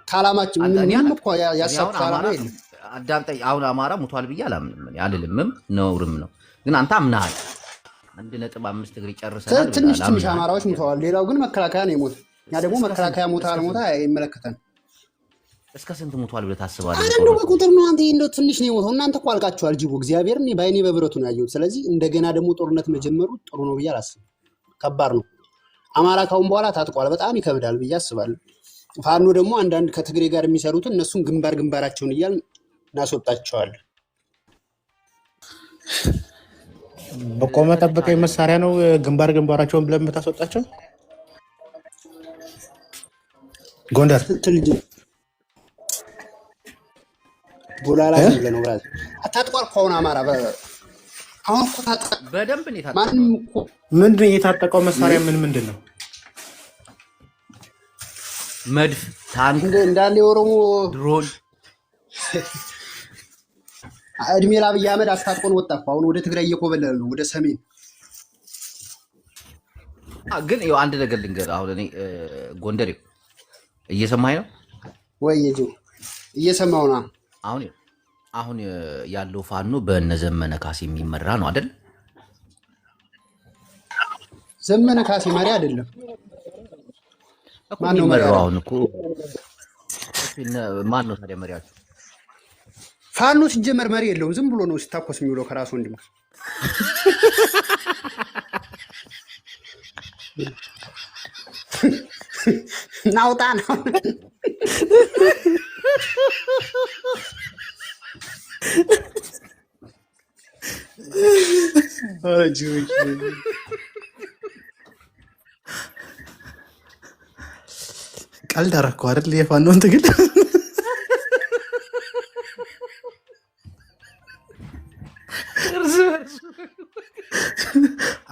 ከዓላማችን እኔ ምንም አላውቅም። እኮ እኔ አሁን ያሳኩት ዓላማ አማራ የለም። አዳምጠኝ። አሁን አማራ ሙቷል ብዬ አላምንም፣ እኔ አልልምም፣ ነውርም ነው። ግን አንተ አምናሃል። 1.5 ትግሬ ጨርሰናል ትንሽ ብለሃል፣ ትንሽ አምናሃል። አማራዎች ሙተዋል። ሌላው ግን መከላከያ ነው የሞተ። እኛ ደግሞ እስከ ስንት መከላከያ ሞተ እስከ አልሞተ ስንት አይመለከተን። እስከ ስንት ሙቷል ብለህ ታስባለህ? አረ እንደው በጦርነቱ በቁጥር ነው አንተ እንደው ትንሽ ነው የሞተው። እናንተ እኮ አልቃችኋል ጅቦ። እግዚአብሔር እኔ በአይኔ በብረቱ ነው ያየሁት። ስለዚህ እንደገና ደግሞ ጦርነት መጀመሩ ጥሩ ነው ብዬ አላስብም። ከባድ ነው። አማራ ካሁን በኋላ ታጥቋል። በጣም ይከብዳል ብዬ አስባለሁ። ፋኖ ደግሞ አንዳንድ ከትግሬ ጋር የሚሰሩትን እነሱን ግንባር ግንባራቸውን እያልን እናስወጣቸዋለን። በቆመ ጠብቀኝ መሳሪያ ነው ግንባር ግንባራቸውን ብለን የምታስወጣቸው ጎንደር ስንት ልጅ ቡላላ እ? ዝም ብለህ ነው brother። ታጥቋል እኮ አሁን አማራ አሁን እኮ ታጥቋል። በደንብ ነው የታጠቀው። ማንም እኮ ምንድን ነው የታጠቀው መሳሪያ? ምን ምንድን ነው? መድፍ፣ ታንክ፣ እንዳለ የኦሮሞ ድሮን እድሜ ለአብይ አህመድ አስታጥቆን ወጣ እኮ። አሁን ወደ ትግራይ እየኮበለለ ነው፣ ወደ ሰሜን። ግን ይኸው አንድ ነገር ልንገርህ። አሁን እኔ ጎንደሬው እየሰማኸኝ ነው? ወይ የጆ እየሰማሁ ነው። አሁን አሁን ያለው ፋኖ በእነ ዘመነ ካሴ የሚመራ ነው አይደል? ዘመነ ካሴ መሪ አይደለም። እኮ ማን ነው መሪ የሚመራው ያደረገው? አሁን እኮ ማን ነው ታዲያ መሪያቸው? ፋኖ ሲጀመር መሪ የለውም። ዝም ብሎ ነው ሲታኮስ የሚውለው ከራሱ ወንድም። ናውጣ ነው። ኧረ ጅቦ፣ ቀልድ አደረኩህ አይደል? የፋኖን ትግል። እርስ በርሱ።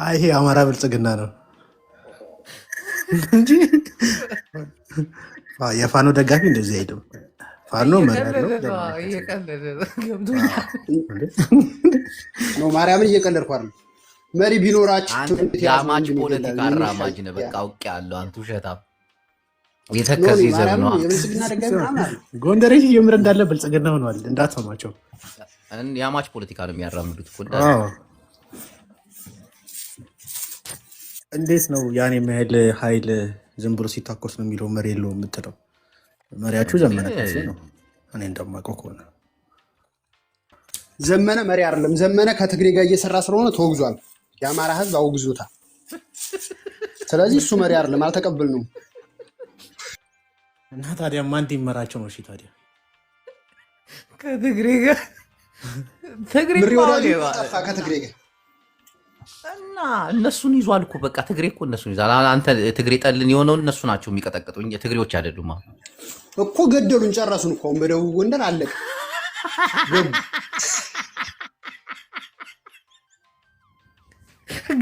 አይ ይሄ አማራ ብልጽግና ነው እንጂ የፋኖ ደጋፊ እንደዚህ አይልም። ፋኖ መሪ ያለው እየቀለደ ነው፣ እየቀለደ ነው። ገብቶኛል። ነው ማርያምን እየቀለድኩ አይደለም። መሪ ቢኖራቸው አንተ እንዴት የያዝነው የአማች ወንድም ፖለቲካ ይገላል? ምን አራማጅ ይሻል? ነህ። በቃ አውቄያለሁ። አንተ ውሸታም No የተከዜ ዘብ ማርያምን ነዋ። የብልጽግና ደጋፊ ምናምን አለ። ጎንደሬ ሲጀምር እንዳለ ብልጽግና ሆኗል። እንዳትሰማቸው። የአማች ፖለቲካ ነው የሚያራምዱት እኮ እንዳለ። አዎ። እንዴት ነው ያን የሚያህል ኃይል ዝም ብሎ ሲታኮስ ነው የሚለው መሪ የለውም የምትለው? መሪያችሁ እንዴ ዘመነ ካሴ ነው፣ እኔ እንደማውቀው ከሆነ። ዘመነ መሪ አይደለም። ዘመነ ከትግሬ ጋር እየሰራ ስለሆነ ተወግዟል። የአማራ ህዝብ አውግዞታል። ስለዚህ እሱ መሪ አይደለም፣ አልተቀበልነውም። እና ታዲያ ማን እንዲመራቸው ነው? እሺ ታዲያ ከትግሬ ጋር ትግሬ ምሬ እኮ አሁን ወዳጁ ጠፋ ከትግሬ ጋር። እና እነሱን ይዟል እኮ በቃ ትግሬ እኮ እነሱን ይዟል። አሁን አንተ ትግሬ ጠልን የሆነውን እነሱ ናቸው የሚቀጠቅጡ፣ ትግሬዎች አይደሉም። አሁን እኮ ገደሉን፣ ጨረሱን እኮ አሁን በደቡብ ጎንደር አለቀ፣ ገቡ።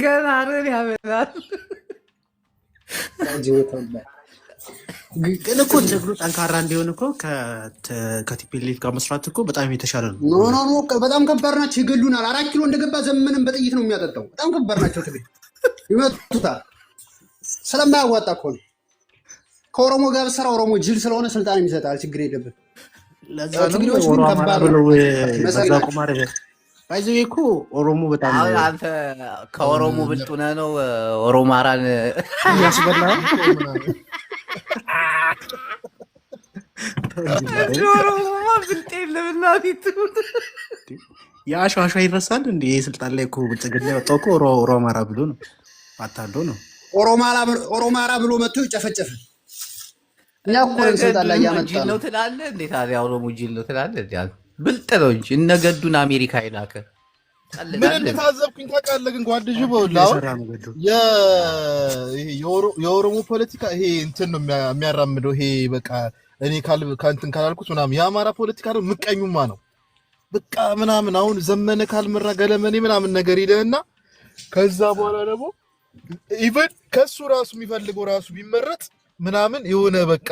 ገና ርን ያበላል። ግን እኮ ትግሉ ጠንካራ እንዲሆን እኮ ከ TPLF ጋር መስራት እኮ በጣም የተሻለ ነው። No no no፣ በጣም ከባድ ናቸው፣ ይገሉናል። 4 ኪሎ እንደገባ ዘመንን በጥይት ነው የሚያጠጣው። በጣም ከባድ ናቸው። ትግሬ ይመቱታል። ስለማያዋጣ እኮ ነው። ከኦሮሞ ጋር ብትሰራ ኦሮሞ ጅል ስለሆነ ስልጣን የሚሰጣል፣ ችግር የለብን። ለዛ ነው ትግሬዎች ግን ኦሮ አማራ ከባድ ብለው ናቸው፣ መሳይ በዛ ናቸው። ቁማር ባይዘ እኮ ኦሮሞ በጣም አሁን አንተ ከኦሮሞ ብልጥ ሆነህ ነው ኦሮማራን ያስበላ። እንደ ኦሮሞማ ብልጥ የለም። እናቴ ትሙት። የአሸዋሸዋ ይረሳል እንዲ ይህ ስልጣን ላይ እኮ ብልጽግና ያወጣው እኮ ኦሮ አማራ ብሎ ነው፣ አታሎ ነው። ኦሮማራ ብሎ መጥቶ ይጨፈጨፈ። እኛ እኮ ነን ስልጣን ላይ እነገዱን ያመጣ ጅል ነው። ነው ትላለህ እንዴ? ታዲያ ኦሮሞ ጅል ነው ትላለህ እንዴ? አንተ ብልጥ ነው እንጂ እነገዱን አሜሪካ የላከ ምን ቀልዳለህ። እንደታዘብኩኝ ታውቃለህ? ግን ጓድ ጅቦ አሁን የሰራ ነው ገዱ። ይሄ የኦሮሞ ፖለቲካ ይሄ እንትን ነው የሚያራምደው። ይሄ በቃ እኔ ከእንትን ካላልኩት ምናምን። የአማራ ፖለቲካ ደግሞ ምቀኙማ ነው በቃ ምናምን። አሁን ዘመነ ካልመራ ገለመኔ ምናምን ነገር ይልህና ከዛ በኋላ ደግሞ even ከሱ ራሱ የሚፈልገው ራሱ ቢመረጥ ምናምን የሆነ በቃ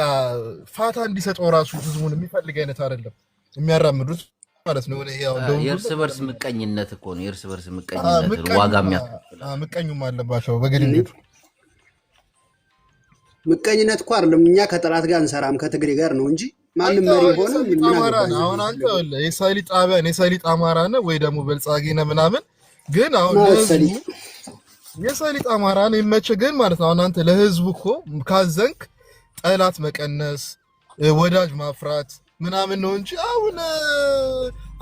ፋታ እንዲሰጠው ራሱ ህዝቡን የሚፈልግ አይነት አይደለም የሚያራምዱት ማለት ነው። የሆነ ይሄ አሁን ደቡብ የእርስ ጎንደር በርስ ምቀኝነት እኮ ነው። የእርስ በርስ ምቀኝነት ነው ዋጋ ምቀኙማ የሚያስከፍለው። ምቀኙማ አለባቸው በግድንግዱ። ምቀኝነት እኮ አይደለም። እኛ ከጠላት ጋር እንሰራም ከትግሬ ጋር ነው እንጂ ማንም አንተ መሪ አሁን ሆነ የሰሊጥ ምን አማራ አገባኝ። ነህ። አሁን አንተ ይኸውልህ የሰሊጥ ጣቢያ ነህ፣ የሰሊጥ አማራ ነህ ወይ ደግሞ በልጻጌ ነህ ምናምን። ግን አሁን ማለት ለህዝቡ ሰሊጥ የሰሊጥ አማራ ነህ ይመችህ። ግን ማለት ነው አሁን አንተ ለህዝቡ እኮ ካዘንክ ጠላት መቀነስ ወዳጅ ማፍራት ምናምን ነው እንጂ አሁን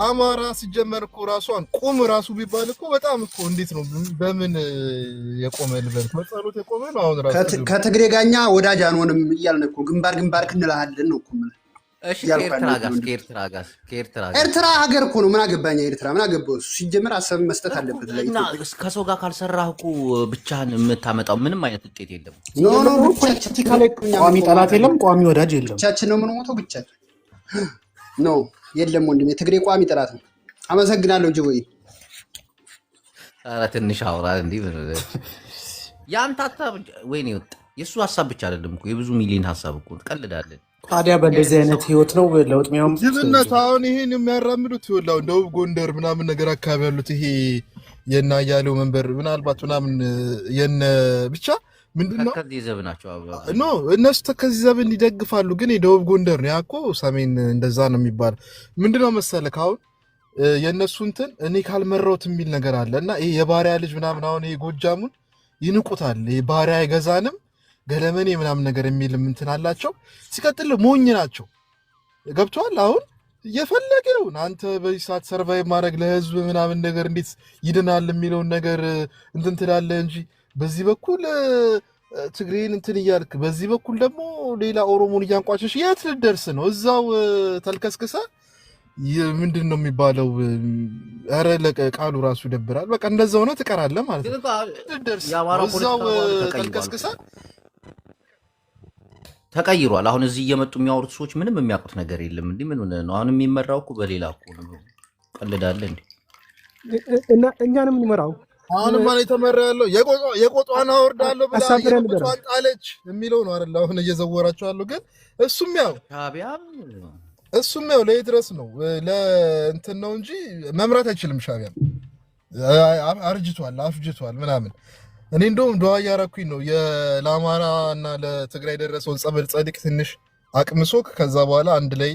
አማራ ሲጀመር እኮ ራሷን ቁም ራሱ ቢባል እኮ በጣም እኮ እንዴት ነው በምን የቆመ ልበል? በጸሎት የቆመ ነው አሁን ራሱ ትግሉ። ከትግሬ ጋር እኛ ወዳጅ አንሆንም እያልን እኮ ግንባር ግንባር ክንልሃለን ነው እኮ የምልህ እሺ እያልኩ ከኤርትራ ያለሁት ጋርስ ወንድም። ከኤርትራ ጋርስ ኤርትራ ሀገር እኮ ነው። ምን አገባኝ ኤርትራ ምን አገባው እሱ። ሲጀመር አሰብን መስጠት እኮ አለበት እና ለኢትዮጵያ። ከሰው ጋር ካልሰራህ እኮ ብቻህን የምታመጣው ምንም አይነት ውጤት የለም። No no ሲጀመር እኮ ብቻችን ፖለቲካ ላይ እኛ ቋሚ የምንቆመው ጠላት የለም፣ ቋሚ ወዳጅ የለም። ብቻችን ነው የምንሞተው። ብቻችን no የለም ወንድሜ፣ ትግሬ ቋሚ ጠላት ነው። አመሰግናለሁ ጅቦዬ። ኧረ ትንሽ አውራ እንዲህ የአንተ ሀሳብ ወይኔ ወጣ። የእሱ ሀሳብ ብቻ አይደለም እኮ የብዙ ሚሊዮን ሀሳብ እኮ ትቀልዳለህ። ታዲያ በእንደዚህ አይነት ህይወት ነው ለውጥ የሚያመጡት? ጅብነት አሁን ይሄን የሚያራምዱት ይኸውልህ አሁን ደቡብ ጎንደር ምናምን ነገር አካባቢ ያሉት ይሄ የነ አያሌው መንበር ምናልባት ምናምን የነ ብቻ ምንድን ነው ተከዜ ዘብ ናቸው No አብዛኛው። እነሱ ተከዜ ዘብን ይደግፋሉ፣ ግን የደቡብ ጎንደር ነው ያ እኮ ሰሜን እንደዛ ነው የሚባለው። ምንድነው መሰለህ አሁን የእነሱ እንትን እኔ ካልመራሁት የሚል ነገር አለ እና ይሄ የባሪያ ልጅ ምናምን አሁን ይሄ ጎጃሙን ይንቁታል። ይሄ ባሪያ አይገዛንም ገለመኔ ምናምን ነገር የሚል እንትን አላቸው። ሲቀጥል ሞኝ ናቸው። ገብቶሃል? አሁን የፈለገውን አንተ በዚህ ሰዓት survive ማድረግ ለህዝብ ምናምን ነገር እንዴት ይድናል የሚለውን ነገር እንትን ትላለህ እንጂ በዚህ በኩል ትግሬን እንትን እያልክ በዚህ በኩል ደግሞ ሌላ ኦሮሞን እያንቋሸሽ የት ልደርስ ነው? እዛው ተልከስክሰ ምንድን ነው የሚባለው? ኧረ ቃሉ ራሱ ይደብራል። በቃ እንደዛ ሆነ ትቀራለህ ማለት ግን ነው። እኮ ልደርስ የአማራ ነው? እዛው ፖለቲካ ተቀይሯል ተልከስክሰ ተቀይሯል። አሁን እዚህ እየመጡ የሚያወሩት ሰዎች ምንም የሚያውቁት ነገር የለም። እንዲህ ምን ሆነህ ነው? አሁን የሚመራው እኮ በሌላ እኮ ነው። ቀልዳለህ እንዴ? እና እኛንም የምንመራው አሁንማ ነው የተመራ ያለው የቆጧን አወርዳለሁ ብላ አሳፍረን ንገረው። የቆጧን ጣለች የሚለው ነው አይደል? አሁን እየዘወራቸው ያለው ግን እሱም ያው ሻዕቢያ እሱም ያው ለይድረስ ነው ለእንትን ነው እንጂ መምራት አይችልም። ሻዕቢያም አርጅቷል፣ አፍጅቷል ምናምን። እኔ እንደውም ዱዓ እያረኩኝ ነው ለአማራ እና ለትግራይ የደረሰውን ጸበል ጸዲቅ ትንሽ አቅምሶ ከዛ በኋላ አንድ ላይ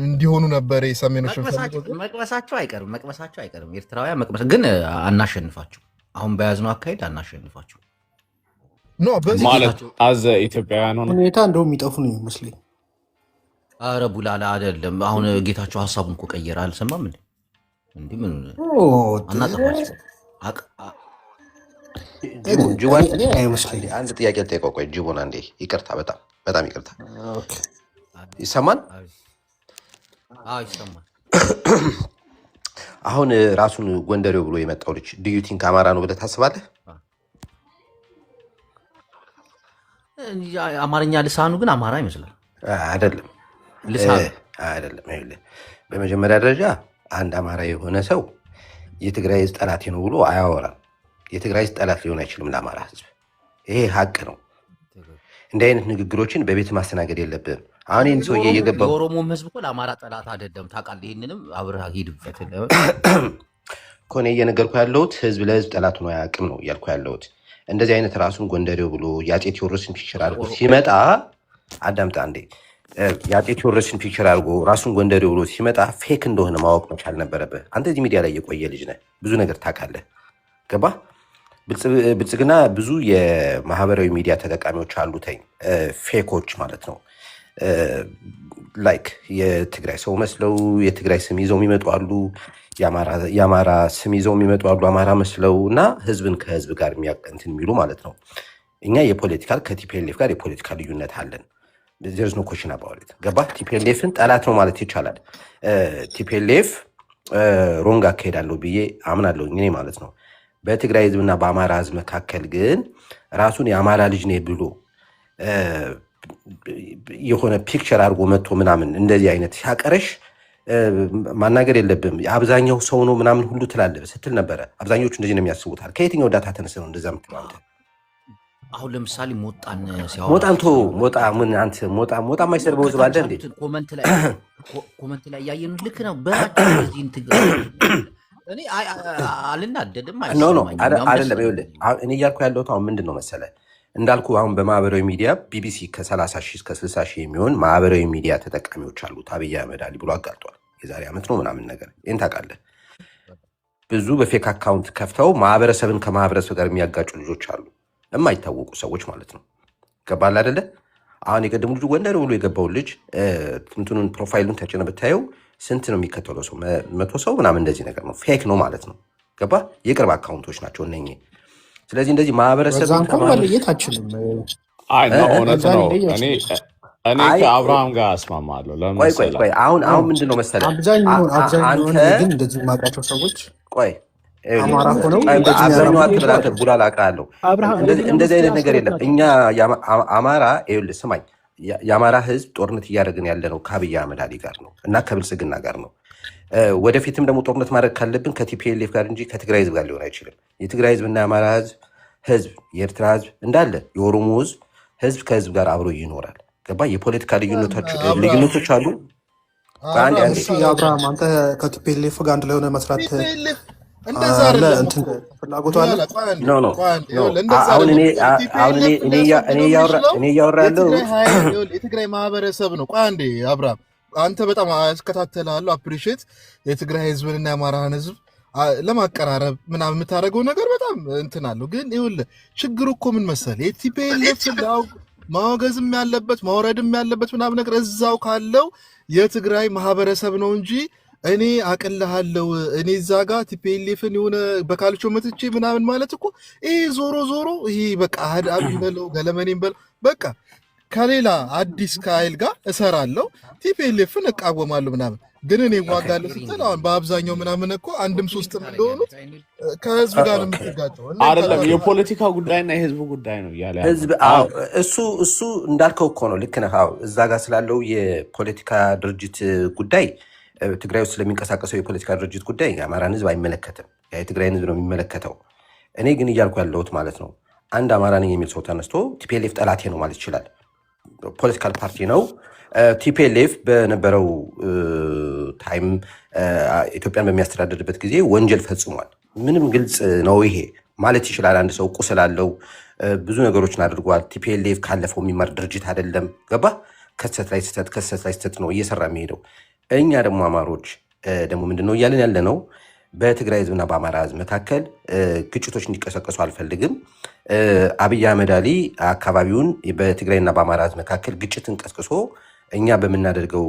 እንዲሆኑ ነበር የሰሜኖች ፈልገው ግን መቅመሳቸው አይቀርም፣ መቅመሳቸው አይቀርም። ኤርትራውያን መቅመስ ግን አናሸንፋቸው። አሁን በያዝነው አካሄድ አናሸንፋቸው። No በዚህ ማለት ጌታቸው as ኢትዮጵያውያን ሆነ ሁኔታ እንደውም የሚጠፉ ነው ይመስለኝ። አረ ቡላላ አይደለም። አሁን ጌታቸው ሀሳቡን እኮ ቀየረ። አልሰማም እንዴ? እንዲህ ምን አናጠፋቸው። ጅቦ ጅቦ እኔ አይመስለኝም። አንድ ጥያቄ ልጠይቀው። ቆይ ጅቦን አንዴ ይቅርታ፣ በጣም በጣም ይቅርታ። ይሰማል? አዎ ይሰማል። አሁን ራሱን ጎንደሬው ብሎ የመጣው ልጅ do you think አማራ ነው ብለህ ታስባለህ? አማርኛ ልሳኑ ግን አማራ ይመስላል። አይደለም ልሳኑ አይደለም። ይኸውልህ በመጀመሪያ ደረጃ አንድ አማራ የሆነ ሰው የትግራይ ህዝብ ጠላቴ ነው ብሎ አያወራም። የትግራይ ህዝብ ጠላት ሊሆን አይችልም ለአማራ ህዝብ። ይሄ ሀቅ ነው። እንዲህ አይነት ንግግሮችን በቤት ማስተናገድ የለብህም። አሁን ይህን ሰውዬ እየገባው የኦሮሞም ህዝብ እኮ ለአማራ ጠላት አይደለም ታውቃለህ። ይህንንም አብረህ ሂድበት። እኮ እኔ እየነገርኩ ያለሁት ህዝብ ለህዝብ ጠላት ሆኖ አያውቅም ነው እያልኩ ያለሁት። እንደዚህ አይነት ራሱን ጎንደሬው ብሎ የአፄ ቴዎድሮስን picture አድርጎ ሲመጣ አዳምጣ አንዴ። የአፄ ቴዎድሮስን picture አድርጎ ራሱን ጎንደሬው ብሎ ሲመጣ fake እንደሆነ ማወቅ መቻል ነበረብህ። አንተ እዚህ ሚዲያ ላይ የቆየ ልጅ ነህ፣ ብዙ ነገር ታውቃለህ። ገባህ? ብልጽግና ብዙ የማህበራዊ ሚዲያ ተጠቃሚዎች አሉተኝ fake ኦች ማለት ነው። Like የትግራይ ሰው መስለው የትግራይ ስም ይዘው የሚመጡ አሉ። የአማራ ስም ይዘው የሚመጡ አሉ። አማራ መስለው እና ህዝብን ከህዝብ ጋር እንትን የሚሉ ማለት ነው። እኛ የ political ከ TPLF ጋር የፖለቲካ ልዩነት አለን። There's no question about it። ገባህ? TPLF ን ጠላት ነው ማለት ይቻላል። TPLF wrong አካሄዳለሁ ብዬ አምናለሁ እኔ ማለት ነው። በትግራይ ህዝብና በአማራ ህዝብ መካከል ግን ራሱን የአማራ ልጅ ነኝ ብሎ የሆነ picture አድርጎ መጥቶ ምናምን እንደዚህ አይነት ሲያቀረሽ ማናገር የለብም። አብዛኛው ሰው ነው ምናምን ሁሉ ትላለህ ስትል ነበረ። አብዛኞቹ እንደዚህ ነው የሚያስቡታል። ከየትኛው data ተነስተ ነው እንደዛ የምትለው አንተ? አሁን ለምሳሌ ሞጣን ሲያወራ ሞጣን ቶ ሞጣ ምን አንተ ሞጣ ሞጣ የማይሰድበው ህዝብ አለ ከታች እንዴ? ያሉትን comment ላይ እያየን ልክ ነው በላቸው። እንደዚህ እንትን እኔ አልናደድም፣ No no አይሰማኝም። ያውም ደስ አይደለም። ነው ይኸውልህ አሁን እኔ እያልኩ ያለሁት አሁን ምንድን ነው መሰለህ እንዳልኩ አሁን በማህበራዊ ሚዲያ ቢቢሲ ከ30 ሺህ እስከ 60 ሺህ የሚሆን ማህበራዊ ሚዲያ ተጠቃሚዎች አሉት አብይ አህመድ አሊ ብሎ አጋልጧል። የዛሬ ዓመት ነው ምናምን ነገር ይህን ታውቃለህ። ብዙ በ fake account ከፍተው ማህበረሰብን ከማህበረሰብ ጋር የሚያጋጩ ልጆች አሉ፣ የማይታወቁ ሰዎች ማለት ነው። ገባል አይደለ? አሁን የቀደሙ ልጁ ጎንደር ብሎ የገባውን ልጅ እንትኑን profile ኡን ተጭነ ብታየው ስንት ነው የሚከተለው ሰው? 100 ሰው ምናምን እንደዚህ ነገር ነው። Fake ነው ማለት ነው። ገባ? የቅርብ account ኦች ናቸው እነኚህ። ስለዚህ እንደዚህ በዛ ማህበረሰብን እንኳን ከማህበረሰብ መለየት አችልም። አይ እ ነው እ? እውነት በዛ ነው። ሊለይ እኔ አችልም። እኔ አይ ከአብርሃም ጋር እስማማለሁ። ለምን ቆይ ቆይ መሰለህ? ቆይ አሁን አሁን ምንድን ነው መሰለህ አብዛኛውን አንተ ግን እንደዚህ የማውቃቸው ሰዎች ቆይ ይኸውልህ፣ አማራ ሆነው ቆይ ቆይ እንደዚህ አብዛኛው የሚያራምዱ አትበል አንተ አሉ። ቡላላ አውቃለሁ። አብርሃም እንደዚህ የግል እንደዚህ አምስት አይነት ነገር አስሮች የለም። ናቸው። እኛ አማራ ይኸውልህ ስማኝ፣ የአማራ ህዝብ ጦርነት እያደረግን ያለ ነው ከአብይ አህመድ አሊ ጋር ነው እና ከብልጽግና ጋር ነው። ወደፊትም ደግሞ ጦርነት ማድረግ ካለብን ከ TPLF ጋር እንጂ ከትግራይ ህዝብ ጋር ሊሆን አይችልም። የትግራይ ህዝብና የአማራ ህዝብ የኤርትራ ህዝብ እንዳለ የኦሮሞ ህዝብ ህዝብ ከህዝብ ጋር አብሮ ይኖራል። ገባ? የፖለቲካ አብርሃም ልዩነቶች አሉ። ቆይ አንዴ አብርሃም አንዴ እሺ አብርሃም፣ አንተ ከ TPLF ጋር አንድ ላይ ሆነ መስራት TPLF እንደዛ አለ አይደለም እንትን እኮ ፍላጎቱ አለ። ቡላላ ቆይ አንዴ No no ቆይ አንዴ No ይኸውልህ እንደዛ አሁን አይደለም እኔ እኮ አሁን እኔ TPLF እኔ እያ- እኔ ሊያስወግደው እያወራ የሚችለው እኔ እያወራ የትግራይ ያለሁት ኃይል ይኸውልህ የትግራይ ማህበረሰብ ነው። ቆይ አንዴ አብርሃም አንተ በጣም አስከታተልሃለሁ፣ appreciate የትግራይ ህዝብንና የአማራን ህዝብ ለማቀራረብ ምናምን የምታደርገው ነገር በጣም እንትን አለው። ግን ይኸውልህ ችግሩ እኮ ምን መሰለህ የ TPLF ማወገዝም ያለበት ማውረድም ያለበት ምናምን ነገር እዛው ካለው የትግራይ ማህበረሰብ ነው እንጂ እኔ አቅልሃለሁ እኔ እዛ ጋር TPLF ን የሆነ በካልቾ መትቼ ምናምን ማለት እኮ ይሄ ዞሮ ዞሮ ይሄ በቃ አህዳብን በለው ገለመኔን በለው በቃ ከሌላ አዲስ ከኃይል ጋር እሰራለሁ TPLF ን እቃወማለሁ ምናምን፣ ግን እኔ እዋጋለሁ ስትል አሁን በአብዛኛው ምናምን እኮ አንድም ሶስትም እንደሆኑት ከህዝብ ጋር ነው የምትጋጨው። እና አይደለም የፖለቲካ ጉዳይና የህዝብ ጉዳይ ነው እያለ ያለው። ህዝብ አዎ፣ እሱ እንዳልከው እኮ ነው። ልክ ነህ። አዎ፣ እዛ ጋር ስላለው የፖለቲካ ድርጅት ጉዳይ ትግራይ ውስጥ ስለሚንቀሳቀሰው የፖለቲካ ድርጅት ጉዳይ የአማራን ህዝብ አይመለከትም። ያ የትግራይን ህዝብ ነው የሚመለከተው። እኔ ግን እያልኩ ያለሁት ማለት ነው አንድ አማራ ነኝ የሚል ሰው ተነስቶ TPLF ጠላቴ ነው ማለት ይችላል። Political party ነው። TPLF በነበረው time ኢትዮጵያን በሚያስተዳድርበት ጊዜ ወንጀል ፈጽሟል። ምንም ግልጽ ነው ይሄ ማለት ይችላል። አንድ ሰው ቁስል አለው፣ ብዙ ነገሮችን አድርጓል። TPLF ካለፈው የሚማር ድርጅት አይደለም። ገባ? ከስህተት ላይ ስህተት፣ ከስህተት ላይ ስህተት ነው እየሰራ የሚሄደው። እኛ ደግሞ አማሮች ደግሞ ምንድን ነው እያለን ያለ ነው? በትግራይ ህዝብና በአማራ ህዝብ መካከል ግጭቶች እንዲቀሰቀሱ አልፈልግም። አብይ አህመድ አሊ አካባቢውን በትግራይና በአማራ ህዝብ መካከል ግጭትን ቀስቅሶ እኛ በምናደርገው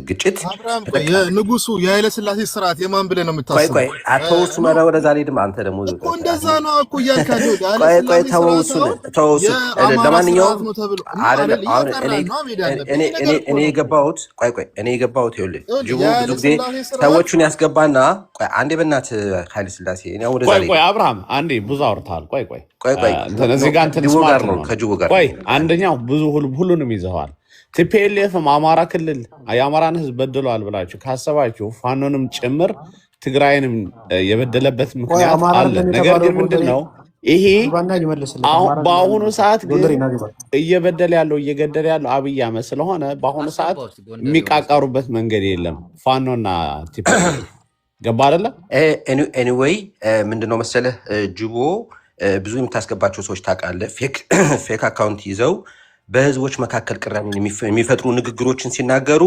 ግጭት አብርሃም ቆይ፣ ተጠቃሚ የንጉሱ የኃይለ ስላሴ ስርዓት የማን ብለህ ነው ቆይ የምታስበው? ቆይ አቶ እሱ No መረ ወደዛ አልሄድም። አንተ ደግሞ እኮ እንደዛ ነው እኮ እያልክ ያለው የኃይለ ቆይ ቆይ ስላሴ ተወው፣ ስርዓት እሱን አሁን ተወው እሱን። የአማራ ስርዓት ለማንኛውም ነው ተብሎ no አይደለም አይደል? አሁን እኔ እያጠራን ነው መሄድ ያለብህ። እኔ ይሄ እኔ ነገር እኮ እኔ ነው እኮ የገባሁት ቆይ ቆይ እኔ የገባሁት ይኸውልህ ይኸውልህ ጅቡ ብዙ የኃይለ ጊዜ ስላሴ ስርዓት ሰዎቹን ያስገባና ቆይ አንዴ በእናትህ ኃይለ ስላሴ እኔ አሁን ወደዛ ቆይ ቆይ አልሄድም። አብርሃም አንዴ ብዙ አውርተሃል። ቆይ ቆይ ቆይ ቆይ እንትን እዚህ ጋር እንትን ጅቡ ጋር smart ነው ነው። ከጅቡ ጋር ቆይ ነው። አንደኛው ብዙ ሁሉንም ይዘዋል። TPLF ም አማራ ክልል የአማራን ህዝብ በድለዋል ብላችሁ ካሰባችሁ ፋኖንም ጭምር ትግራይንም የበደለበት ቆይ ምክንያት አማራ አለ። አይደለም ነገር የተባለው ግን ምንድን ጎንደሬ ነው ይሄ ግባና ይመልስልህ። አማራ አይደለም በአሁኑ ሰዓት ግን ጎንደሬ ና ግባ። እየበደለ ያለው እየገደለ ያለው አብይ አህመድ ስለሆነ በአሁኑ ሰዓት አስገባው እስኪ ጎንደሬውን እስኪ። የሚቃቀሩበት መንገድ የለም። ፋኖና TPLF ገባ አይደለ? Anyway ምንድነው መሰለህ ጅቦ ብዙ የምታስገባቸው ሰዎች ታውቃለህ፣ fake account ይዘው በህዝቦች መካከል ቅራኔን የሚፈጥሩ ንግግሮችን ሲናገሩ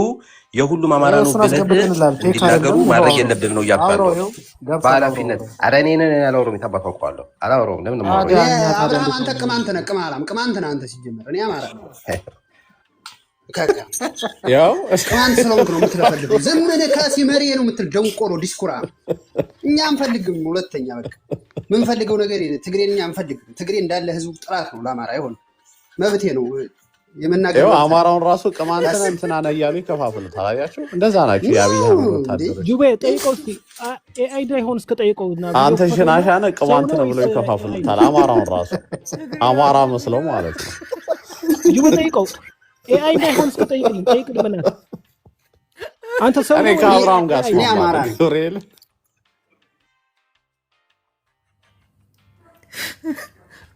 የሁሉም አማራ ይኸው ነው እሱን ብለህ አስገብተንልሃል። Fake እንዲናገሩ አይደለም። ይኸው ማድረግ አውራው የለብህም ነው እያልኩ አውራው ያለሁት ይኸው ገብቷል። አውራው በኃላፊነት። አውራው ኧረ እኔ እኔ አላወራሁም፣ የታባቱ አውቀዋለሁ። አላወራሁም። ለምን ነው የማወራው? ታዲያ እኛ ታዲያ አብርሃም እንዴት አንተ ነው? ቅማንት ነህ፣ ቅማላም ቅማንት ነህ አንተ። ሲጀመር እኔ አማራ ነኝ። ከካ ያው ቅማንት ስለሆንክ ነው የምትለፈልገው። ዘመነ ካሴ መሪ ነው የምትል ደንቆሮ ዲስኩራ። እኛ አንፈልግም። ሁለተኛ በቃ ምንፈልገው ነገር የለ። ትግሬን እኛ አንፈልግም። ትግሬ እንዳለ ህዝቡ ጥላት ነው ለአማራ። አይሆንም፣ መብቴ ነው የመናገር ይኸው መብት አለ። አማራውን ራሱ ቅማንትን እንትና ነህ እያሉ ይከፋፍሉታል። አያችሁ፣ እንደዛ ናቸው የአብይ No አህመድ እንዴ ወታደሮች። ጁቤ ጠይቀው እስኪ AI እንዳይሆን እስከ ጠይቀው እና ቪዲዮ አንተ ክፈተውና ሽናሻ ነህ ሰው ቅማንት ነው ነው ብለው ወይስ AI ነው? ይከፋፍሉታል። አማራውን ራሱ አማራ መስለው ማለት ነው። ጁቤ ጠይቀው AI እንዳይሆን እስከ ጠይቅልን ጠይቅልን በእናትህ። አንተ ሰው እኔ ነው ወይስ ከአብርሃም ጋር AI እኔ ነው? አማራ እስማማለሁ። ነኝ። ገብርኤል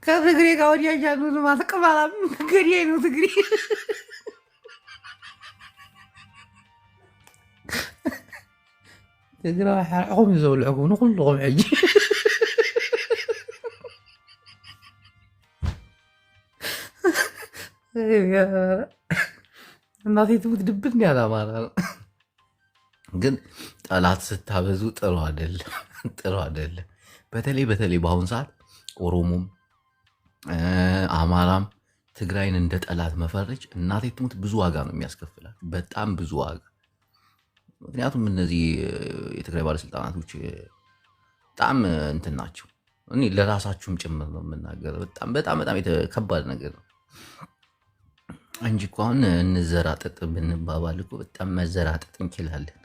ከትግሬ ጋር ወዲያ እያሉ ማለት ቅማላም ገዴ ነው ትግሬ። ትግራዋይ ሓርዕኹም እዩ ዘብልዕኩም ንኩልኩም ሕጂ። እናቴ ትሙት ድብት ያለ አማራ ነው። ግን ጠላት ስታበዙ ጥሩ አይደለም፣ ጥሩ አይደለም። በተለይ በተለይ በአሁኑ ሰዓት ኦሮሞም አማራም ትግራይን እንደ ጠላት መፈረጅ እናቴ ትሙት ብዙ ዋጋ ነው የሚያስከፍላል። በጣም ብዙ ዋጋ። ምክንያቱም እነዚህ የትግራይ ባለስልጣናቶች በጣም እንትን ናቸው። እኔ ለራሳችሁም ጭምር ነው የምናገረው። በጣም በጣም በጣም ከባድ ነገር ነው እንጂ እኮ አሁን እንዘራጠጥ ብንባባል እኮ በጣም መዘራጠጥ እንችላለን።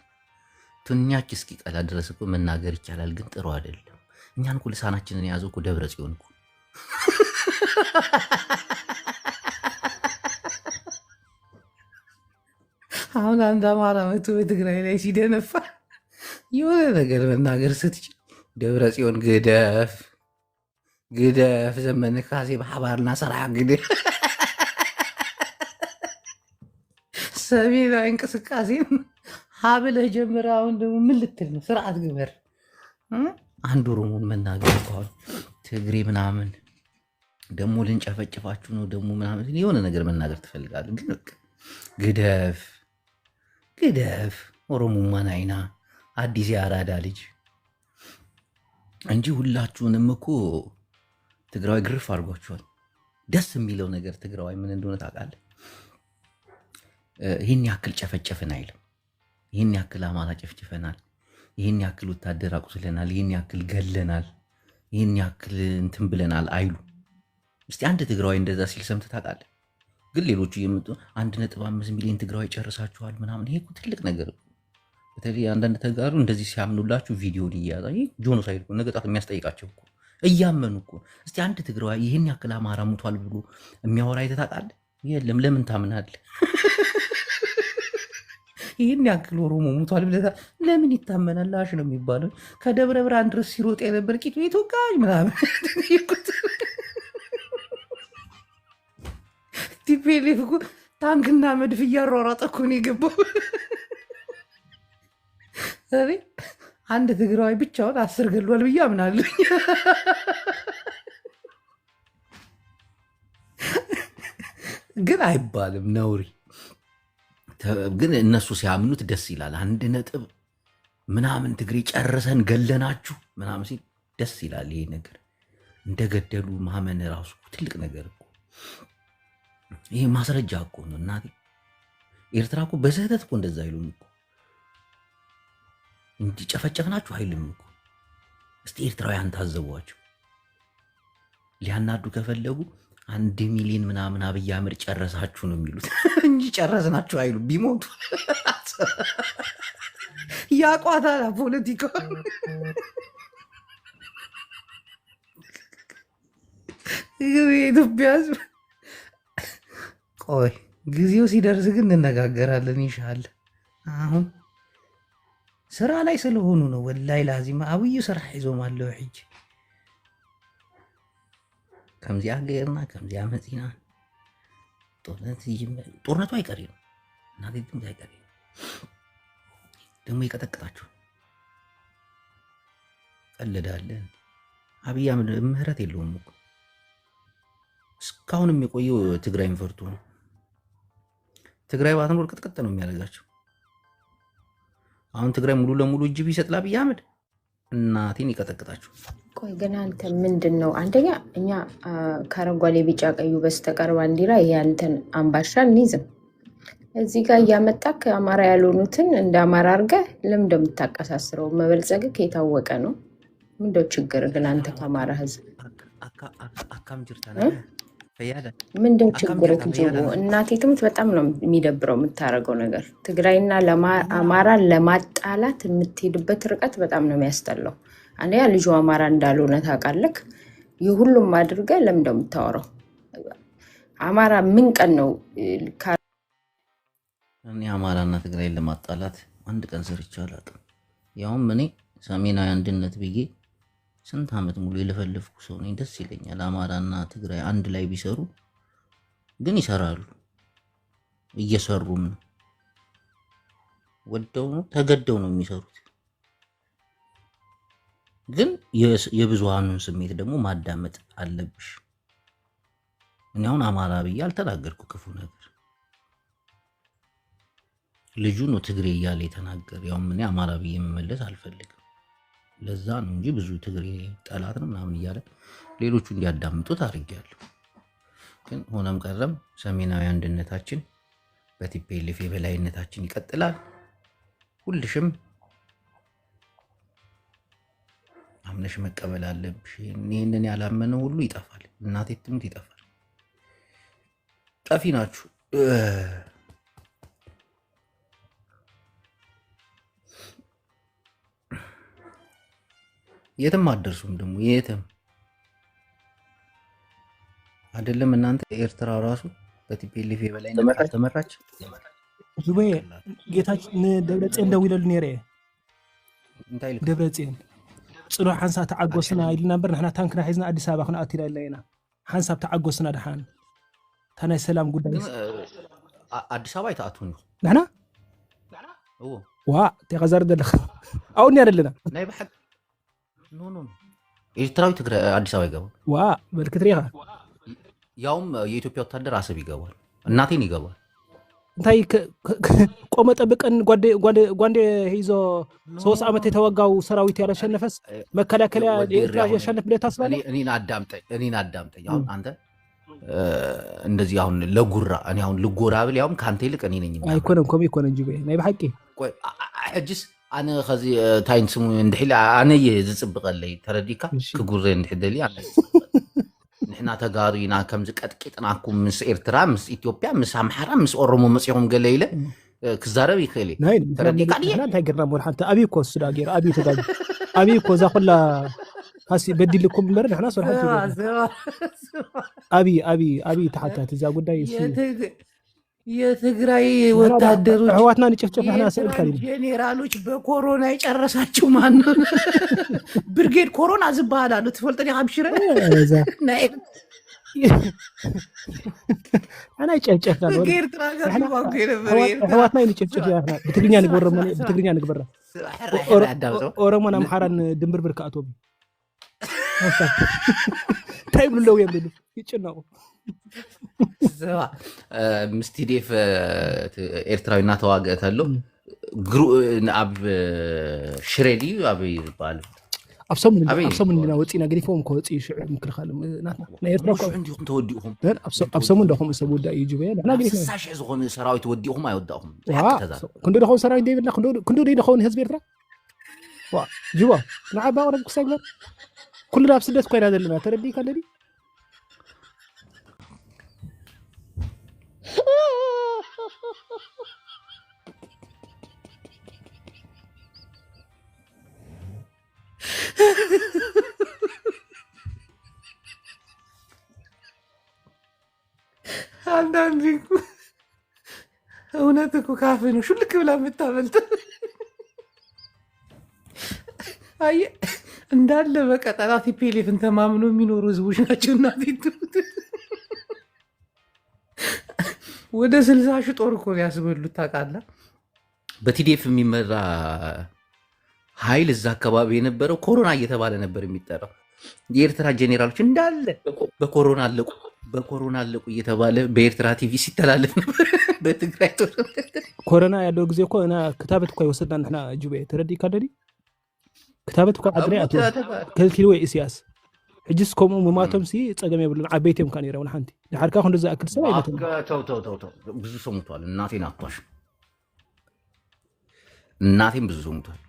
ቱኛች እስኪቀላ ድረስ እኮ መናገር ይቻላል፣ ግን ጥሩ አይደለም። እኛን እኮ ልሳናችንን የያዘው እኮ ደብረ ጽዮን እኮ። አሁን አንድ አማራ መቶ በትግራይ ላይ ሲደነፋ የሆነ ነገር መናገር ስትችል ደብረ ጽዮን ግደፍ ግደፍ፣ ዘመነ ካሴ ብሓባርና ስራሕ ግደፍ፣ ሰሜናዊ እንቅስቃሴን ሀብለህ ጀምረ። አሁን ደግሞ ምን ልትል ነው? ስርዓት ግበር። አንድ ኦሮሞን መናገር እኮ አሁን ትግሬ ምናምን ደግሞ ልንጨፈጭፋችሁ ነው ደግሞ ምናምን የሆነ ነገር መናገር ትፈልጋለህ፣ ግን በቃ ግደፍ ግደፍ፣ ኦሮሞማን አይና አዲስ የአራዳ ልጅ እንጂ ሁላችሁንም እኮ ትግራዋይ ግርፍ አድርጓችኋል። ደስ የሚለው ነገር ትግራዋይ ምን እንደሆነ ታውቃለህ? ይህን ያክል ጨፈጨፍን አይልም። ይህን ያክል አማራ ጨፍጭፈናል፣ ይህን ያክል ወታደር አቁስለናል፣ ይህን ያክል ገለናል፣ ይህን ያክል እንትን ብለናል አይሉ። እስቲ አንድ ትግራዋይ እንደዛ ሲል ሰምተህ ታውቃለህ? ግን ሌሎቹ እየመጡ 1.5 ሚሊዮን ትግራዋይ ጨርሳችኋል ምናምን፣ ይሄ እኮ ትልቅ ነገር እኮ። በተለይ አንዳንድ ተጋሩ እንደዚህ ሲያምኑላችሁ ቪዲዮን እየያዘ ይህ genocide እኮ ነገ ጧት የሚያስጠይቃቸው እኮ እያመኑ እኮ። እስቲ አንድ ትግራዋይ ይህን ያክል አማራ ሙቷል ብሎ የሚያወራ አይተህ ታውቃለህ? የለም። ለምን ታምናለህ? ይህን ያክል ኦሮሞ ሙቷል ብለህ ለምን ይታመናል? አሽ ነው የሚባለው። ከደብረ ብርሃን ድረስ ሲሮጥ የነበር ቂጡ የተወጋኝ ምናምን TPLF እኮ ታንክና መድፍ እያሯሯጠ እኮ ነው የገባው። እኔ አንድ ትግራዋይ ብቻውን 10 ገድሏል ብዬ አምናለሁ። ግን አይባልም ነውሪ። ግን እነሱ ሲያምኑት ደስ ይላል። አንድ ነጥብ ምናምን ትግሬ ጨርሰን ገለናችሁ ምናምን ሲል ደስ ይላል። ይሄ ነገር እንደገደሉ ማመን ራሱ ትልቅ ነገር እኮ፣ ይሄ ማስረጃ እኮ ነው እናቴ። ኤርትራ እኮ በስህተት እኮ እንደዛ አይሉም እኮ፣ እንጂ ጨፈጨፍናችሁ አይልም እኮ። እስቲ ኤርትራውያን ታዘቧቸው። ሊያናዱ ከፈለጉ 1 ሚሊዮን ምናምን አብይ አህመድ ጨረሳችሁ ነው የሚሉት እንጂ ጨረስናችሁ አይሉ። ቢሞቱ ያቋታል ፖለቲካ። የኢትዮጵያ ሕዝብ ቆይ ጊዜው ሲደርስ ግን እንነጋገራለን። ይሻል አሁን ስራ ላይ ስለሆኑ ነው። ወላይ ላዚማ አብዩ ስራሕ ሒዞም ኣለዉ ሕጂ ከምዚኣ ገይርና ከምዚኣ መፂና ጦርነት ጦርነቱ አይቀሬ ነው። እናቴ ትሙት አይቀሬ ነው። ደግሞ ይቀጠቅጣቸው ቀልዳለን። አብይ አህመድ ምህረት የለውም እኮ፣ እስካሁንም የቆየው ትግራይን ፈርቶ ነው። ትግራይ ባትኖር ቅጥቅጥ ነው የሚያደርጋቸው። አሁን ትግራይ ሙሉ ለሙሉ እጅ ቢሰጥ ለአብይ አህመድ እናቴን ይቀጠቅጣቸው። ቆይ ግን አንተ ምንድን ነው? አንደኛ እኛ ከአረንጓዴ ቢጫ ቀዩ በስተቀር ባንዲራ ይሄ አንተን አምባሻ አንይዝም። እዚህ ጋር እያመጣክ አማራ ያልሆኑትን እንደ አማራ አድርገህ ለምን እንደምታቀሳስረው መበልጸግህ የታወቀ ነው። ምንድነው ችግር ግን አንተ ከአማራ ህዝብ Akkam jirta እ? Fayyaadha ምንድነው Akkam ችግርህ? jirta ጅቦ Fayyaadha እናቴ ትሙት በጣም ነው የሚደብረው የምታደርገው ነገር። ትግራይና አማራን ለማጣላት የምትሄድበት ርቀት በጣም ነው የሚያስጠላው። አንደኛ ልጁ አማራ እንዳልሆነ ታውቃለህ። የሁሉም አድርገህ ለምን እንደምታወራው አማራ ምን ቀን ነው እኔ አማራና ትግራይን ለማጣላት አንድ ቀን ሰርቼ አላውቅም። ያውም እኔ ሰሜናዊ አንድነት ብዬ ስንት ዓመት ሙሉ የለፈለፍኩ ሰው ነኝ። ደስ ይለኛል አማራና ትግራይ አንድ ላይ ቢሰሩ። ግን ይሰራሉ፣ እየሰሩም ነው። ወደው ነው ተገደው ነው የሚሰሩት። ግን የብዙሃኑን ስሜት ደግሞ ማዳመጥ አለብሽ። እኔ አሁን አማራ ብዬ አልተናገርኩ ክፉ ነገር። ልጁ ነው ትግሬ እያለ የተናገር። ያውም እኔ አማራ ብዬ መመለስ አልፈልግም። ለዛ ነው እንጂ ብዙ ትግሬ ጠላት ነው ምናምን እያለ ሌሎቹ እንዲያዳምጡት አድርጌያለሁ። ግን ሆነም ቀረም ሰሜናዊ አንድነታችን በ TPLF የበላይነታችን ይቀጥላል። ሁልሽም አምነሽ መቀበል አለብሽ። ይህንን ያላመነ ሁሉ ይጠፋል። እናቴ ትሙት ይጠፋል። ጠፊ ናችሁ። የትም አትደርሱም። ደግሞ የትም አይደለም እናንተ ኤርትራ ራሱ በ TPLF የበላይነት ካልተመራች ዙበ ጌታችን ንደብረፅዮን ደዊለሉ ነይረ እየ። እንታይ ኢልካ? ደብረፅዮን ፅኑሕ ሓንሳብ ተዓጎስና ኢልና እምበር ንሕና ታንክና ሒዝና ኣዲስ ኣበባ ክንኣቱ ኢልና ኢና፣ ሓንሳብ ተዓጎስና ድሓን እታ ናይ ሰላም ጉዳይ። ግን ኣዲስ ኣበባ ኣይተኣትውን ኢኹም? ንሕና እዎ። ዋ እንታይ ከዛርብ ዘለኻ፣ ኣብኡ እኒኣ ዘለና። ናይ ብሓቂ? No, no, ኤርትራዊ ትግራይ ኣዲስ ኣበባ ይገባል። ዋ በል ክትሪኢኻ። ያውም የኢትዮጵያ ወታደር አሰብ ይገባል። እናቴን ይገባል። እንታይ ቆመ ጠብቀን ጓንዴ ይዞ 3 ዓመት የተዋጋው ሰራዊት ያላሸነፈስ መከላከያ የኤርትራ ያሸንፍ ብለህ ታስባለህ? እኔን አዳምጠኝ፣ እኔን አዳምጠኝ። አሁን አንተ እንደዚህ አሁን ለጉራ እኔ አሁን ልጎራ ብል ያውም ከአንተ ይልቅ እኔ ነኝ። ኣይኮነን፣ ከምኡ ይኮነን ጅቤ፣ ናይ ብሓቂ። ሕጅስ ኣነ ከዚ እንታይ ስሙ እንድሕል ኣነ እየ ዝፅብቐለይ፣ ተረዲካ? ክጉረ እንድሕር ደልየ ኣነ ንሕና ተጋሩ ኢና፣ ከምዚ ቀጥቂጥናኩም ምስ ኤርትራ፣ ምስ ኢትዮጵያ፣ ምስ ኣምሓራ፣ ምስ ኦሮሞ መፂኹም ገለ ኢለ ክዛረብ ይክእል እየ፣ ተረዲካ? ንሕና እንታይ ጌርና ሞል ሓንቲ? ኣብይ እኮ እሱ ዳ ገይሩ፣ ኣብይ ተጋጊ፣ ኣብይ እኮ እዛ ኩላ ሃሲ በዲልኩም እምበር ንሕና ሶር ሓንቲ። ኣብይ ኣብይ ኣብይ ተሓታቲ እዛ ጉዳይ እሱ። የትግራይ ወታደሮች ኣሕዋትና ንጭፍጭፍ ንሕና ስእልካ ጄኔራሎች በኮሮና የጨረሳቸው ማን ነው? ብርጌድ ኮሮና ዝበሃል ኣሎ፣ ትፈልጦ ዲኻ? ብሽረ። ኣና ይጨፍጨፍና ኣሕዋትና ይንጭፍጭፍ። ብትግርኛ ንግበሮ፣ ብትግርኛ ንግበራ። ኦሮሞን ኣምሓራን ድንብርብር ክኣትዎም እንታይ ይብሉ ኣለዉ እዮም ይጭነቁ። ምስ TDF ኤርትራዊ እናተዋግአ ተሎ ኣብ ሽሬ ድዩ ኣበይ ዝበሃል? ኣብ ሰሙን ኢና ወፂና፣ ገዲፎም ከወፂ ሽዑ ምክልኻል ናይ ኤርትራ እንዲኹም ተወዲእኹም። ኣብ ሰሙን ዶ ከምኡ ሰብ ውዳእ እዩ ጅበ። ንሕና 60,000 ዝኾኑ ሰራዊት ወዲእኹም ኣይወዳእኹም። ክንዶ ድኸውን ሰራዊት ዘይብልና፣ ክንዶ ደይንኸውን ህዝቢ ኤርትራ ጅቦ። ንዓባ ቅረብ ክሳይ ግበር፣ ኩልና ኣብ ስደት ኮይና ዘለና ተረዲእካ ኣለኒ። አንዳንዴ እውነት እኮ ካፌ ነው ሹልክ ብላ የምታመልጥ። አየህ፣ እንዳለ በቀጠና TPLF ን ተማምኖ የሚኖሩ ህዝቦች ናቸው። እናቴ ትሙት፣ ወደ 60,000 ጦር እኮ ነው ያስበሉት፣ ታውቃለህ። በ TDF የሚመራ ኃይል እዛ አካባቢ የነበረው ኮሮና እየተባለ ነበር የሚጠራው። የኤርትራ ጄኔራሎች እንዳለ በኮሮና አለቁ፣ በኮሮና አለቁ እየተባለ በኤርትራ ቲቪ ሲተላለፍ ነበር። በትግራይ ጦር ኮሮና ያለው ግዜ እኮ ክታበት እኳ ይወሰድና ንሕና ጅበ፣ ተረዲእካ ኣለኒ? ክታበት እኳ ዓድና ኣትዎ ከልኪልዎ ኢሳያስ። ሕጂስ ከምኡ ምማቶም ሲ ፀገም የብሉን፣ ዓበይቲ እዮም ካ ነይሮም። ሓንቲ ድሓርካ ክንዲ ዝኣክል ሰብ ኣይመተን። ተው ተው ተው ተው፣ ብዙ ሰው ሙቷል። እናቴን አቷሽ፣ እናቴን ብዙ ሰው ሙቷል።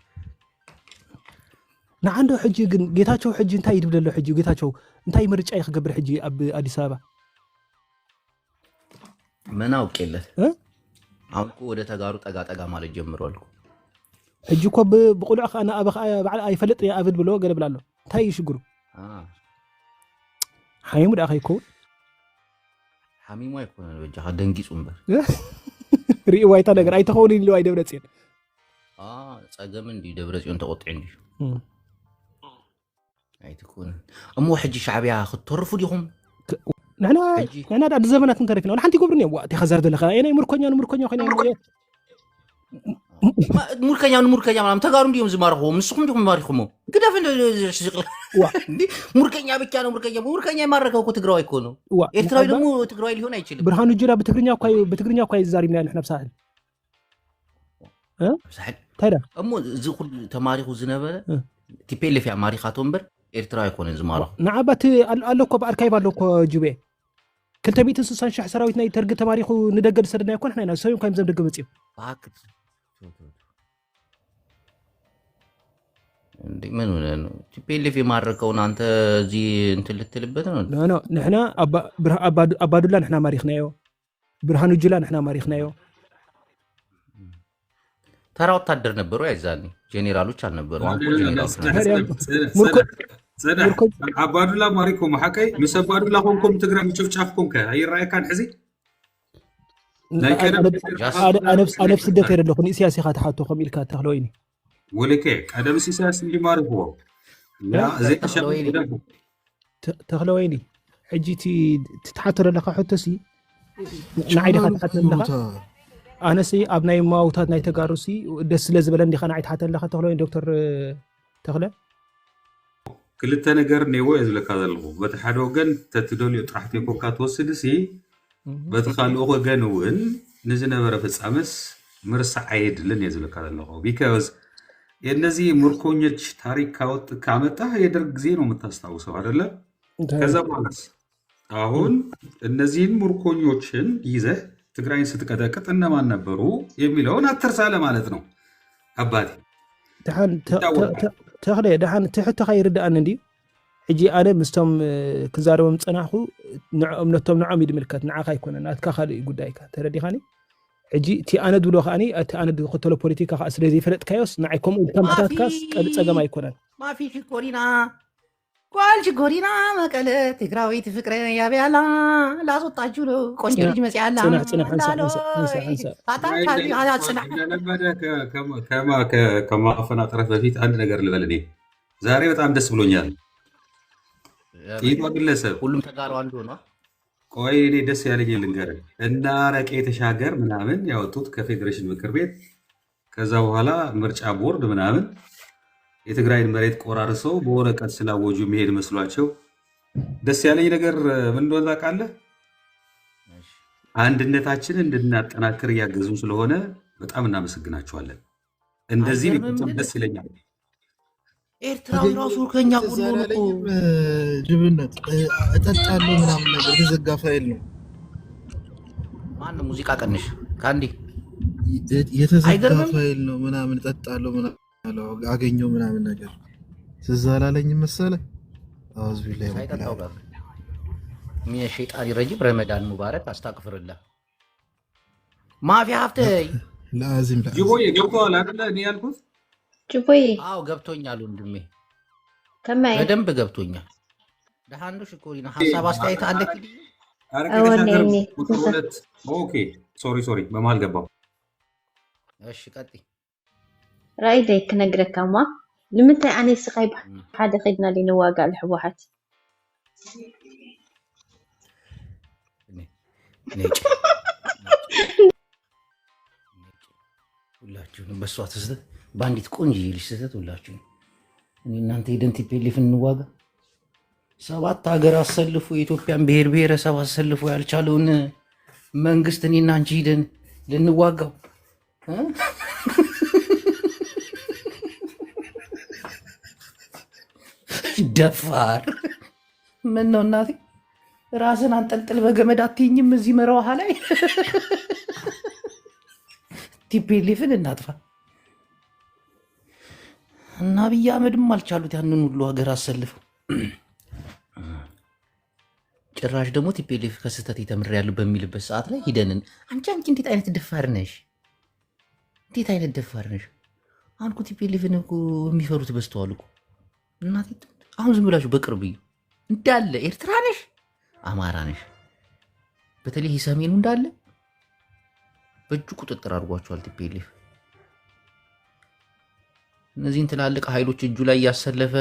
ንዓንዶ ሕጂ ግን ጌታቸው ሕጂ እንታይ ይድብል ኣሎ? ሕጂ ጌታቸው እንታይ ምርጫ እዩ ክገብር ሕጂ ኣብ ኣዲስ ኣበባ? ምን አውቄለት። አሁን እኮ ወደ ተጋሩ ጠጋ ጠጋ ማለት ጀምሯል እኮ። ሕጂ እኮ ብቁልዕ ከዓ ንኣበ ከዓ በዓል ኣይፈለጥ እየ ኣብድ ብሎ ገለ ብላ ኣሎ። እንታይ እዩ ሽግሩ? ሓሚሙ ድኣ ከይከውን? ሓሚሙ ኣይኮነን፣ በጃኻ፣ ደንጊፁ እምበር። ርእይዋ ይታ ነገር ኣይተኸውን ኢልዋ ደብረፅዮን። ፀገም እንድዩ፣ ደብረፅዮን ተቆጢዑ እንድዩ። ኣይትኮንን እሞ ሕጂ ሻዕብያ ክትተርፉ ዲኹም? ንሕና ዳ ዘመናት እንተረፊና ሓንቲ ይገብሩን እዮም። እቲ ከዛር ዘለካ ናይ ምርኮኛ ንምርኮኛ ኮይና። ሙርከኛ ንሙርከኛ ምናምን ተጋሩ እንዲሁም ዝማርኽዎም ንስኹም እንዲኹም ማሪኹሞም። ግደፍ፣ ሙርከኛ ብቻ ነው። ሙርከኛ ሙርከኛ የማረከው እኮ ትግራዋይ እኮ ነው። ኤርትራዊ ደግሞ ትግራዋይ ሊሆን አይችልም። ብርሃኑ ጁላ ብትግርኛ እኳ ይዛሪብና ንሕና ብሳሕል። ሳሕል እንታይ ዳ እሞ እዚ ኩሉ ተማሪኹ ዝነበረ TPLF እያ ማሪኻቶ እምበር ኤርትራዊ ኣይኮነን ዝማረኹ። ንዓባት ኣሎ እኮ፣ ብ archive ኣሎ እኮ ጅቤ። 260,000 ሰራዊት ናይ ተርጊ ተማሪኹ ንደገ ዝሰደድና ይኮን ሕና ኢና። ሰብዮም ኮይም ዘም ደገ መፅኦም። ምን ሆነህ ነው? TPLF የማረከውን አንተ እዚህ እንትን ልትልበት ነው? No፣ ንሕና ኣባዱላ ንሕና ማሪኽናዮ፣ ብርሃኑ ጁላ ንሕና ማሪኽናዮ። ተራ ወታደር ነበሩ ያዛኔ፣ ጄኔራሎች አልነበሩ። አሁን እኮ ጄኔራሎች ናቸው። ኣባዱላ ማሪኩም ሓቀይ? ምስ ኣባዱላ ኮንኩም ትግራይ ምጭፍጫፍኩም ከ ኣይረኣየካን ሕዚ? ናይ ቀደም ኣነ ብስደት እየ ዘለኹ። ንእስያስ ኢኻ ትሓቶ ከም ኢልካ ተክለ ወይኒ። ወለከ ቀደም ኢሳያስ እንዲማርክዎ ተክለ ወይኒ፣ ሕጂ እቲ ትሓቶ ዘለካ ሕቶ ሲ ንዓይ ዲኻ ትሓቶ ዘለካ? ኣነሲ ኣብ ናይ ማውታት ናይ ተጋሩ ሲ ደስ ስለ ዝበለ እንዲኻ ንዓይ ትሓተ ኣለካ ተክለ ወይኒ፣ ዶክተር ተክለ? ክልተ ነገር እኒአዎ እየ ዝብለካ ዘለኹ። በቲ ሓደ ወገን ተትደልዮ ጥራሕ ተይኮንካ ትወስድ ሲ፣ በቲ ካልእ ወገን እውን ንዝነበረ ፍፃመስ ምርሳዕ ኣየድልን እየ ዝብለካ ዘለኹ። Because የእነዚህ ምርኮኞች ታሪክ ካወጥ ካመጣህ የደርግ ጊዜ ነው የምታስታውሰው አይደለ? ከዛ በኋላስ አሁን እነዚህን ምርኮኞችን ይዘህ ትግራይን ስትቀጠቅጥ እነማን ነበሩ የሚለውን አትርሳ ለማለት ነው አባቴ። ድሓን። ይታወቃል። ተኽለ፣ ድሓን፣ እቲ ሕቶኻ ይርዳእኒ እንድዩ። ሕጂ ኣነ ምስቶም ክዛረቦም ፀናሕኩ ንዕኦም ነቶም ንዖም እዩ ድምልከት፣ ንዓኻ ኣይኮነን። ናትካ ካልእ እዩ ጉዳይካ፣ ተረዲኻኒ? ሕጂ እቲ ኣነ ድብሎ ከዓኒ እቲ ኣነ ዝኽተሎ ፖለቲካ ከዓ ስለ ዘይፈለጥካዮስ ንዓይ ከምኡ ኢልካ ማፊ ምሕታትካስ ፀገም ኣይኮነን። ማፊ ሽኮሪና፣ ጓል ሽኮሪና፣ መቀለ ትግራዊት ፍቅረ ያብያላ ላስወጣችሁ ነው። ቆንጆ ፅናሕ ልጅ መፅያላ። ፅናሕ ፅናሕ፣ ሓንሳ ሓንሳ ሓንሳ ላሎይ ሓንሳ። ታታ ፅናሕ። እንደለመደ ከማፈናጠረት በፊት አንድ ነገር ልበል። እኔ ዛሬ በጣም ደስ ብሎኛል። ጥይቷ ግለሰብ ሁሉም ተጋሩ አንዱ ሆኗል። ቆይ እኔ ደስ ያለኝ ልንገርህ። እና አረቄ ተሻገር ምናምን ያወጡት ከፌዴሬሽን ምክር ቤት፣ ከዛ በኋላ ምርጫ ቦርድ ምናምን የትግራይን መሬት ቆራርሰው በወረቀት ስላወጁ የሚሄድ መስሏቸው፣ ደስ ያለኝ ነገር ምን እንደሆነ ታውቃለህ? አንድነታችንን እንድናጠናክር እያገዙን ስለሆነ በጣም እናመሰግናቸዋለን። እንደዚህ አይገርምም ቢፈጸም ግን ደስ ይለኛል። ኤርትራዊ ራሱ ከኛ ትዝ ጎን ሆኖ እኮ አላለኝም። ጅብነት እጠጣለሁ ምናምን ነገር የተዘጋ ፋይል ነው። ማነው ሙዚቃ ቀንሽ ከአንዴ። የተዘጋ አይገርምም? ፋይል ነው ምናምን እጠጣለሁ ምናምን አገኘው ምናምን ነገር ትዝ አላለኝም መሰለህ። أعوذ بالله من ሳይጠጣው ጋር من الشيطان الرجيم። رمضان مبارك። أستغفر الله። ማፊ ሀፍተይ። ለአዚም ለአዚም። ጅቦዬ ገብቶሃል አይደለ? እኔ ያልኩት ጅቦዬ። አዎ ገብቶኛል ወንድሜ፣ ከመይ? በደንብ ገብቶኛል። ደሃንዱ ሽኮሪና ሀሳብ አስተያየት አለ? አረቄ እወ ተሻገር እኔ ቁጥር 2። Okay, sorry, sorry፣ በመሀል ገባው። እሺ ቀጥይ። ራእይ ክነግረካ እማ ንምንታይ ኣነ ስኻይ ብሓደ ከድና ንዋጋእ ንሕወሓት? ነጭ ሁላችሁንም በእሷ ስህተት፣ በአንዲት ቆንጆ ልጅ ስህተት ሁላችሁንም እኔ እናንተ ሄደን TPLF እንዋጋ። ሰባት ሀገር አሰልፎ የኢትዮጵያን ብሔር ብሔረሰብ አሰልፎ ያልቻለውን መንግስት እኔና አንቺ ሄደን ልንዋጋው እ? ደፋር። ምን ነው እናቴ፣ ራስን አንጠልጥል በገመድ አትይኝም? እዚህ መረዋሃ ላይ TPLF ን እናጥፋ እና አብይ አህመድም አልቻሉት ያንን ሁሉ ሀገር አሰልፈው። ጭራሽ ደግሞ TPLF ከስህተት ተምሬያለሁ በሚልበት ሰዓት ላይ ሂደንን አንቺ እንዴት አይነት ደፋር ነሽ? እንዴት አይነት ደፋር ነሽ? አሁን እኮ TPLF ን እኮ የሚፈሩት በዝተዋል እኮ እናቴ ትሙት። አሁን ዝም ብላችሁ በቅርብ እዩ፣ እንዳለ ኤርትራ ነሽ፣ አማራ ነሽ፣ በተለይ ይሄ ሰሜኑ እንዳለ በእጁ ቁጥጥር አድርጓቸዋል TPLF። እነዚህን ትላልቅ ኃይሎች እጁ ላይ ያሰለፈ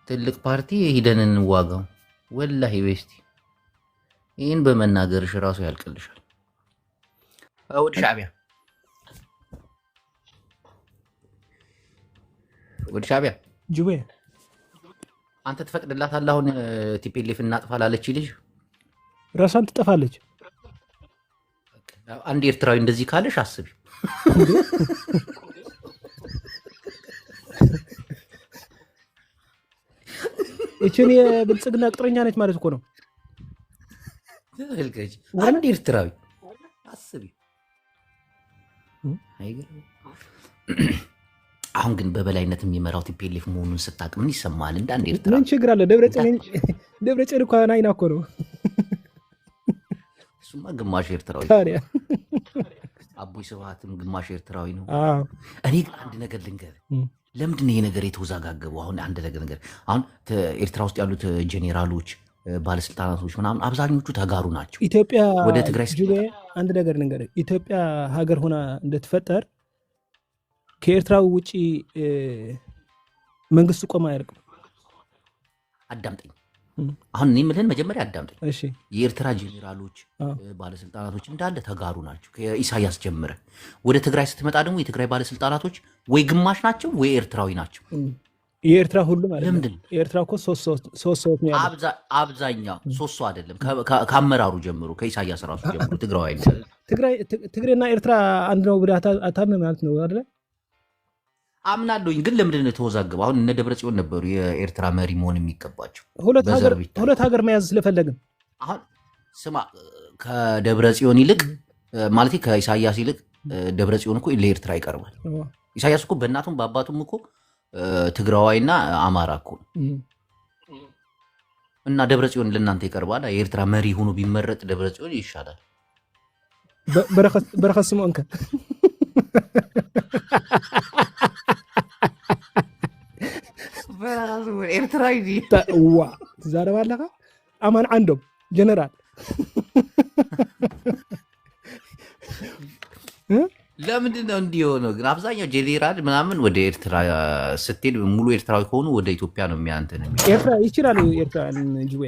ትልቅ ፓርቲ ሂደን እንዋጋው። ወላሂ bestie፣ ይህን በመናገርሽ ራሱ ያልቅልሻል። ወደ ሻዕቢያ፣ ወደ ሻዕቢያ። ጅቦ። አንተ ትፈቅድላታለህ? አሁን TPLF እናጥፋ ላለች ልጅ? ራሷን ትጠፋለች። አንድ ኤርትራዊ እንደዚህ ካለሽ አስቢ። እንዴ! ይችን የብልጽግና ቅጥረኛ ነች ማለት እኮ ነው። ተመልከች፣ አንድ ኤርትራዊ አስቢ። አይገርምም? አሁን ግን በበላይነት የሚመራው TPLF መሆኑን ስታቅ ምን ይሰማል? እንደ አንድ ኤርትራዊ። ምን ችግር አለ? ደብረጽዮን እኮ ናይና እኮ ነው። እሱማ ግማሽ ኤርትራዊ እኮ ታዲያ። ነው። አቦይ ስብሃትም ግማሽ ኤርትራዊ ነው። አዎ። እኔ ግን አንድ ነገር ልንገር፣ ለምንድን ነው ይሄ ነገር የተወዛጋገበው? አሁን አንድ ነገር አሁን ኤርትራ ውስጥ ያሉት ጄኔራሎች፣ ባለስልጣናቶች ምናምን አብዛኞቹ ተጋሩ ናቸው። ኢትዮጵያ ወደ ትግራይ ጅቤ፣ ስትመጣ አንድ ነገር ልንገርህ፣ ኢትዮጵያ ሀገር ሆና እንደትፈጠር ከኤርትራ ውጪ መንግስቱ ቆመ አያውቅም። አዳምጠኝ። አሁን እኔ የምልህን መጀመሪያ አዳምጠኝ። እሺ። የኤርትራ ጄኔራሎች፣ ባለስልጣናቶች እንዳለ ተጋሩ ናቸው። ከኢሳያስ ጀምረ ወደ ትግራይ ስትመጣ ደግሞ የትግራይ ባለስልጣናቶች ወይ ግማሽ ናቸው ወይ ኤርትራዊ ናቸው። የኤርትራ ሁሉም አይደለም። ለምንድን የኤርትራ እኮ ሶስት ሰዎች ነው ያለው። አብዛኛው ሶስት ሰው አይደለም፣ ከአመራሩ ጀምሮ ከኢሳያስ ራሱ ጀምሮ ትግራዋይ ነው። ትግራይ ትግሬና ኤርትራ አንድ ነው ብለህ አታምንም ማለት ነው አይደለ? አምናለሁኝ። ግን ለምንድን ነው የተወዛገበው? አሁን እነ ደብረ ጽዮን ነበሩ የኤርትራ መሪ መሆን የሚገባቸው ሁለት በዘር ሀገር ቢታይ። ሁለት ሀገር መያዝ ስለፈለግን። አሁን ስማ፣ ከደብረ ጽዮን ይልቅ ማለት ከኢሳያስ ይልቅ ደብረ ጽዮን እኮ ለኤርትራ ይቀርባል። ኢሳያስ እኮ በእናቱም በአባቱም እኮ ትግራዋይና አማራ እኮ ነው። እና ደብረ ጽዮን ለእናንተ ይቀርባል። የኤርትራ መሪ ሆኖ ቢመረጥ ደብረ ጽዮን ይሻላል። በረከት ስምዖን ከ በራሱ ኤርትራዊ ዋ ትዛረብ ኣለኻ። ኣማን ዓንዶም ጀነራል እ? ለምንድን ነው እንዲህ የሆነው? ግን አብዛኛው ጄኔራል ምናምን ወደ ኤርትራ ስትሄድ ሙሉ ኤርትራዊ ከሆኑ ወደ ኢትዮጵያ ነው የሚያንትን የሚለው። ኤርትራ ይችላሉ። ኤርትራውያን ጅዌ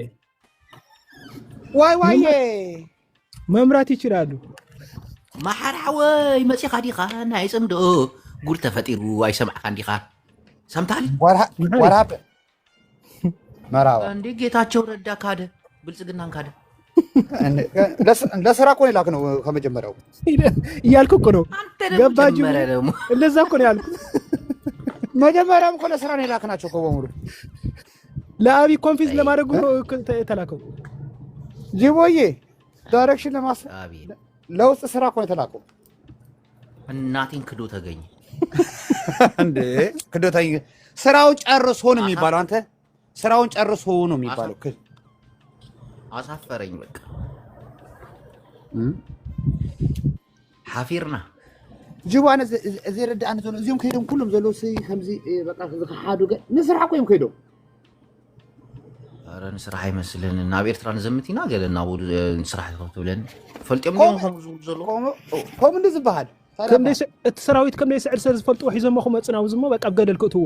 ዋይ ዋዬ መምራት ይችላሉ። ማሓራወይ መፂኻ ዲኻ ናይ ፅምዶ ጉድ ተፈጢሩ ኣይሰማዕካ እንዲኻ ሰምታል What happened? መርሃባ። እንዴ ጌታቸው ረዳ ካደ፣ ብልጽግናን ካደ። ለስራ እኮ ነው የላክነው ከመጀመሪያው። እያልኩ እኮ ነው። አንተ ደግሞ ገባ ጅቡ? ጀመረ ደግሞ። እንደዛ እኮ ነው ያልኩት። መጀመሪያም እኮ ለስራ ነው የላክናቸው እኮ በሙሉ። ለአብይ confuse ለማድረግ ነው እኮ የተላከው። ጅቦዬ direction ለማስ አቤት። ለውስጥ ስራ እኮ ነው የተላከው። እናቴን ክዶ ተገኘ። እንዴ ክዶታኝ ስራውን ጨርሶ ነው የሚባለው። አንተ ስራውን ጨርሶ ነው የሚባለው። አሳፈረኝ። በቃ ሓፊርና። ጅቦ ኣነ እዚ ረዳእኒ ዘሎ እዚኦም ከይዶም ኩሎም ዘለዉ ከምዚ በቃ ዝከሓዱ ንስራሕ እኮ እዮም ከይዶም። ኧረ ንስራሕ ኣይመስልን። ናብ ኤርትራ ንዘምት ኢና ገለ እናበሉ ንስራሕ ትብለኒ ፈልጢኦም ድዮም ከምኡ ዝብሉ ዘለዉ? ከምኡ እንዲ ዝበሃል። እቲ ሰራዊት ከም ዘይስዕር ስለ ዝፈልጥዎ ሒዞሞ ክመፁ ናብዚ እሞ በቃ ኣብ ገደል ክእትዎ።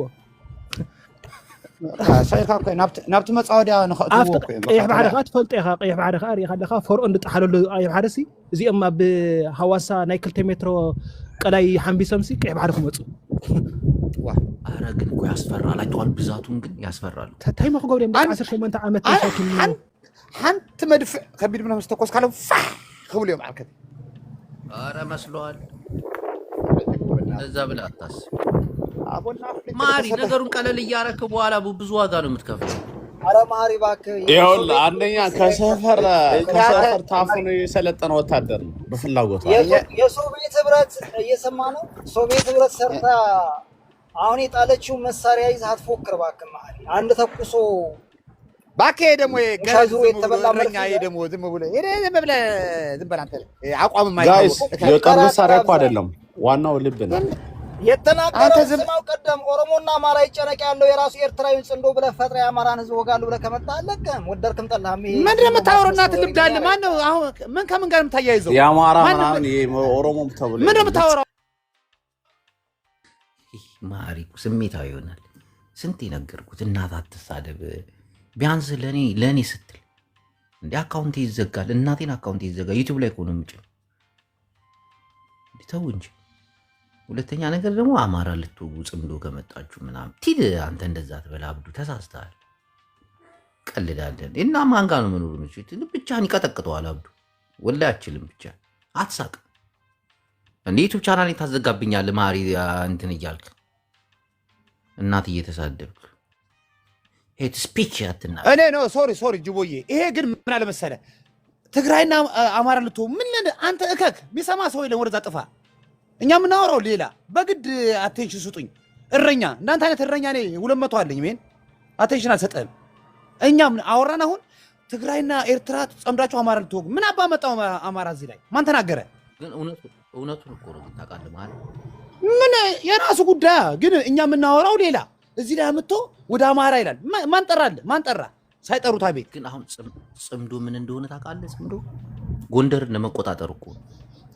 ሰኢልካ እኮ ናብቲ መፃወድያ ንኸእትዎ ኣብቲ እኮ እዮም። ቀይሕ ባሕሪ ከዓ ትፈልጦ ኢኻ። ቀይሕ ባሕሪ ከዓ ርኢኻ ኣለኻ፣ ፈርኦን ዝጠሓለሉ ቀይሕ ባሕሪ ሲ እዚኦም ኣብ ሃዋሳ ናይ 2 ሜትሮ ቀላይ ሓንቢሶም ሲ ቀይሕ ባሕሪ ክመፁ። ኣረ ግን እኮ ያስፈራል። አይተዋል፣ ብዛቱን ግን ያስፈራሉ። እንታይ ሞ ክገብሩ እዮም? 18 ዓመት ተሸኪሙ። ሓንቲ መድፍዕ ከቢድ ምና ምስ ተኮስ ካሎም ፋሕ ክብሉ እዮም ዓርከት። አረ መስለዋል። እንደዛ ብለህ አታስብ ማሪ። ነገሩን ቀለል እያረክ በኋላ ብዙ ዋጋ ነው የምትከፍለው። አረ መሀሪ እባክህ። ይኸውልህ አንደኛ ከሰፈር ታፍኖ የሰለጠነ ወታደር ነው በፍላጎቱ አይደል? የሶቪየት ህብረት እየሰማ ነው። ሶቪየት ህብረት ሰርታ አሁን የጣለችው መሳሪያ ይዘህ አትፎክር እባክህ መሀሪ። አንድ ተኩሶ እባክህ ይሄ ደግሞ ገረድ ዙሮ ዝም ብሎ የተበላ እረኛ መርፌ ይሄ ደግሞ ዝም ብሎ ይሄ ዝም ብለህ ዝም በል አንተ አቋም guys የማይታወቅ የጦር መሳሪያ እኮ አይደለም ዋናው ልብ ነው። አንተ የተናገረውን ዝም ስማው። ቀደም ኦሮሞና አማራ ይጨነቅ ያለው የራሱ ኤርትራዊን ጽንዶ ብለህ ፈጥረህ የአማራን ህዝብ ወጋሉ ብለህ ከመጣ አለቅህም። ወደድክም ጠላህም ይሄ ምንድን ነው ጽንዶ የምታወራው? ማስመሰል እናትህ ወሬ ልብድ አለ። የሚያደርግ ማን ነው አሁን ምን ከምን ጋር የምታያይዘው? የአማራ ማን ምናምን ይሄ ኦሮሞም ተብሎ ምንድን ነው የምታወራው? ማሪ እኮ ስሜታዊ ይሆናል። ስንት የነገርኩት እናት አትሳደብ፣ ቢያንስ ለእኔ ስትል እንደ account ይዘጋል። እናቴን account ይዘጋል። ዩቲዩብ ላይ እኮ ነው የምጭነው። ተው እንጂ። ሁለተኛ ነገር ደግሞ አማራ ልትወጉ ጽምዶ ከመጣችሁ ምናምን ቲድ አንተ እንደዛ ትበላ አብዱ ተሳስተሃል። ቀልዳለን እና ማን ጋር ነው መኖር የምችሉት? ብቻህን ይቀጠቅጠዋል አብዱ። ወላሂ አችልም። ብቻ አትሳቅ። እንደ ዩቱብ ቻናል ታዘጋብኛለህ ማሪ እንትን እያልክ እናት እየተሳደብክ hate speech አትናገር። እኔ ነው sorry sorry ጅቦዬ። ይሄ ግን ምን አለ መሰለህ ትግራይና አማራ ልትሆን ምን አንተ እከክ የሚሰማ ሰው የለም። ወደዛ ጥፋ። እኛ የምናወራው ሌላ። በግድ attention ስጡኝ። እረኛ እንዳንተ አይነት እረኛ እኔ 200 አለኝ። man attention አልሰጠህም። እኛ ምን አወራን አሁን? ትግራይና ኤርትራ ጸምዳችሁ አማራ ልትወጉ ምን አባ መጣው አማራ እዚህ ላይ ማን ተናገረ? ግን እውነቱን እኮ ነው። ግን ታውቃለህ ማለት ምን የራሱ ጉዳይ። ግን እኛ የምናወራው ሌላ። እዚህ ላይ አምጥቶ ወደ አማራ ይላል። ማን ጠራልህ? ማን ጠራ? ሳይጠሩት አቤት። ግን አሁን ጽምዶ ምን እንደሆነ ታውቃለህ? ጽምዶ ጎንደርን ለመቆጣጠር እኮ ነው።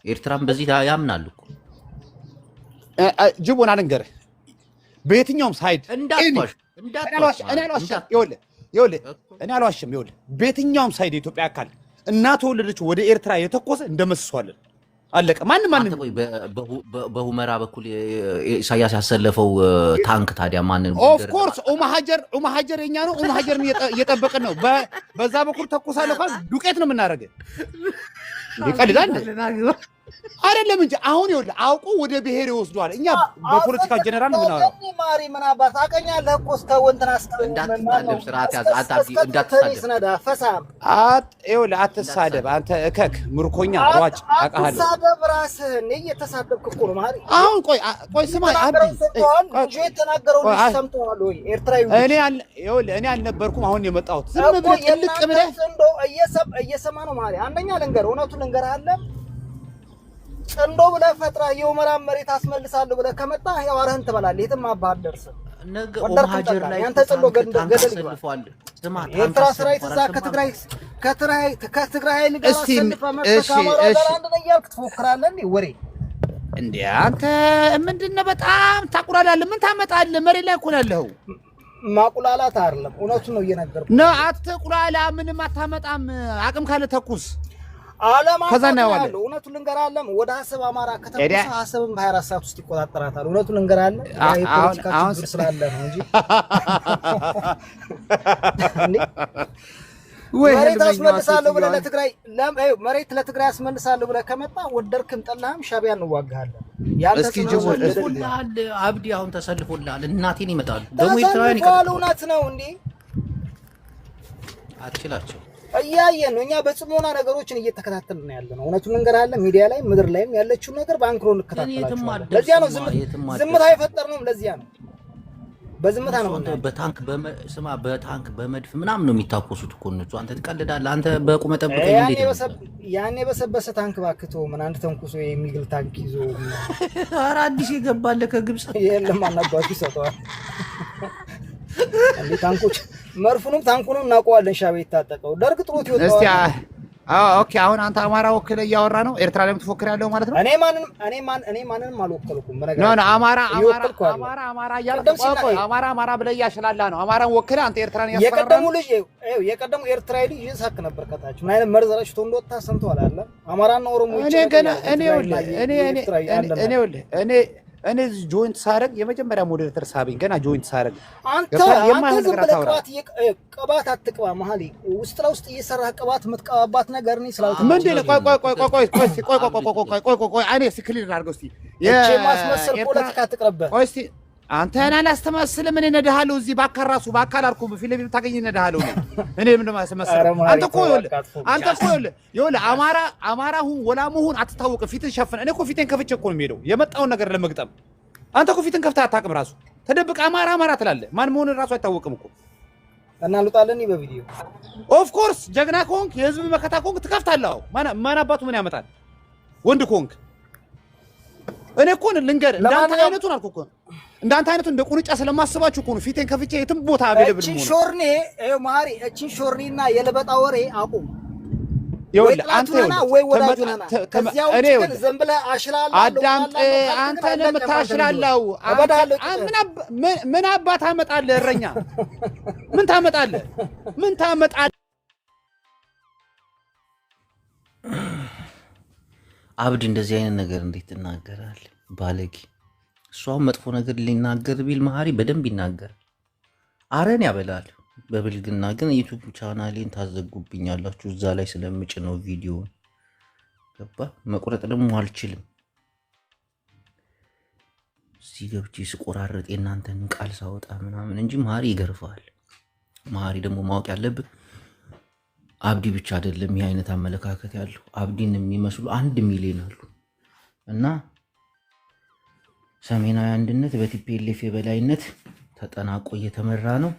ኤርትራም በዚህ ያምናል እኮ። ጅቦን አልንገርህ፣ በየትኛውም side እንዳትዋሽ እንዳትዋሽ እኔ አልዋሽም። ይኸውልህ ይኸውልህ እኔ አልዋሽም። ይኸውልህ በየትኛውም side የኢትዮጵያ አካል እናቱ ወለደችው ወደ ኤርትራ የተኮሰ እንደመስሷለን። አለቀ። ማንም አንተ ማንም ቆይ በሁመራ በኩል ኢሳያስ ያሰለፈው ታንክ ታዲያ ማንን of ጎንደርን course ኡማሀጀር ኡማሀጀር የኛ ነው። ኡማሀጀርን እየጠበቅን ነው። በዛ በኩል ተኩሳለሁ ካልክ ዱቄት ነው የምናደርገው። እንዴ ቀልዳል አይደለም እንጂ አሁን ይኸውልህ አውቆ ወደ ብሔር ይወስደዋል። እኛ በፖለቲካ ጀነራል ነው የምናወራው። ማሪ ምን አባት ታውቀኛለህ እኮ እስከ ወንትና እስከ እንዳትሳደብ፣ ስርዓት ያዝ። አንተ አብዲ እስከ እንዳትሳደብ፣ ነዳ ፈሳም ይኸውልህ አትሳደብ አንተ እከክ ምርኮኛ ሯጭ አውቃለሁ። አትሳደብ፣ ራስህን እየተሳደብክ እኮ ነው ማሪ። አሁን ቆይ ቆይ ስማ አብዲ የተናገረውን ሰምተዋል? ልጁ የተናገረውን ቆይ፣ ልጅ ሰምተዋል ወይ? ኤርትራዊ ልጅ እኔ ይኸውልህ እኔ አልነበርኩም። አሁን የመጣሁት ዝም እኮ ብለህ ጥልቅ የእናንተ ብለህ ጽንዶ እየሰማ ነው ማሪ። አንደኛ ልንገርህ፣ እውነቱን ልንገርህ አለ ጽንዶ ብለህ ፈጥረህ የሁመራን መሬት አስመልሳለሁ ብለህ ከመጣህ ያው አረህን ትበላለህ። የትም አባህ አትደርስም። ነገ ወደድክም ኦምሃጀር ጠላህም ላይ ያንተ ጽንዶ ታንክ ታንክ ገደል ይግባ። አሰልፏል። ስማ ታንክ የኤርትራ ሰራዊት አሰልፏል። እዛ አልሰማህም? ከትግራይ ኃይል ጋር እስቲ አሰልፈህ መጥተህ እሺ ከአማራ እሺ ጋር አንድ ነህ እያልክ ትፎክራለህ እንዴ? ወሬ እንዴ አንተ ምንድን ነው በጣም ታቁላላለህ። ምን ታመጣለህ? መሬት ላይ እኮ ነው ያለኸው። ማቁላላት አይደለም፣ እውነቱን ነው እየነገርኩህ። ነው አትቁላላ፣ ምንም አታመጣም። አቅም ካለ ተኩስ፣ ዓለም ከዛ አባት ነው እናየዋለን። ያለው። እውነቱን ልንገርህ አለም ወደ አሰብ አማራ ከተኮሰ ኤዲያ አሰብን በ24 ሰዓት ውስጥ ይቆጣጠራታል። እውነቱን ልንገርህ አለም ያ አሁን የፖለቲካ አሁን ችግር ስላለ ነው እንጂ እንዴ ወይ መሬት ህልመኛዋ አስመልሳለሁ ብለህ ሴትዮዋ ለትግራይ ይኸው መሬት ለትግራይ አስመልሳለሁ ብለህ ከመጣ ወደድክም ጠላህም ሻዕቢያ እንዋጋሃለን። ያንተ እስኪ ጽንዶ ጅቦ ገደል ይግባ። ተሰልፎልሃል አብዲ፣ አሁን ተሰልፎልሃል። እናቴን ይመጣሉ ደግሞ ኤርትራውያን ተሰልፈዋል። ይቀጥቅጠዋል። እውነት ነው እንዴ አትችላቸው። እያየን ነው። እኛ በጽሞና ነገሮችን እየተከታተልን ነው ያለ ነው። እውነቱን ልንገርህ ሚዲያ ላይ ምድር ላይም ያለችውን ነገር በአንክሮ ግን የትም እንከታተላቸዋለን። ለዚያ ነው አትደርስማ፣ የትም ዝምታ አትደርስም። የፈጠርነውም ለዚያ ነው። በዝምታ እነሱ ነው አንተ የምናየው። በታንክ ስማ፣ በታንክ በመድፍ ምናምን ነው የሚታኮሱት እኮ እነሱ። አንተ ትቀልዳለህ። አንተ በቁመህ ጠብቀኝ ያኔ እንዴት ነው ያኔ የበሰበሰ ታንክ ባክቶ ምን አንድ ተንኩሶ የሚግል ታንክ ይዞ ኧረ አዲስ የገባለ ከግብፅ የለም አናባቱ ይሰጠዋል። እንዴ ታንኮች መርፉንም ታንኩንም እናውቀዋለን። ሻዕቢያ የታጠቀው ደርግ ጥሎት እስቲ ይወጣዋል። Okay፣ አሁን አንተ አማራ ወክለህ እያወራ ነው፣ ኤርትራ ላይ የምትፎክር ያለው ማለት ነው። እኔ ማንንም እኔ ማን እኔ ማንንም አልወከልኩም። No no በነገራችን ላይ አማራ አማራ እየወከልኩ አይደለም። አማራ አማራ እያልክ ቅድም ቆይ ሲና ቆይ አማራ አማራ ብለህ እያሽላላ ነው። አማራን ወክለህ አንተ ኤርትራን እያስፈራራ የቀደሙ ነው። ልጅ ይኸው የቀደሙ ኤርትራዊ ልጅ ይሳክ ነበር ከታች ምን አይነት መርዝ ረጭቶ እንደወጣ ሰምተዋል አለ አማራና ኦሮሞ እኔ ይጨረቅ ገና እያለ እኔ የትግራይና ይኸውልህ እኔ እኔ የኤርትራዊ እኔ አንድ እኔ ናቸው። ይኸውልህ እኔ እኔ እዚህ join ሳረግ የመጀመሪያ moderator ሳበኝ። ገና join ሳረግ አንተ ገብቶሃል። አንተ የማይሆን ዝም ነገር ብለህ አታውራ። ቅባት ቅባት አትቅባ። መሀል ውስጥ ለውስጥ እየሰራህ ቅባት የምትቀባባት ነገር እኔ ምንድን ስላልተመቸኝ ነው? ቆይ ቆይ ቆይ ቆይ ቆይ እስኪ ቆይ ቆይ ቆይ ቆይ ቆይ ቆይ ቆይ እኔ እስኪ clear አድርገው እስኪ እቺ የማስመሰል የኤርትራ ፖለቲካ አትቅረብህ። ቆይ እስኪ አንተን አላስተማስልም። እኔ እነድሃለሁ እዚህ በአካል ራሱ በአካል አልኩህ፣ ፊት ለፊት ብታገኝ እነድሃለሁ። እኔ እኔ ምንድን ነው ኧረ የማስመስለው? መሀሪ አንተ እኮ ተው ይኸውልህ በቃ አትፎክር። አንተ እኮ ይኸውልህ ይኸውልህ አማራ አማራ ሁን ወላሙ ሁን አትታወቅም። ፊትን ሸፍን። እኔ እኮ ፊቴን ከፍቼ እኮ ነው የሚሄደው የመጣውን ነገር ለመግጠም። አንተ እኮ ፊትን ከፍተህ አታውቅም። ራሱ ተደብቀህ አማራ አማራ ትላለህ። ማን መሆንን ራሱ አይታወቅም እኮ። እና ልውጣለን በቪዲዮ Of course ጀግና ከሆንክ የህዝብ መከታ ከሆንክ ትከፍታለህ። አዎ ማን አባቱ ምን ያመጣል? ወንድ ከሆንክ እኔ እኮ ልንገርህ እንዳንተ ለማንኛውም አይነቱን አልኩህ እኮ እንዳንተ አይነቱን እንደ ቁንጫ ስለማስባችሁ እኮ ነው ፊቴን ከፍቼ የትም ቦታ available እቺን መሆኑ። ሾርኔ ይኸው መሀሪ እቺን ሾርኔና የለበጣ ወሬ አቁም። ወይ ይኸውልህ ጥላቱ አንተ ነና ይኸውልህ ወይ ተመጣ ወዳጁ ነና። ከዚያ እኔ ውጭ ግን ይኸውልህ ዝም ብለህ አሽላለሁ አዳምጥ። እውጣላለሁ ካልክ ግን አንተ ነህ አለቀ በአንተ ቪዲዮ። የምታሽላላው። አንተ እበዳለሁ ቂጥህን። ምን አባ ታመጣለህ? እረኛ ምን ታመጣለህ? ምን ታመጣለህ? አብድ እንደዚህ አይነት ነገር እንዴት ትናገራለህ? ባለጌ። እሱ አሁን መጥፎ ነገር ሊናገር ቢል መሀሪ በደንብ ይናገራል። አረን ያበላል። በብልግና ግን YouTube ቻናሌን ታዘጉብኛላችሁ። እዛ ላይ ስለምጭነው ቪዲዮን ገባ መቁረጥ ደግሞ አልችልም። እዚህ ገብቼ ስቆራረጥ የእናንተን ቃል ሳወጣ ምናምን እንጂ መሀሪ ይገርፈዋል። መሀሪ ደግሞ ማወቅ ያለብህ አብዲ ብቻ አይደለም ይህ አይነት አመለካከት ያለው፣ አብዲን የሚመስሉ 1 ሚሊዮን አሉ። እና ሰሜናዊ አንድነት በ TPLF የበላይነት ተጠናቆ እየተመራ ነው።